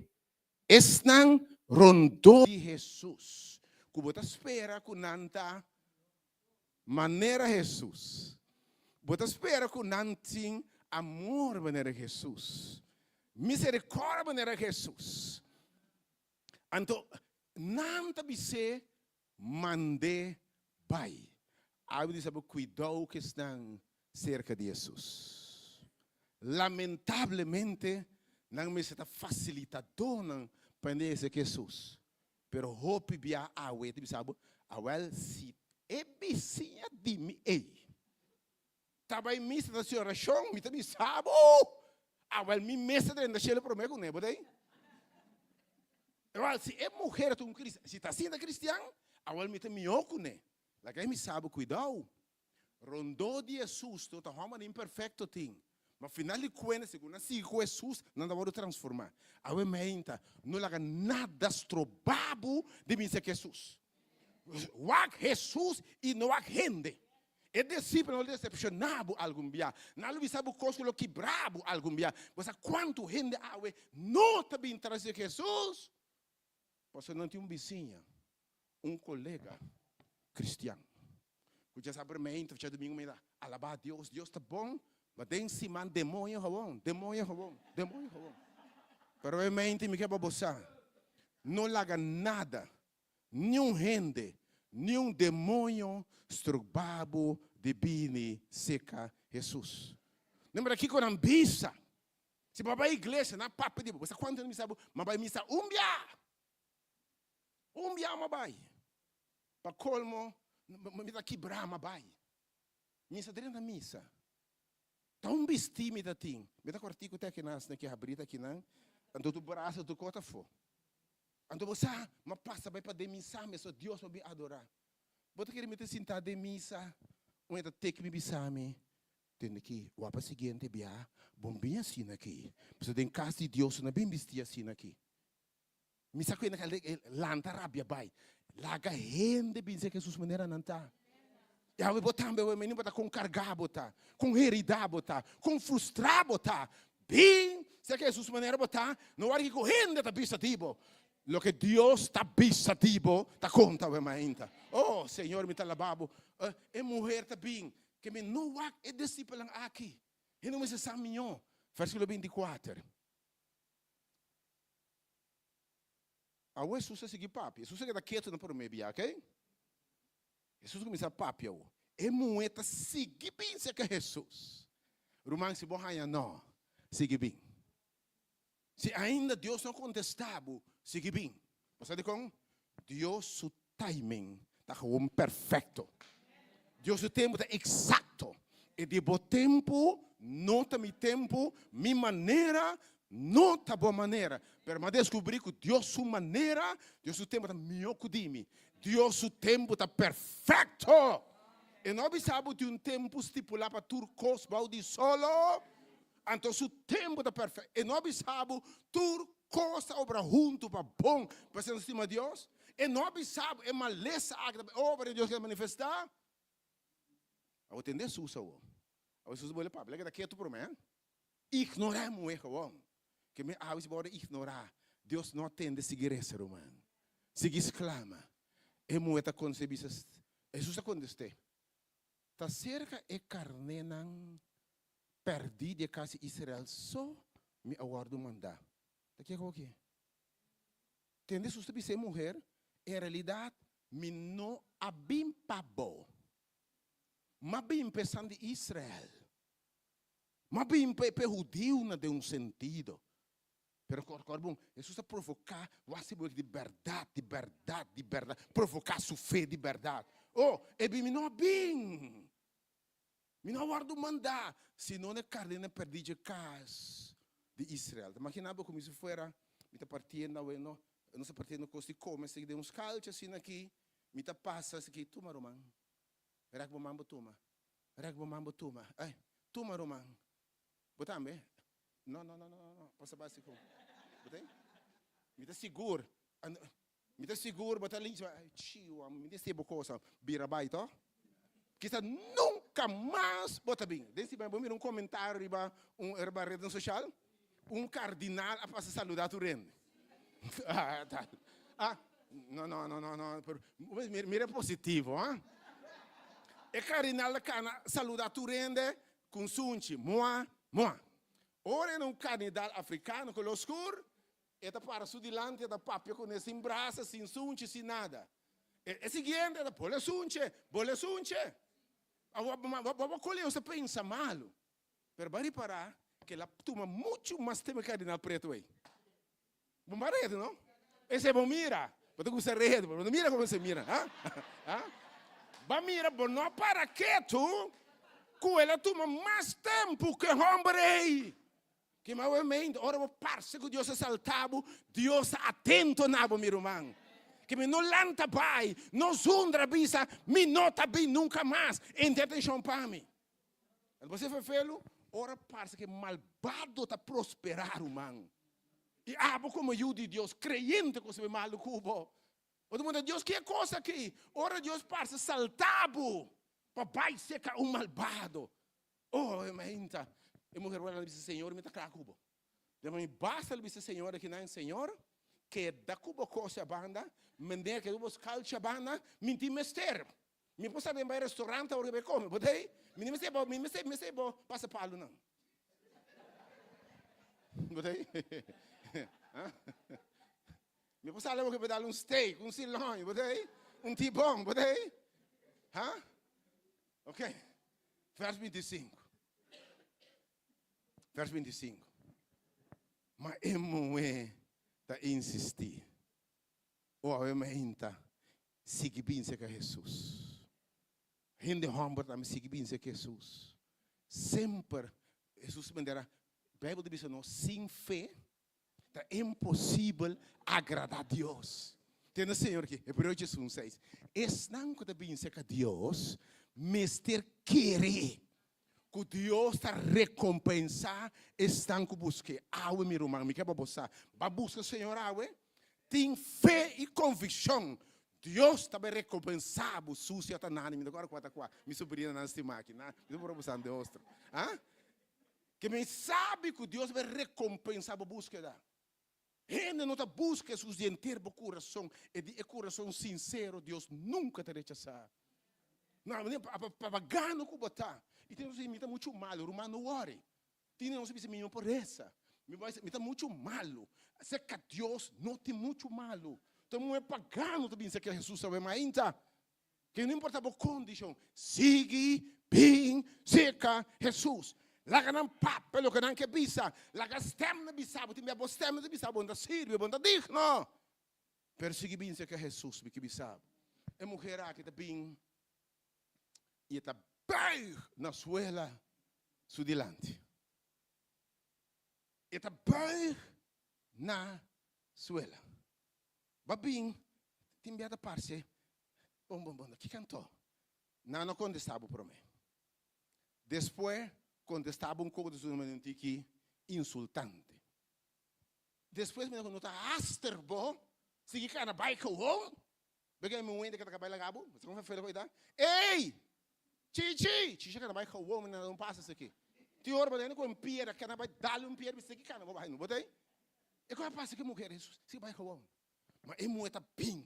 Esnan rondó di Hesus ku bo ta spera ku nan ta manera Hesus. Bo ta spera ku nan tin amor manera Hesus, miserikòrdia manera Hesus. Anto nan ta bis'é, Mand'é bai. Awe di sa bo kuidou ku esnan serka di Hesus. Lamentablemente, nan mester ta fasilitadónan pa hende yega serka Hesus. Pero hopi bia awe ta bisa bo, Awèl, si e bisiña di mi ei ta bai misa ta hasi orashon, mi ta bisa bo, awèl mi mes ta drenta shelu promé ku ne, bo ta ei? Awèl, si e muher ta un kristian, si ta asina ta kristian, awèl mi ta mihó ku ne. Laga mi sa bo kuidou. Rondó di Hesus no ta hòmbernan imperfekto tin, ma final di kuenta segun nan sigui ku Hesus nan ta wòrdu transformá. Awe meinta, no laga nada stroba bo di bin serka Hesus. Wak Hesus i no wak hende. E disipelnan lo desepshoná bo algun bia. Nan lo bisa bo kos ku lo kibra bo algun bia. Bo sa kuantu hende awe no ta bin tras di Hesus? Pasobra nan tin un bisiña, un kolega kristian, ku dja sabra meinta of djadumingu meinta alabá Dios, Dios ta bon, ma den siman demoño hawon, demoño hawon, demoño hawon. Pero e meinta mi ke pa bo sa, no laga nada, niun hende, niun demoño stroba bo di bini seka Hesus. Nembra kiko nan bisa Si bo a bai iglesia, nan a papia di bo. Bo sa kuantu hende mi sa bo? Mi a bai misa un bia! Un bia mi a bai. Pa kolmo, mi ta kibrá mi a bai. Misa drenta misa. Ta un bistí mi ta tin. Mi ta kòrtiku te akinan, asina ki habrí ta akinan. Anto tur brasa, tur kos ta afó. Anto bo sa, mi a pasa bai paden misa mi, so Dios mi a bin adorá. Bo ta kere mi ta sintá den misa, un e ta teki mi bisa mi, Tende ki wapa siguiente bia bon bin asina aki. Pasobra den kas di Dios no bin bisti asina aki. Mi sa ku e lanta rabia bai. Laga hende bin serka Hesus manera nan ta. I awe bo tambe awe meni bo ta kon kargá bo ta, kon heridá bo ta, kon frustrá bo ta. Bin serka Hesus manera bo ta, no wòrdu kiko hende ta bisa di bo. Loke Dios ta bisa di bo ta konta awe mainta. Oh, Señor mi ta alabá bo. E muher ta bin Ke mi no wak e disipelnan aki. Hende mester sa mihó. Versíkulo 24. Awor Hesus a sigui papia. Hesus a keda ketu na promé bia, oké? Hesus a kuminsá papia awor. E muhé ta sigui bin serka Hesus. Ruman, si bo haña no, sigui bin. Si ainda Dios no kontestá bo, sigui bin. Bo sa dikon? Dios su timing ta gewoon perfekto. Dios su tempu ta eksakto. E di bo tempu no ta mi tempu, mi manera no ta bo manera. Pero mi a deskubrí ku Dios su manera, Dios su tempu ta mihó ku di mi. Dios su tempu ta perfekto. E no a bisa bo tin un tempu stipulá pa tur kos bou di solo. Anto su tempu ta perfekto. E no a bisa bo tur kos ta obra huntu pa bon pa esnan ku stima Dios? E no a bisa bo e malesa aki ta pa e obra di Dios ku ta manifestá? Awor tende Hesus awor. Awor Hesus a bolbe papia. Lei keda ketu promé. Ignorá e muhé gewoon. Ke mi awe si bo wòrdu ignorá, Dios no a tende sigui resa ruman. Sigui sklama. E muhé ta konsebí sa. Hesus a kontest'é, Ta serka e karnénan pèrdí di e kas di Israel so mi a wòrdu mandá. Ta kiko aki? Tende Hesus ta bisa e muher, En realidat mi no a bin pa bo, m'a bin pa esnan di Israel. M'a bin pa e hudiunan den un sentido. Pero kòrda bon, Hesus a provoká wak si bo di bèrdat, di bèrdat, di bèrdat, provoká su fe di bèrdat. Oh, e bin mi no a bin. Mi no a wòrdu mandá, sino na e karnénan pèrdí dje kas di Israel. Ta imaginá bo ku mi si fuera, mi ta partiendo awe, no, nos ta partiendo kos di kome asina den un skalchi asina aki, mi ta pasa asina aki, tuma ruman, rèk bo man bo tuma, rèk bo man bo tuma, ai, tuma ruman, bo tambe? No, no, no, no, no, pasa básiko, bo ta ei? Mi ta sigur, mi ta sigur bo ta linchi, ay chiwa, mi ta bo cosa bira bai to. Kisa nunca mas bo ta bin. Den si bo mira un comentario riba un riba red social, un cardinal a pasa saluda tur hende. Ah, tal. Ah, no, no, no, no, no, pero mira, mira positivo, ah. E cardinal a cana saluda tur hende cu sunchi, mua, mua. Ora era un cardinal africano color oscur, e ta para su dilanti, e ta papia cu ne sin brasa, sin sunchi, sin nada. E, e siguiente ta bole sunche, bole sunche. Bo colegio sa pensa malo. Pero ba ripara cu el a tuma mucho mas tempo e cardinal preto ey. Bo ba reto, no? Esey bo mira. Bo ta gusta reto, bo no mira como esey mira. Ha? Ha? Ba mira, bo no para keto cu el a tuma mas tempo cu e homber ey. Kima bo mente, ora bo parse ku Dios a salta bo, Dios ta atento na bo, mi ruman. Ke mi no lanta bai, no zundra bisa, mi no ta bin nunka mas, ente atenshon pa mi. Anto bo se ferfelu, ora parse ke malbado ta prosperá, ruman. I abo komo yu di Dios, kreyente ku a sebe malu ku bo, bo ta puntra Dios, ke kos aki? Ora Dios parse salta bo pa bai seka un malbado, Oh, e mainta, e muher wak a bisa, Señor, mi ta kla ku bo. Dema mi basta el bisa Señor akinan, Señor, keda ku bo kos a banda, meneer keda ku bo skalchi a banda, mi tin mester. Mi por sa den bai restaurant awor ke bai kome, bo ta ei? Mi no mester bo, mi mester, mi mester bo pasa palunan. Bo ta ei? Mi por sali awor ke bai dal un steak, un sirloin, bo ta ei? Un T-bone, bo ta ei? Ha? Ok, vers 25. Vers 25. Ma e muhé ta insistí. O awe mainta, sigui bin serka Hesus. Hende hòmber tambe sigui bin serka Hesus. Semper Hesus mendera, Beibel ta bisa nos, sin fe Ta imposibel agradá Dios. Tende Señor aki, Hebreo 11, 6. Esnan ku ta bin serka Dios mester kere ku Dios ta rekompensá esnan ku busk'é. Awe, mi ruman, mi ke pa bo sa, ba buska Señor awe, tin fe i konvikshon, Dios ta bai rekompensá bo. Susi ota nani, mi no kòrda kua ta kua, mi sobrinanan stimá aki, mi ta puru abusando de ostro. Ah? Ke men sabi ku Dios bai rekompensá bo búskeda. Hende no ta buska Hesus di henter bo kurason, e di e kurason sinsero Dios nunka ta rechasá. No, pa pagano ku bo ta, i tin nos bisa mi ta muchu malu, ruman no wòri. Tin nos bisa mi no por resa, mi ta muchu malu. Serka Dios no tin muchu malu. Ta un pagano ta bin serka Hesus awe mainta. Ke no importa bo kondishon, sigui bin serka Hesus. Laga nan papia loke nan ke bisa. Laga stèmnan bisa bo. Tin bia bo stèmnan ta bisa bo no ta sirbi, bo no ta digno. Pero sigui bin serka Hesus, mi ke bisa bo. E muher aki ta bin i e ta buig na suela su dilanti. E ta buig na suela. Ba bin, tin bia ta parse, bon, bon, bon, kiko anto? Nan no kontestá bo promé. Despues, kontestá bo un koko di su manera un tiki insultante. Despues, mira ku no ta haster bo, sigui kana bai gewoon. Bo ke mi wende ke ta bai laga bo? Bo sa kon fefele ku e ta? Ey! Chichi! Chichi a kana bai gewoon, mi no pasa esaki. Tin ora bo ta hende ku un piedra, kana bai dal un piedra, bisaki kana bo bai, no bo ta ei? E ku a pasa ku e muher, Hesus si bai gewoon. Ma e muher ta bin.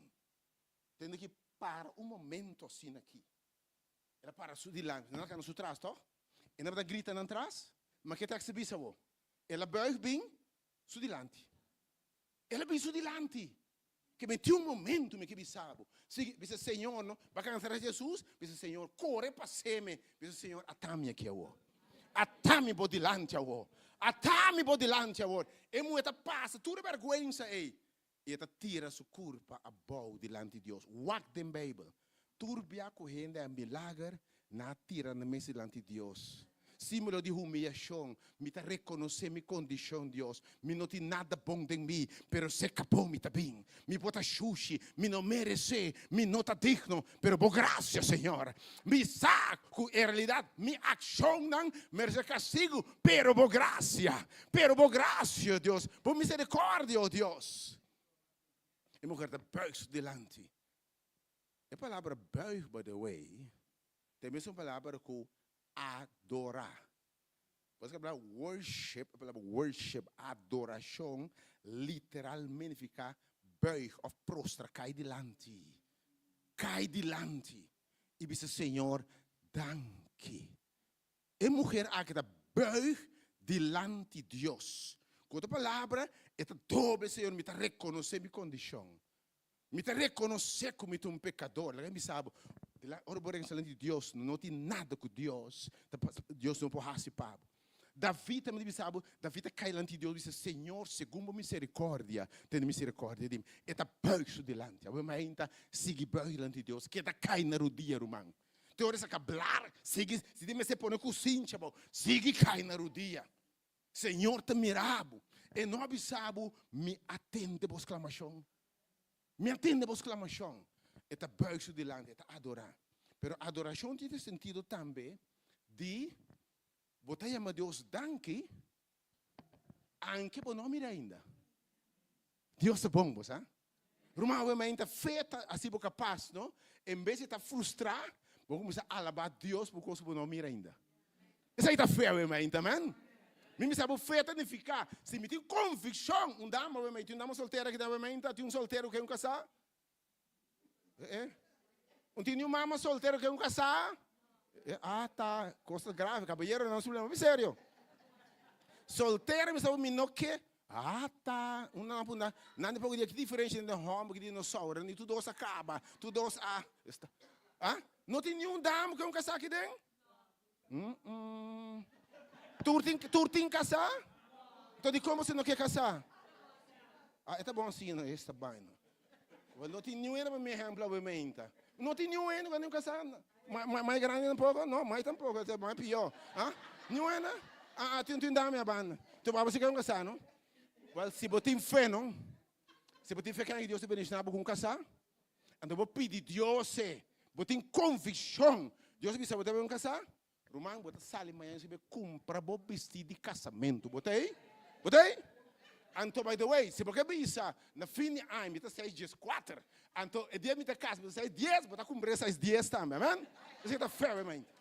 Tende ki para un momento asina aki. El a para su dilanti, nan a kana su tras toch? E nan tabata grita nan tras, ma ke tekst ta bisa bo? El a buig bin su dilanti. El a bin su dilanti. Ke meti un momento mi ke bisa bo. Sigui, bisa Señor no, ba kansa tras Jesus, bisa Señor kore paseme, bisa Señor ata mi aki awor. Ata mi bo dilanti awor. Ata mi bo dilanti awor. E muher ta pasa tur e bergwensa ei. I e ta tira su kurpa abou dilanti Dios. Wak den Beibel. Tur bia ku hende a milager, nan a tira nan mes dilanti Dios. Símbolo di humiyashon. Mi ta rekonosé mi kondishon, Dios. Mi no tin nada bon den mi, pero serka bo mi ta bin. Mi por ta shushi, mi no meresé, mi no ta digno, pero bo grasia, Señor. Mi sa ku en realidat mi akshonnan meresé kastigu, pero bo grasia, pero bo grasia, Dios, bo miserikòrdia, o Dios. E muher ta buig su dilanti. E palabra buig, by the way, ta e mesun palabra ku adorá. Por eso e palabra worship, e palabra worship, adorashon, literalmente nifiká buig òf prostra, kai dilanti. Kai dilanti i bisa Señor danki. E muher aki ta buig dilanti Dios. Ku otro palabra, e ta doble, Señor, mi ta rekonosé mi kondishon. Mi ta rekonosé ku mi ta un pekador. Laga mi bisa bo, ora bo rekonosé dilanti di Dios, no tin nada ku Dios ta Dios no por hasi pa bo. David tambe ta bisa bo, David a kai dilanti di Dios i bisa, Señor, segun bo miserikòrdia, tene miserikòrdia di mi. E ta buig su dilanti. Awe mainta, sigui buig dilanti di Dios, keda kai na rudia, ruman. Te ora esaki a blar, sigui, si tin mester pone kusincha bo, sigui kai na rudia. Señor ta mira bo. E no a bisa bo, Mi a tende bo sklamashon. Mi a tende bo sklamashon. E ta buig su dilanti, e ta adorá. Pero adorashon tin e sentido tambe di bo ta yama Dios danki, anke bo no a mira ainda. Dios ta bon, bo sa. Ruman awe mainta fe ta hasi bo kapas, no? En bes di ta frustrá, bo kuminsá alabá Dios pa kos ku bo no mira ainda. Esei ta fe awe mainta, amen? Mi bisa bo fe ta nifiká, si mi tin konvikshon, un dama awe mainta, tin un dama soltera aki awe mainta, tin un soltero ku ke un kasá? Eh? Un tin un mama soltero ke un kasá? Eh, ah, ta kos ta grave, kabayeronan no problema, mi serio. Soltero mi sa mi no ke, ah, ta, un nan punda, nan di poko dia ki diferensha entre homber ku dinosaurio, ni tur dos a kaba, tur dos a, esta, ah, no tin niun dama ke un kasá aki den? Mm mm. Tur tin, tur tin kasá? Enton dikon boso no ke kasá? Ah, e ta bon asina, esta baina. Wel, no tin niun hende pa mi ehemplo awe meinta. No tin niun hende ku a niun kasá. Mai grandi tampoko? No, mai tampoko, e ta mai pió. Ah, niun hende? Ah, ah, tin, tin dame a banda. Tu baba si ke un kasá, no? Wel, si bo tin fe, no? Si bo tin fe ken Dios ta bendishoná bo ku un kasá, Anto bo pidi Dios e, bo tin konvikshon, Dios a bisa bo ta bai un kasá, ruman bo ta sali mañana si bai kumpra bo bistí di kasamentu, bo ta ei? Bo ta ei? Anto by the way, si bo ke bisa na fin di aña mi ta seis dieskuater, anto e dia mi ta kasa mi ta seis dies, bo ta kumpra e seis dies tambe, amen? Esei ta fe obviamente.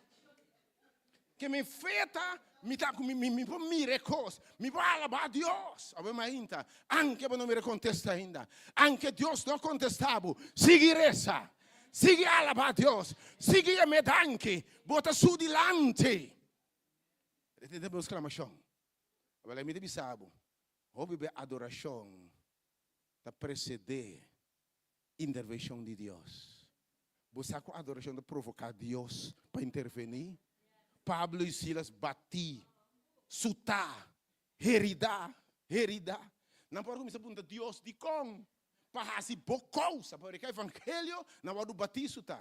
Ke mi fe ta, mi ta ku mi, mi por mira e kos, mi por alabá Dios. Awe mainta, anke bo no mira kontesta ainda, anke Dios no kontestá bo, sigui resa, sigui alabá Dios, sigui yam'é danki, bo ta su dilanti. E ta bo sklamashon. Awor mi ta bisa bo, hopi be adorashon ta presedé intervenshon di Dios. Bo sa ku adorashon ta provoká Dios pa intervení? Pablo i Silas batí, sutá, heridá, heridá. Nan por a kuminsá puntra Dios, Dikon? Pa hasi bo kousa, pa prediká evangelio, nan wòrdu batí, sutá.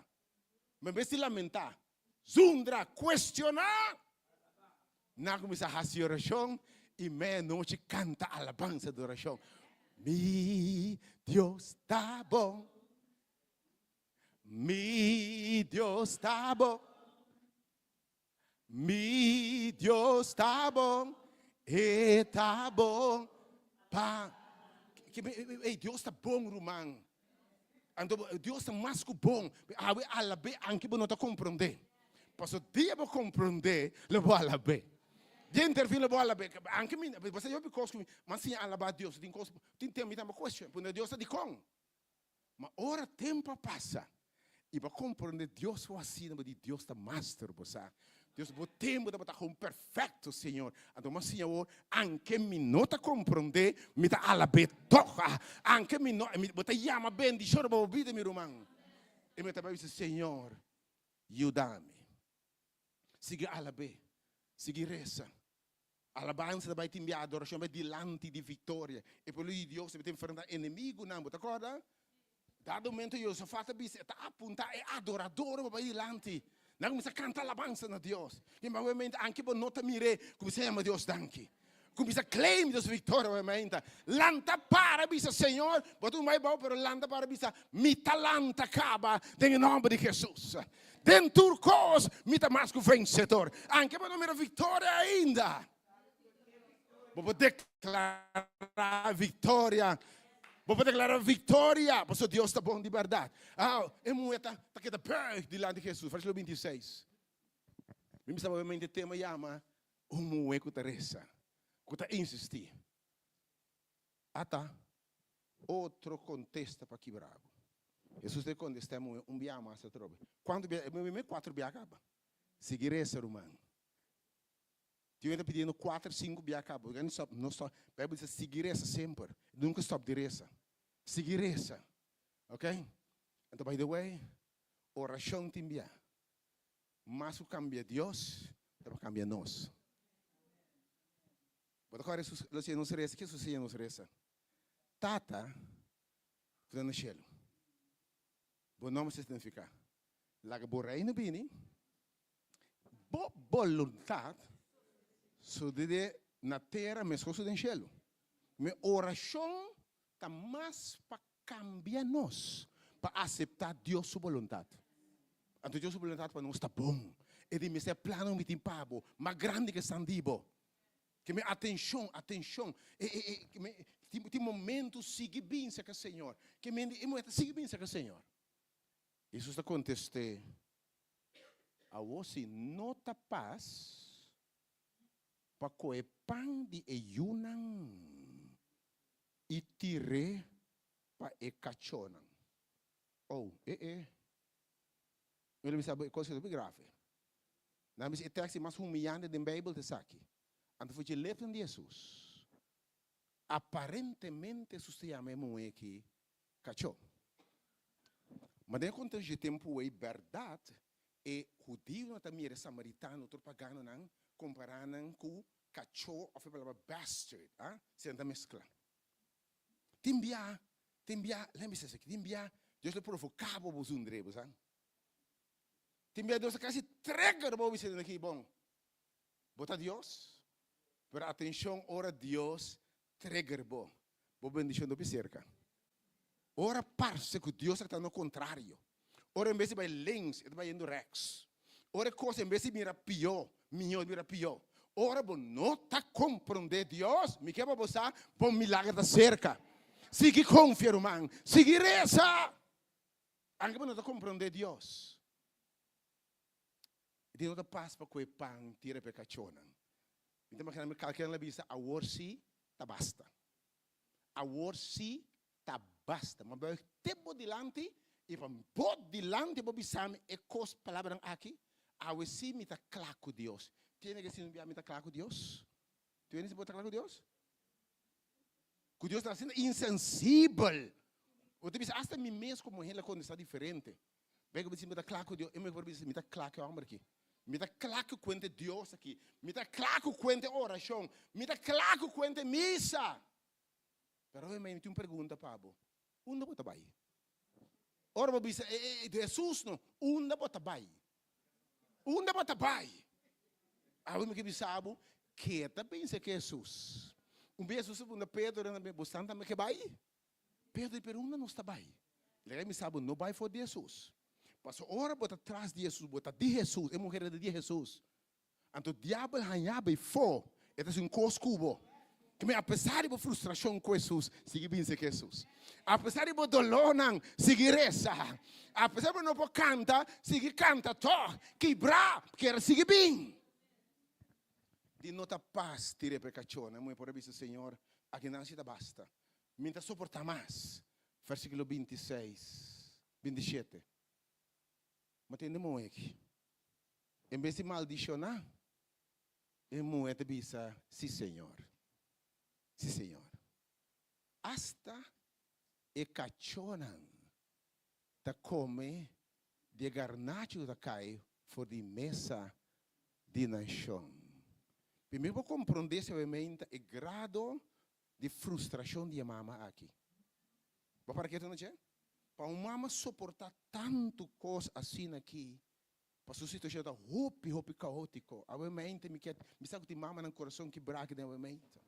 Ma en bes di lamentá, zundra, kuestioná, nan a kuminsá hasi orashon i meianochi kanta alabansa di orashon, Mi Dios ta bon, mi Dios ta bon, mi Dios ta bon, e ta bon pa. Ey, Dios ta bon, ruman. Anto Dios ta mas ku bon. Awe alab'é anke bo no ta komprondé. Paso dia bo komprondé lo bo alab'é. Dia intervin lo bo alab'é. Anke mi, bo sa yopi kos ku mi, mi a siña alabá Dios. Tin kos, tin tempu mi tambe kuestion, puntra Dios ta dikon. Ma ora tempu a pasa i bo a komprondé Dios su hasina, bo di Dios ta master, bo sa. Dios, bo tempu tabata kon perfecto, Señor. Anto mi a siña awor, anke mi no ta comprende, mi ta alab'é tog. Anke mi no, bo ta yama bendicion riba bo bida, mi ruman. I mi ta bai bisa, Señor, yuda mi. Sigui alab'é, sigui resa. Alabansa ta bai tin bia adoracion bai dilanti di victoria. E pueblo di Dios ta enfrenta enemigunan, bo ta corda? Dado momento Josafat a bisa, e ta apunta e adoradornan pa bai dilanti. Nan cuminsa canta alabansa na Dios. I obviamente anke bo no ta mir'é, cuminsa yama Dios danki. Cuminsa claim Dios victoria obviamente. Lanta para bisa, Señor, bo ta un bai bou, pero lanta para bisa, mi ta lanta caba den e nomber di Jesus. Den tur kos mi ta mas ku vensedor. Anke bo no mira viktoria ainda, bo por deklará viktoria. Bo por deklará viktoria, pasobra Dios ta bon di bèrdat. Ah, e muhé ta ta keda buig dilanti Hesus, versíkulo 26. Mi bisa obviamente e tema yama un muhé ku ta resa, ku ta insistí. Ata otro kontesta pa kibra bo. Hesus ta kontestá e muhé un biaha mas atrobe. Kuantu biaha? E muhé kuater biaha kaba. Sigui resa, ruman. Tin ta pidiendo kuater, sinku bia kaba. Bo stop, no stop. Bijbel bisa sigui resa semper. Nunka stop di resa. Sigui resa. Ok? Anto by the way, orashon tin bia. Mas ku kambia Dios, ta pa kambia nos. Bo ta kòrda Hesus lo siña nos resa? Ke Hesus siña nos resa? Tata ku ta na shelu, bo nòmber ser santifiká. Laga bo reino bini. Bo boluntat sosodé na tera meskos ku den shelu. Mi orashon ta mas pa kambia nos pa aseptá Dios su boluntat. Anto Dios su boluntat pa nos ta bon. E di mester plannan mi tin pa bo, mas grandi ku esnan di bo. Ke mi atenshon, atenshon. E, e, e, ke mi, tin, tin momentu sigui bin serka Señor. Ke mi, e muhé ta sigui bin serka Señor. Hesus ta kontest'é, Awor si no ta pas pa kohe pan di e yunan i tir'é pa e kachónan. Oh, e e. Mi lo bisa bo e kos ta hopi grave. Nan bisa e tekst di mas humiyante den Beibel ta esaki. Anto for dje lepnan di Hesus, aparentemente Hesus ta yama e muhé aki Kachó. Ma den e konteksto dje tempu ei, bèrdat, e hudiunan ta mira e samaritano, otro paganonan, kompará nan ku kachó òf e palabra bastard, a, si nan ta meskla. Tin bia, tin bia, lei mi bisa esaki, tin bia Dios lo provoká bo bo zundr'é, bo sa. Tin bia Dios ta kasi trigger bo bisa aki, bon, Bo ta Dios? Pero atencion ora Dios trigger bo, bo bendicion ta hopi cerca. Ora parce cu Dios ta no contrario. Ora en bes di bay links, e ta bayendo rechts. Ora e cos en bes di mira pio, miho e mira pio. Ora bo no ta comprende Dios, mi ke pa bo sa, bo milagro ta cerca. Sigui confia ruman, sigui reza. Anke bo no ta comprende Dios. Di no ta pas pa koe pan tira pa e kachónan. Mi ta imaginá mi kalker nan a bisa, Awor sí ta basta. Awor sí ta basta. Mi a buig te bo dilanti i pa bo dilanti bo bisa mi e kos palabranan aki, Awe sí mi ta kla ku Dios. Tiene ke si un bia mi ta kla ku Dios? Tiene si bo ta kla ku Dios? Ku Dios ta asina insensibel. Bo ta bisa asta mi mes komo hende a kontestá diferente. Bek bo mi ta kla ku Dios. E mejor bisa mi ta kla ku e hòmber aki. Mi ta kla ku kuente Dios aki. Mi ta kla ku kuente orashon. Mi ta kla ku kuente misa. Pero hoy mi tin un pregunta pa bo. Unda bo ta bai? Ora bo bisa e e Jesus no, unda bo ta bai? Unda bo ta bai? Awe mi ke bisa bo, ke ta pensa ke Jesus? Un bes Jesus a puntra Pedro, bo san tambe ke bai? Pedro di, Pero unda nos ta bai? Laga mi sa bo no bai for di Hesus. Pasobra ora bo ta tras di Hesus, bo ta di Hesus, e muher ta di Hesus. Anto diabel haña bo efo, e ta hasi un kos ku bo. Keme apesar di bo frustrashon ku Hesus, sigui binse ku Hesus. Apesar di bo dolónan, sigui resa. Apesar bo no por kanta, sigui kanta tòg. Kibrá, kere sigui bin. Di no ta pas tira e pekachónan, mi por a bisa, Señor, akinan si ta basta. Mi ta soportá mas. Versíkulo 26, 27. Ma tende muhé aki. En bes di maldishoná, e muhé ta bisa, Sí, Señor. Sí, Señor. Asta e kachónan ta kome di e garnachi ku ta kai for di mesa di nan shon. Primero bo komprondé sabiamente e grado di frustrashon di e mama aki. Bo para ketu na dje? Pa un mama soportá tantu kos asina aki, pa su situashon ta hopi hopi kaótiko. Awe mente mi ke mi sa ku tin mamanan kurason kibrá aki den awe mente.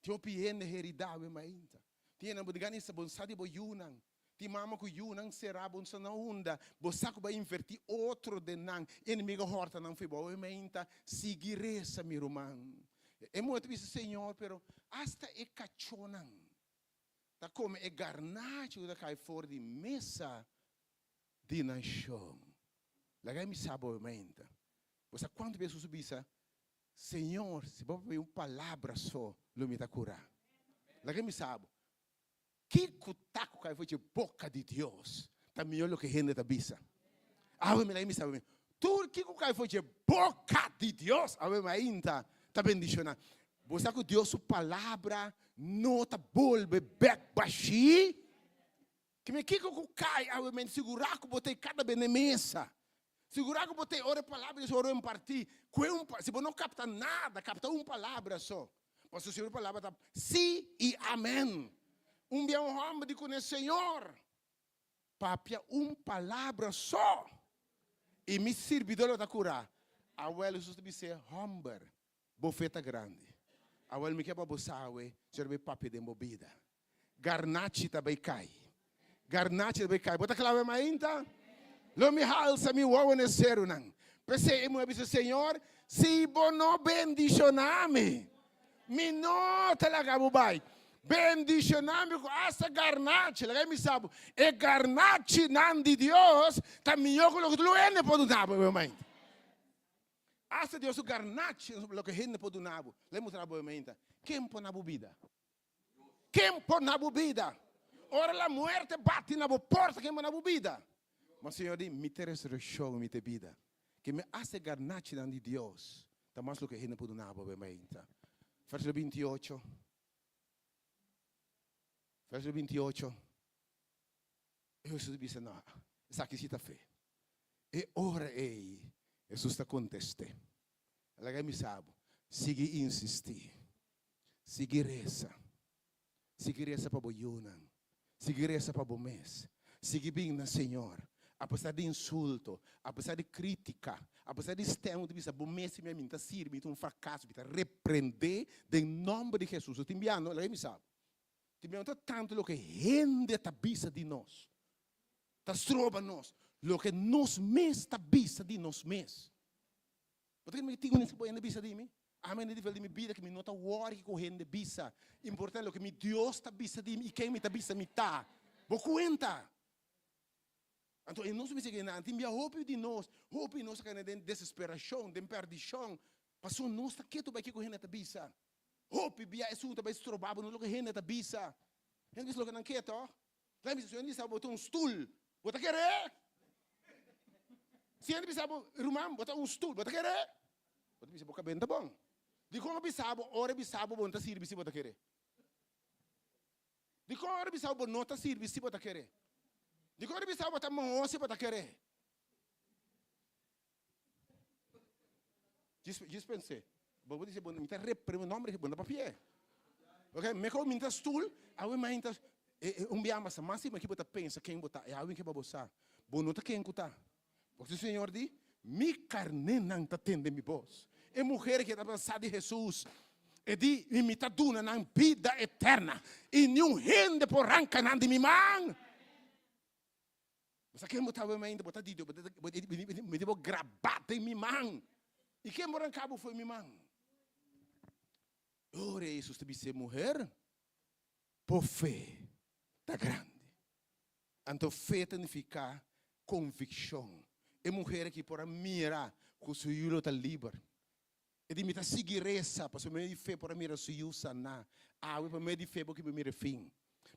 Tin hopi hende heridá awe mente. Tin hende bo di gana bo sa di bo yunan. Tin mama ku yunan será bo sa na unda bo sa ku bo a invertí otro den nan, enemigo a hòrta nan fo'i bo. Awe meinta sigui resa mi ruman. E muhé ta bisa, Señor, pero asta e kachónan. ta kome e garnachi ku ta kai for di mesa di nan shon. Laga mi sa bo meinta. Bo sa kuantu bes Hesus bisa, Señor, si bo papia un palabra so, lo mi ta kurá. Laga mi sa bo, kiko ta ku kai for dje boka di Dios ta mihó loke hende ta bisa. Awe mi laga mi sa bo, tur kiko kai for dje boka di Dios awe mainta ta bendishoná. Bo sa ku Dios su palabra no ta bolbe bèk bashí? Kime kiko ku kai awe men sigurá ku bo ta e kada be n'e mesa. Sigurá ku bo ta e ora e palabra di Señor impartí. Kue un si bo no kapta nada, kapta un palabra so. Pasobra Señor palabra ta sí i amèn. Un bia un hòmber di kuné, Señor, papia un palabra so i mi sirbidó lo ta kurá. Awèl Hesus ta bis'é, Hòmber, Bo fe ta grandi. Awel mi ke pa bo sawe si ora mi papia den bo bida. Garnachi ta bay kai. Garnachi ta bay kai. Bo ta kla wem ainta? Lo mi halsa mi wowo na e serunan. P'esei e muher bisa, Señor, si bo no bendishoná mi, mi no ta laga bo bai. Bendishoná mi ku asta garnachi. Laga mi sa bo, e garnachinan di Dios ta mihó ku loke tur hende por duna bo, wem ainta. Asta Dios su garnachi loke hende por duna bo. Lei mustra bo meinta. Ken por na bo bida? Ken por na bo bida? Ora la muerte bati na bo porta, ken por na bo bida? Ma Señor di, Mi ta e resureccion, mi ta e bida. Ke mi asta e garnachinan di Dios ta mas loke hende por duna bo, meinta. Verso 28. Verso 28. Hesus bisa, No, esaki si ta fe. E ora ei Hesus ta kontest'é, Laga mi sa bo, sigui insistí, sigui resa, sigui resa pa bo yunan, sigui resa pa bo mes, sigui bin na Señor, apesar di insulto, apesar di krítika, apesar di stèm ku ta bisa bo mes, mi ta sirbi, mi ta un frakaso, mi ta reprendé den nòmber di Hesus. Bo tin biando? Laga mi sa bo. Tin bia no ta tantu loke hende ta bisa di nos ta stroba nos, loke nos mes ta bisa di nos mes. Bo ta kere mi tin un hende hende bisa di mi? Ami na nivel di mi bida ku mi no ta wòri kiko hende bisa. Importante loke mi Dios ta bisa di mi i ken mi ta bisa mi ta. Bo kuenta. Anto e nos mester keda nan. Tin bia hopi di nos, hopi di nos a keda den desesperashon, den pèrdishon, pasobra nos ta ketu bai kiko hende ta bisa. Hopi bia esun ta bai stroba bo no loke hende ta bisa. Hende bisa loke nan ke to. Nan bisa si hende bisa bo ta un stul, bo ta kere? Si hende bisa bo, ruman, bo ta un stul, bo ta kere? Bo ta bisa bo kabenta bon. Dikon a bisa bo ora e bisa bo bo no ta sirbi si bo ta kere? Dikon ora bisa bo bo no ta sirbi si bo ta kere? Dikon ora bisa bo bo ta moho si bo ta kere? Djis pens'é. Bo bo dice, mi ta reprime nomber di bo no papia. Ok, mejor mi ta stoel, awe mi ta un bia mas, mas si bo ta pensa ken bo ta, e awe ke bo sa. Bo no ta ken ku ta. Porque Señor di, mi karnénan ta tende mi bos. E muher ke tabata sa di Jesus, e di, i mi ta duna nan bida eterna, i niun hende por ranka nan di mi man. Bo sa ken bo ta wema ainda, bo ta di Dios, bo mi di bo grabá den mi man. I ken bo ranká bo fo'i mi man? Ora Hesus ta bis'é, Muher, bo fe ta grandi. Anto fe ta nifiká konvikshon. E muher aki por a mira ku su yu lo ta liber. E di, Mi ta sigui resa, pasobra medio di fe por a mira su yu saná. Awe pa medio di fe bo ke bo mira e fin.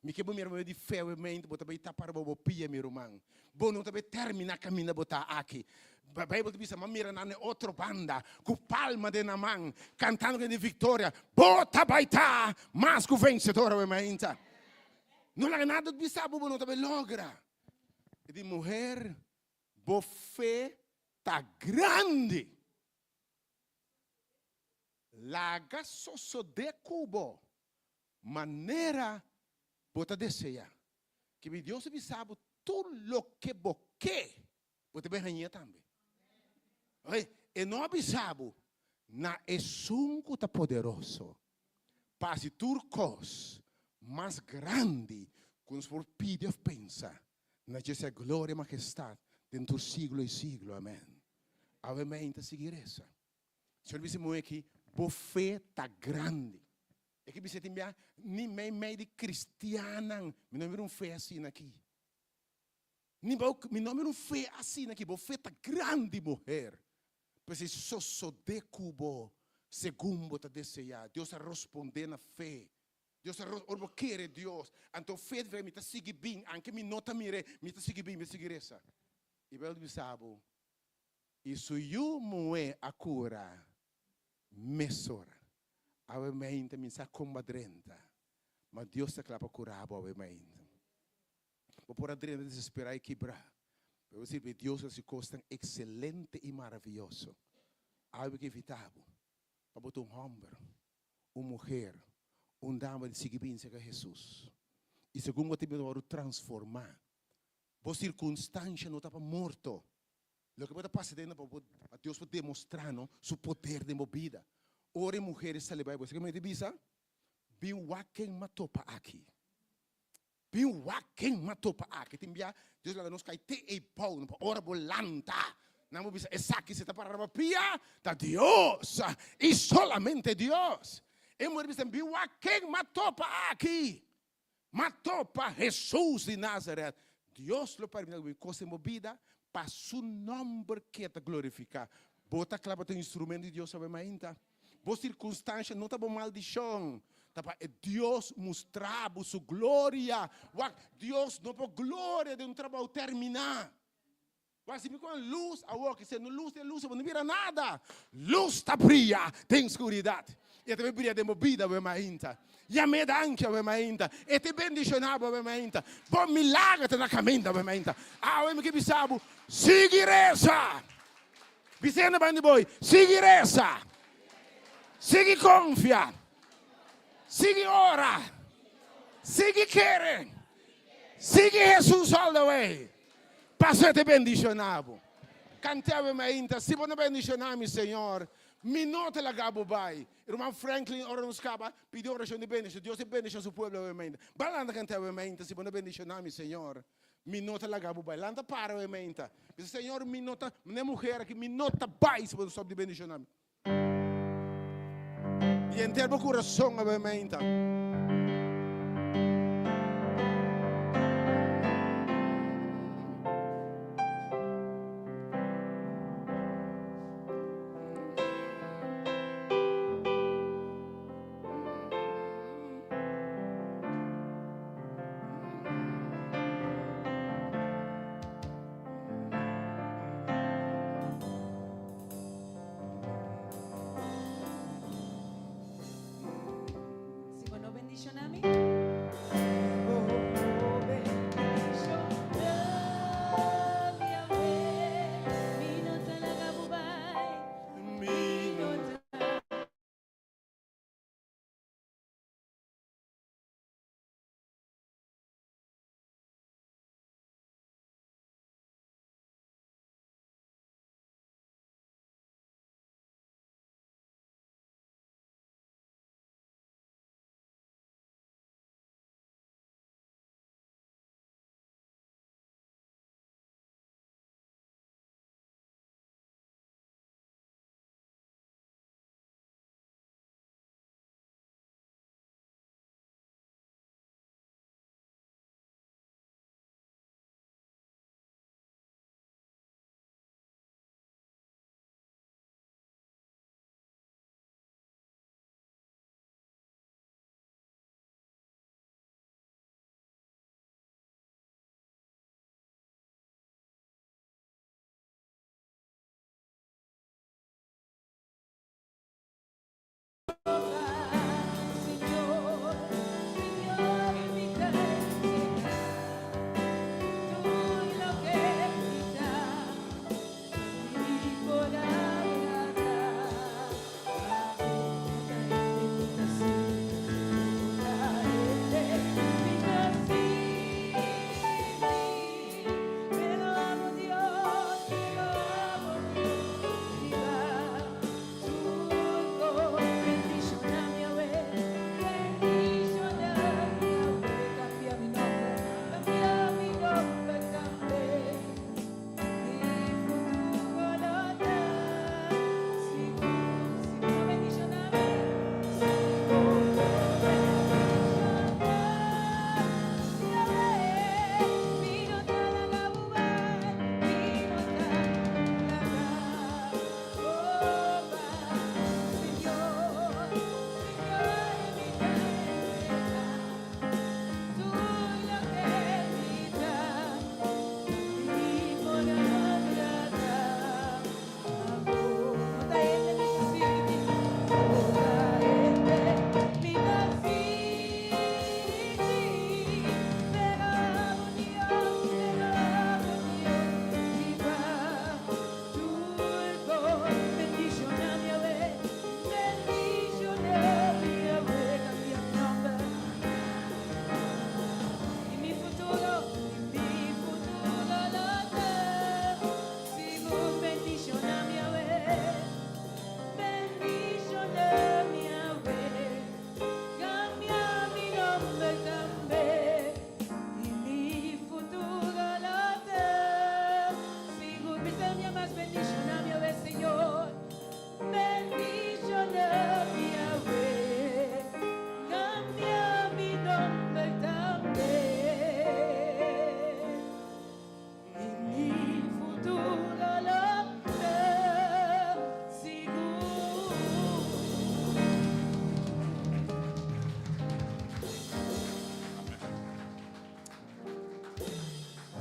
Mi ke bo mira pa medio di fe awe mente bo ta bai tapa riba bo pia, mi ruman. Bo no ta bai terminá kaminda bo ta aki. Beibel ta bisa, M'a mira nan na e otro banda, ku palma den nan man, kantando ku di viktoria. Bo ta bai ta mas ku vensedor awe mainta. No laga nada bisa bo, bo no ta bai logra. E di, Muher, bo fe ta grandi. Laga sosodé ku bo manera bo ta deseá. Kibi Dios a bisa bo tur loke bo ke, bo ta bin hañ'é tambe. Oye, e no a bisa bo na esun ku ta poderoso pa hasi tur kos mas grandi ku nos por pidi òf pensa. Na dje sea gloria i majestat den tur siglo i siglo. Amèn. Awe mei ta sigui resa. Señor bisa muhé aki, Bo fe ta grandi. E ke bisa tin bia ni mei mei di kristiannan mi no mira un fe asina aki. Ni bo mi no mira un fe asina aki. Bo fe ta grandi muher. P'esei sosodé ku bo segun bo ta deseá. Dios a rospondé na fe. Dios a ora bo kere Dios, anto fe ta mi ta sigui bin, anke mi no ta mir'é, mi ta sigui bin, mi ta sigui resa. I Beibel ta bisa bo, I su yu muhé a kura mesora. Awe mainta mi sa kon bo a drenta, ma Dios ta kla pa kura bo awe mainta. Bo por a drenta desesperá i kibrá, pero bo sirbi Dios hasi kosnan ekselente i maravioso. Awe mi ke invitá bo pa bo ta un hòmber, un muher, un dama di sigui bin serka Hesus. I segun bo ta bin wòrdu transformá, bo sirkunstansha no ta pa morto. Loke bo ta pasa den ta pa bo pa Dios por demostrá no su poder den bo bida. Ora e muher e sali bai, bo sa ke mi ta bisa? Bin wak ken m'a topa aki. Bin wak ken m'a topa aki. Tin bia Dios laga nos kai te ei bou no pa ora bo lanta nan bo bisa esaki si ta para riba pia ta Dios i solamente Dios. E muher bisa bin wak ken m'a topa aki. M'a topa Hesus di Nazaret. Dios lo permiti algun kos den bo bida pa su nomber keda glorifiká. Bo ta kla pa ta un instrumento di Dios awe mainta? Bo sirkunstansha no ta bo maldishon, ta pa e Dios mustra bo su gloria. Wak, Dios no por gloria den un trabou terminá. Wak, si mi ku un lus awor, ki sendo lus den lus, bo no mira nada. Lus ta bria den skuridat. I e ta bai bria den bo bida awe mainta. Yam'é danki awe mainta. E ta bendishoná bo awe mainta. Bo milager ta na kaminda awe mainta. Awe mi ke bisa bo, sigui resa! Bis'é na banda di bo, sigui resa! Sigui konfia! Sigui ora! Sigui kere! Sigui Hesus all the way! Paso e ta bendishoná bo. Kant'é awe mainta, Si bo no bendishoná mi, Señor, mi no ta laga bo bai. Ruman Franklin, ora nos kaba, pidi orashon di bendishon. Dios ta bendishon su pueblo awe mainta. Ba lanta kant'é awe mainta, Si bo no bendishoná mi, Señor, mi no ta laga bo bai. Lanta para awe mainta. Bisa, Señor, mi no ta, ne muher aki, mi no ta bai si bo no stòp di bendishoná mi. Di henter bo kurason awe mainta. Si bo no.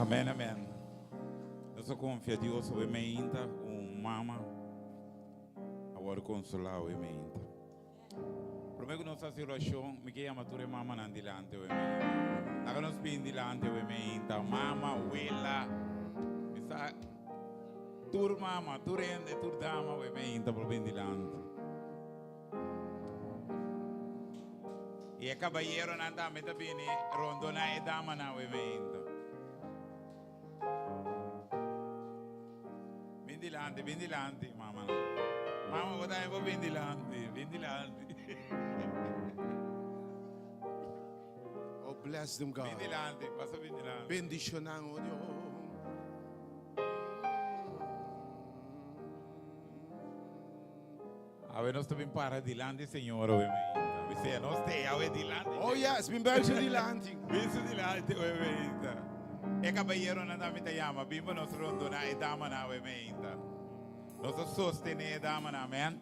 Amen, amen. Nos a confia Dios awe meinta un mama a wòrdu konsolá awe meinta. Promé ku nos hasi orashon, mi ke yama tur e mamanan dilanti awe meinta. Laga nos bin dilanti awe meinta, mama, wela, mi sa tur mama, tur hende, tur dama awe meinta por bin dilanti. I e kabayeronan tambe ta bini rondoná e damanan awe meinta. Bin dilanti, bin dilanti, mamanan. Mama, bo tambe por bin dilanti, bin dilanti. Oh, bless them, God. Bin dilanti, pasa bin dilanti. Bendishonan, oh Dios. Awe nos ta bin para dilanti Señor awe mainta. Mi sea nos te awe dilanti. Oh yes, bin buig su dilanti. Bin su dilanti awe mainta. E caballeronan tambe ta yama, bin pa nos rondona e damanan awe mainta. Nos ta sostene e damanan, amen.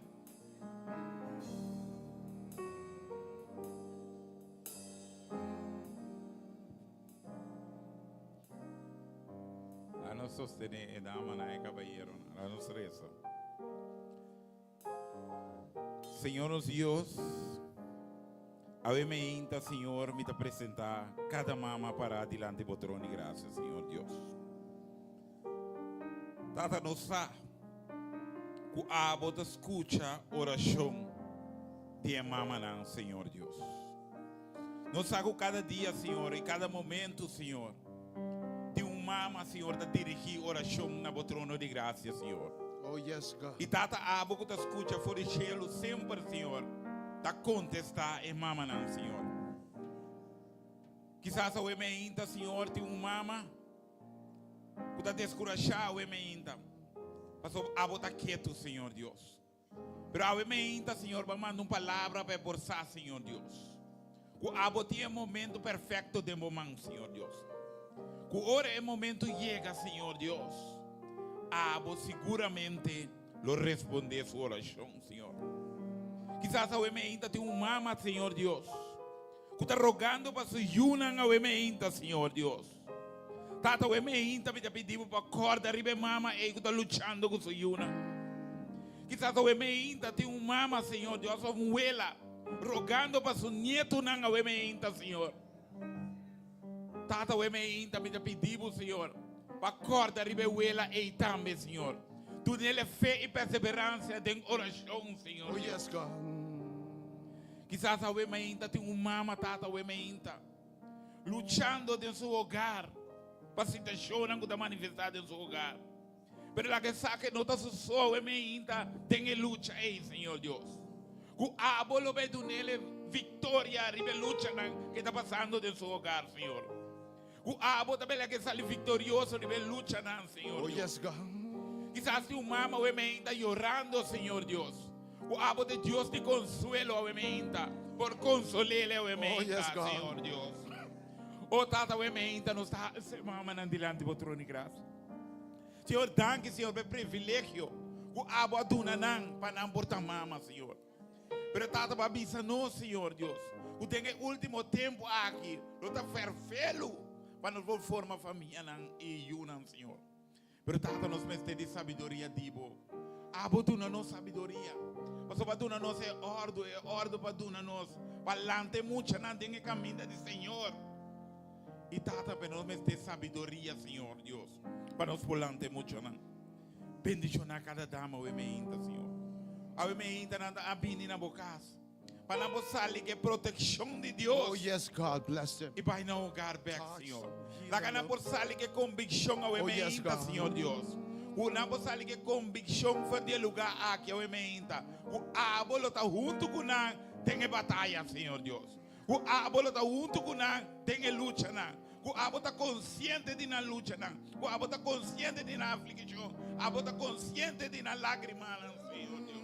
Laga nos sostené e damanan, e kabayeronan. Laga nos resa. Señor nos Dios, awe meinta, Señor, mi ta presentá kada mama pará dilanti bo trono di grasia, Señor Dios. Tata, nos sa ku abo ta skucha orashon di e mamanan, Señor Dios. Nos sa ku kada dia, Señor, i kada momentu, Señor, tin un mama, Señor, ta dirigí orashon na bo trono di grasia, Señor. Oh, yes, God. I Tata, abo ku ta skucha for di shelu semper, Señor, ta kontestá e mamanan, Señor. Kisas awe meinta, Señor, tin un mama ku ta deskurashá awe meinta, pasobra abo ta ketu, Señor Dios. Pero awe meinta, Señor, bo a manda un palabra pa e por sa, Señor Dios, ku abo tin e momento perfecto den bo man, Señor Dios. Ku ora e momento yega, Señor Dios, abo siguramente lo respondé su orashon, Señor. Kisas awe meinta tin un mama, Señor Dios, ku ta rogando pa su yunan awe meinta, Señor Dios. Tata, awe meinta mi ta pidi bo pa kòrda riba e mama ei ku ta luchando ku su yunan. Kisas awe meinta tin un mama, Señor Dios, òf un wela rogando pa su nietunan awe meinta, Señor. Tata, awe meinta mi ta pidi bo, Señor, pa kòrda riba e wela ei tambe, Señor. Dun'el e fe i perseveransia den orashon, Señor Oh, Dios. yes, God. Kisas awe meinta tin un mama, Tata, awe meinta. luchando den su hogar pa situacionnan cu ta manifesta den su hogar. Pero laga e sa cu no ta su so e meinta den e lucha ey, Señor Dios. Cu abo lo bay dunele victoria riba e luchanan cu ta pasando den su hogar, Señor. Cu abo ta bay laga e sali victorioso riba e luchanan, Señor Oh, Dios. yes, God. Kisas tin un mama awe meinta yorando, Señor Dios. Ku abo ta Dios di konsuelo awe meinta, por konsol'el awe meinta, Señor Dios. O Tata, awe meinta nos ta hasi mamanan dilanti bo trono di grasia. Señor, danki, Señor, pa e privilegio ku abo a duna nan pa nan por ta mama, Señor. Pero Tata, bo a bisa nos, Señor Dios, ku den e último tempu aki lo ta ferfelu pa nos por forma famianan i yunan, Señor. Pero Tata nos mester di sabiduria di bo. Abo duna nos sabiduria. Pasobra bo a duna nos e ordu, e ordu pa duna nos pa lanta e muchanan den e kaminda di Señor. I Tata, pero nos mester sabiduria, Señor Dios, pa nos por lanta e muchanan. Bendishoná kada dama awe meinta, Señor. Awe meinta nan ta a bini na bo kas. Pa nan por sali ku e protekshon di Dios. Oh yes God, bless them. I bai nan hogar bek, Señor. Laga nan por sali ku e konvikshon awe Oh yes meinta, God. Señor Dios. Ku nan por sali ku e konvikshon for di e lugá aki awe meinta, ku abo lo ta huntu ku nan den e bataya, Señor Dios. Ku abo lo ta huntu ku nan den e luchanan. Ku abo ta konsiente di nan luchanan. Ku abo ta konsiente di nan aflikishon. Abo ta konsiente di nan lágrimanan, Señor Dios.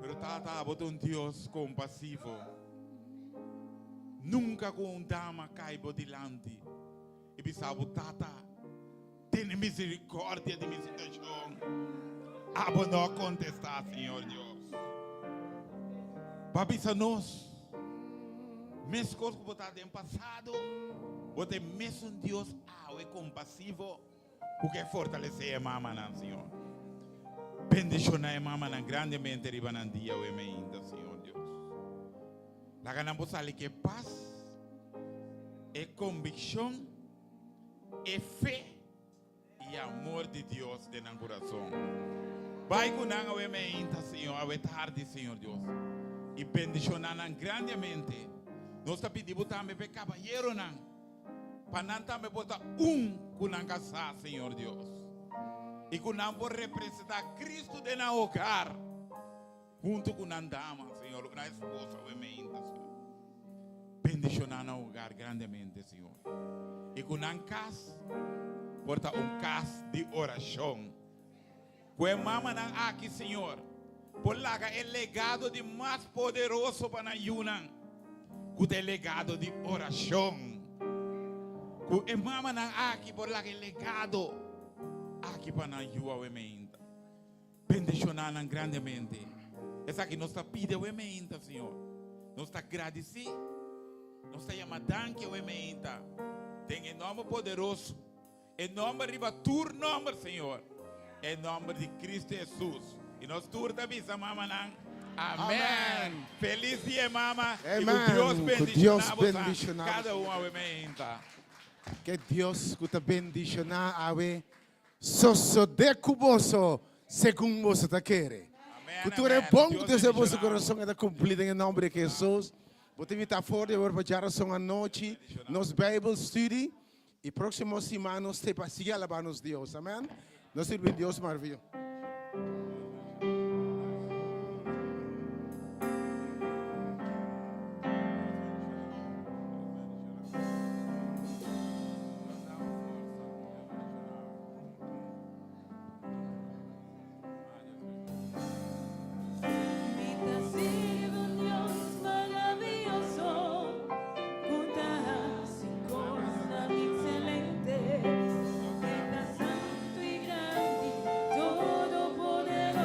Pero Tata, abo ta un Dios kompasivo. Nunka ku un dama kai bo dilanti i bisa bo, Tata, tene miserikordia di mi situashon. Abo no a kontestá, Señor Dios. Bo a bisa nos, meskos ku bo ta den pasado. Bo ta e mesun Dios awe kompasivo ku ke fortalesé e mamanan, Señor. Bendishoná e mamanan grandemente riba nan dia awe meinta, Señor Dios. Laga nan por sali ku e pas, e konvikshon, e fe i amor di Dios den nan kurason. Bai ku nan awe meinta, Señor, awe tardi, Señor Dios, i bendishoná nan grandemente. Nos ta pidi Bo tambe pa e kabayeronan, pa nan tambe por ta un ku nan kasá, Señor Dios, i ku nan por representá Cristo den nan hogar huntu ku nan dama, Señor, ku nan esposa awe meinta, Señor. Bendishoná nan hogar grandemente, Señor, i ku nan kas por ta un kas di orashon. Ku e mamanan aki, Señor, por laga e legado di mas poderoso pa nan yunan, ku ta e legado di orashon. Ku e mamanan aki por laga e legado aki pa nan yu awe meinta. Bendishoná nan grandemente. Esaki nos ta pidi awe meinta, Señor. Nos ta gradisí. Nos ta yama danki awe meinta. Den e nòmber poderoso, e nòmber riba tur nòmber, Señor, e nòmber di Cristo Hesus. I nos tur ta bisa mamanan, Amèn. Felis dia mama. I ku Dios bendishoná boso kada un awe meinta. Ke Dios ku ta bendishoná awe Sosodé ku boso segun boso ta kere. Ku tur e bon ku Dios den boso kurason e ta kumpli den e nòmber di Hesus. Bo ta invitá for di awor pa djarason anochi nos Bijbel study i próksimo siman nos ta pa sigui alabá nos Dios. Amen. Nos sirbi un Dios maravioso. Mi ta sirbi un Dios maravioso ku ta hasi kosnan ekselente. E ta santu i grandi, todopoderoso.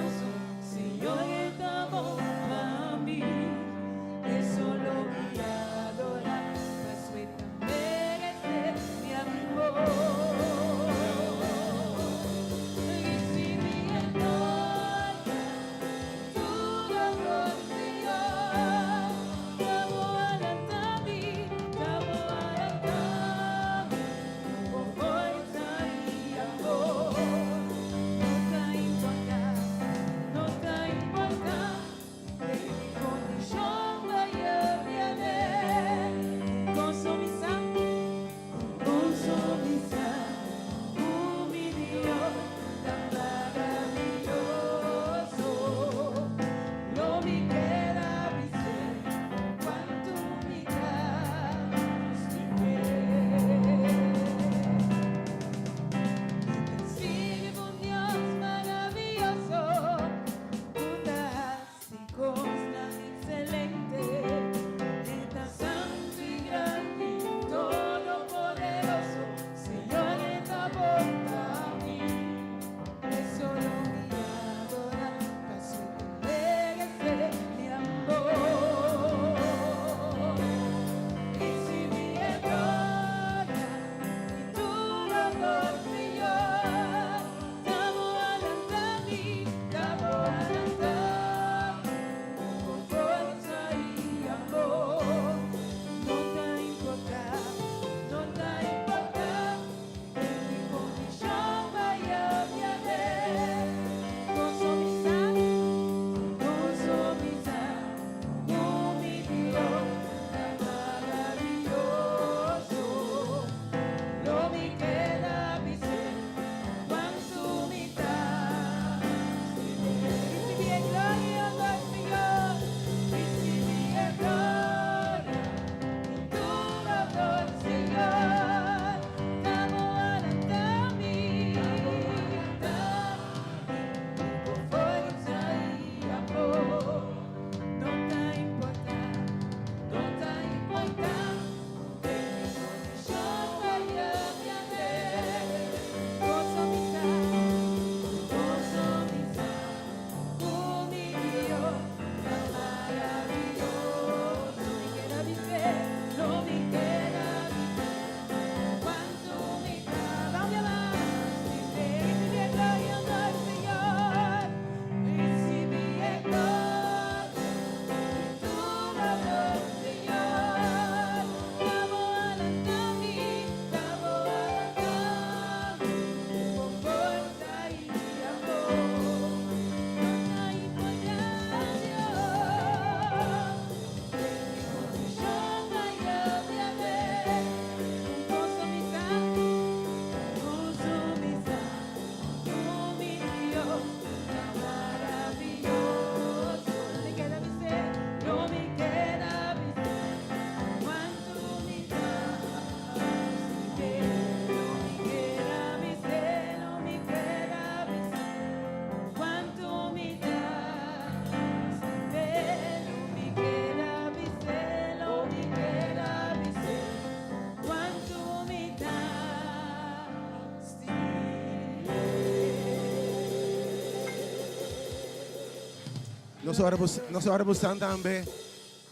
Nos ora nos ora bustan tambe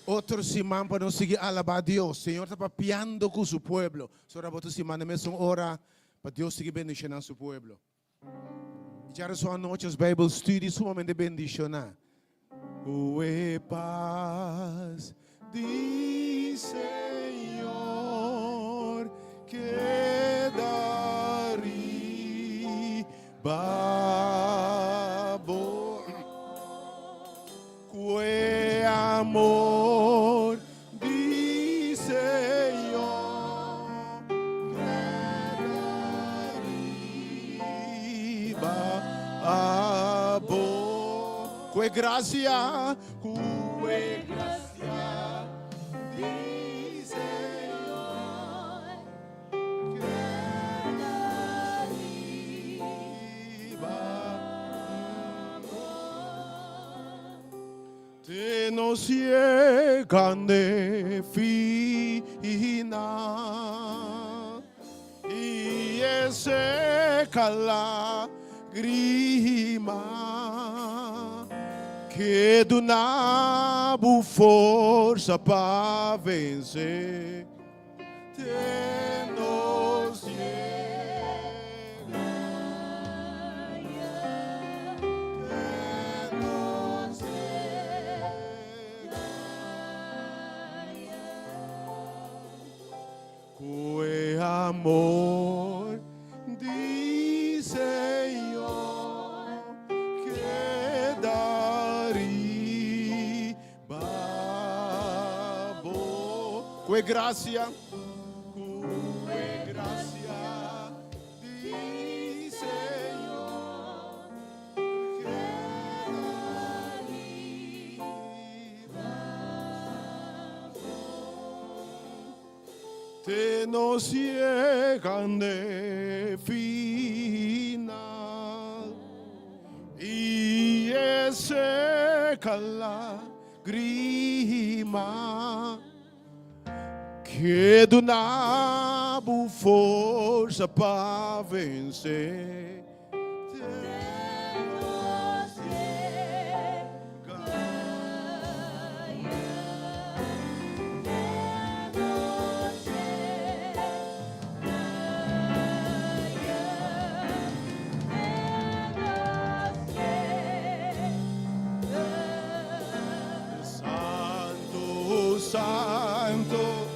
otro siman pa nos sigui alabá Dios. Señor ta papiando ku su pueblo. Sora bo otro siman na mesun ora pa Dios sigui bendishoná su pueblo. I djarason anochi nos Bijbel study sumamente bendishoná. Ku e pas di Señor keda riba bo. Ku e amor di Señor keda riba bo. Ku e gracia, ku e gracia di Señor keda riba bo. Te nos yega n'e final i e seka lagrima ke duna bo forsa pa vense. Te nos yega Te nos yega Ku e amor di Señor keda riba bo. Ku e grasia, ku e grasia di Señor keda riba bo. Te nos yega n'e final i e seka lagrima ke duna bo forsa pa vense. Santo, Santo.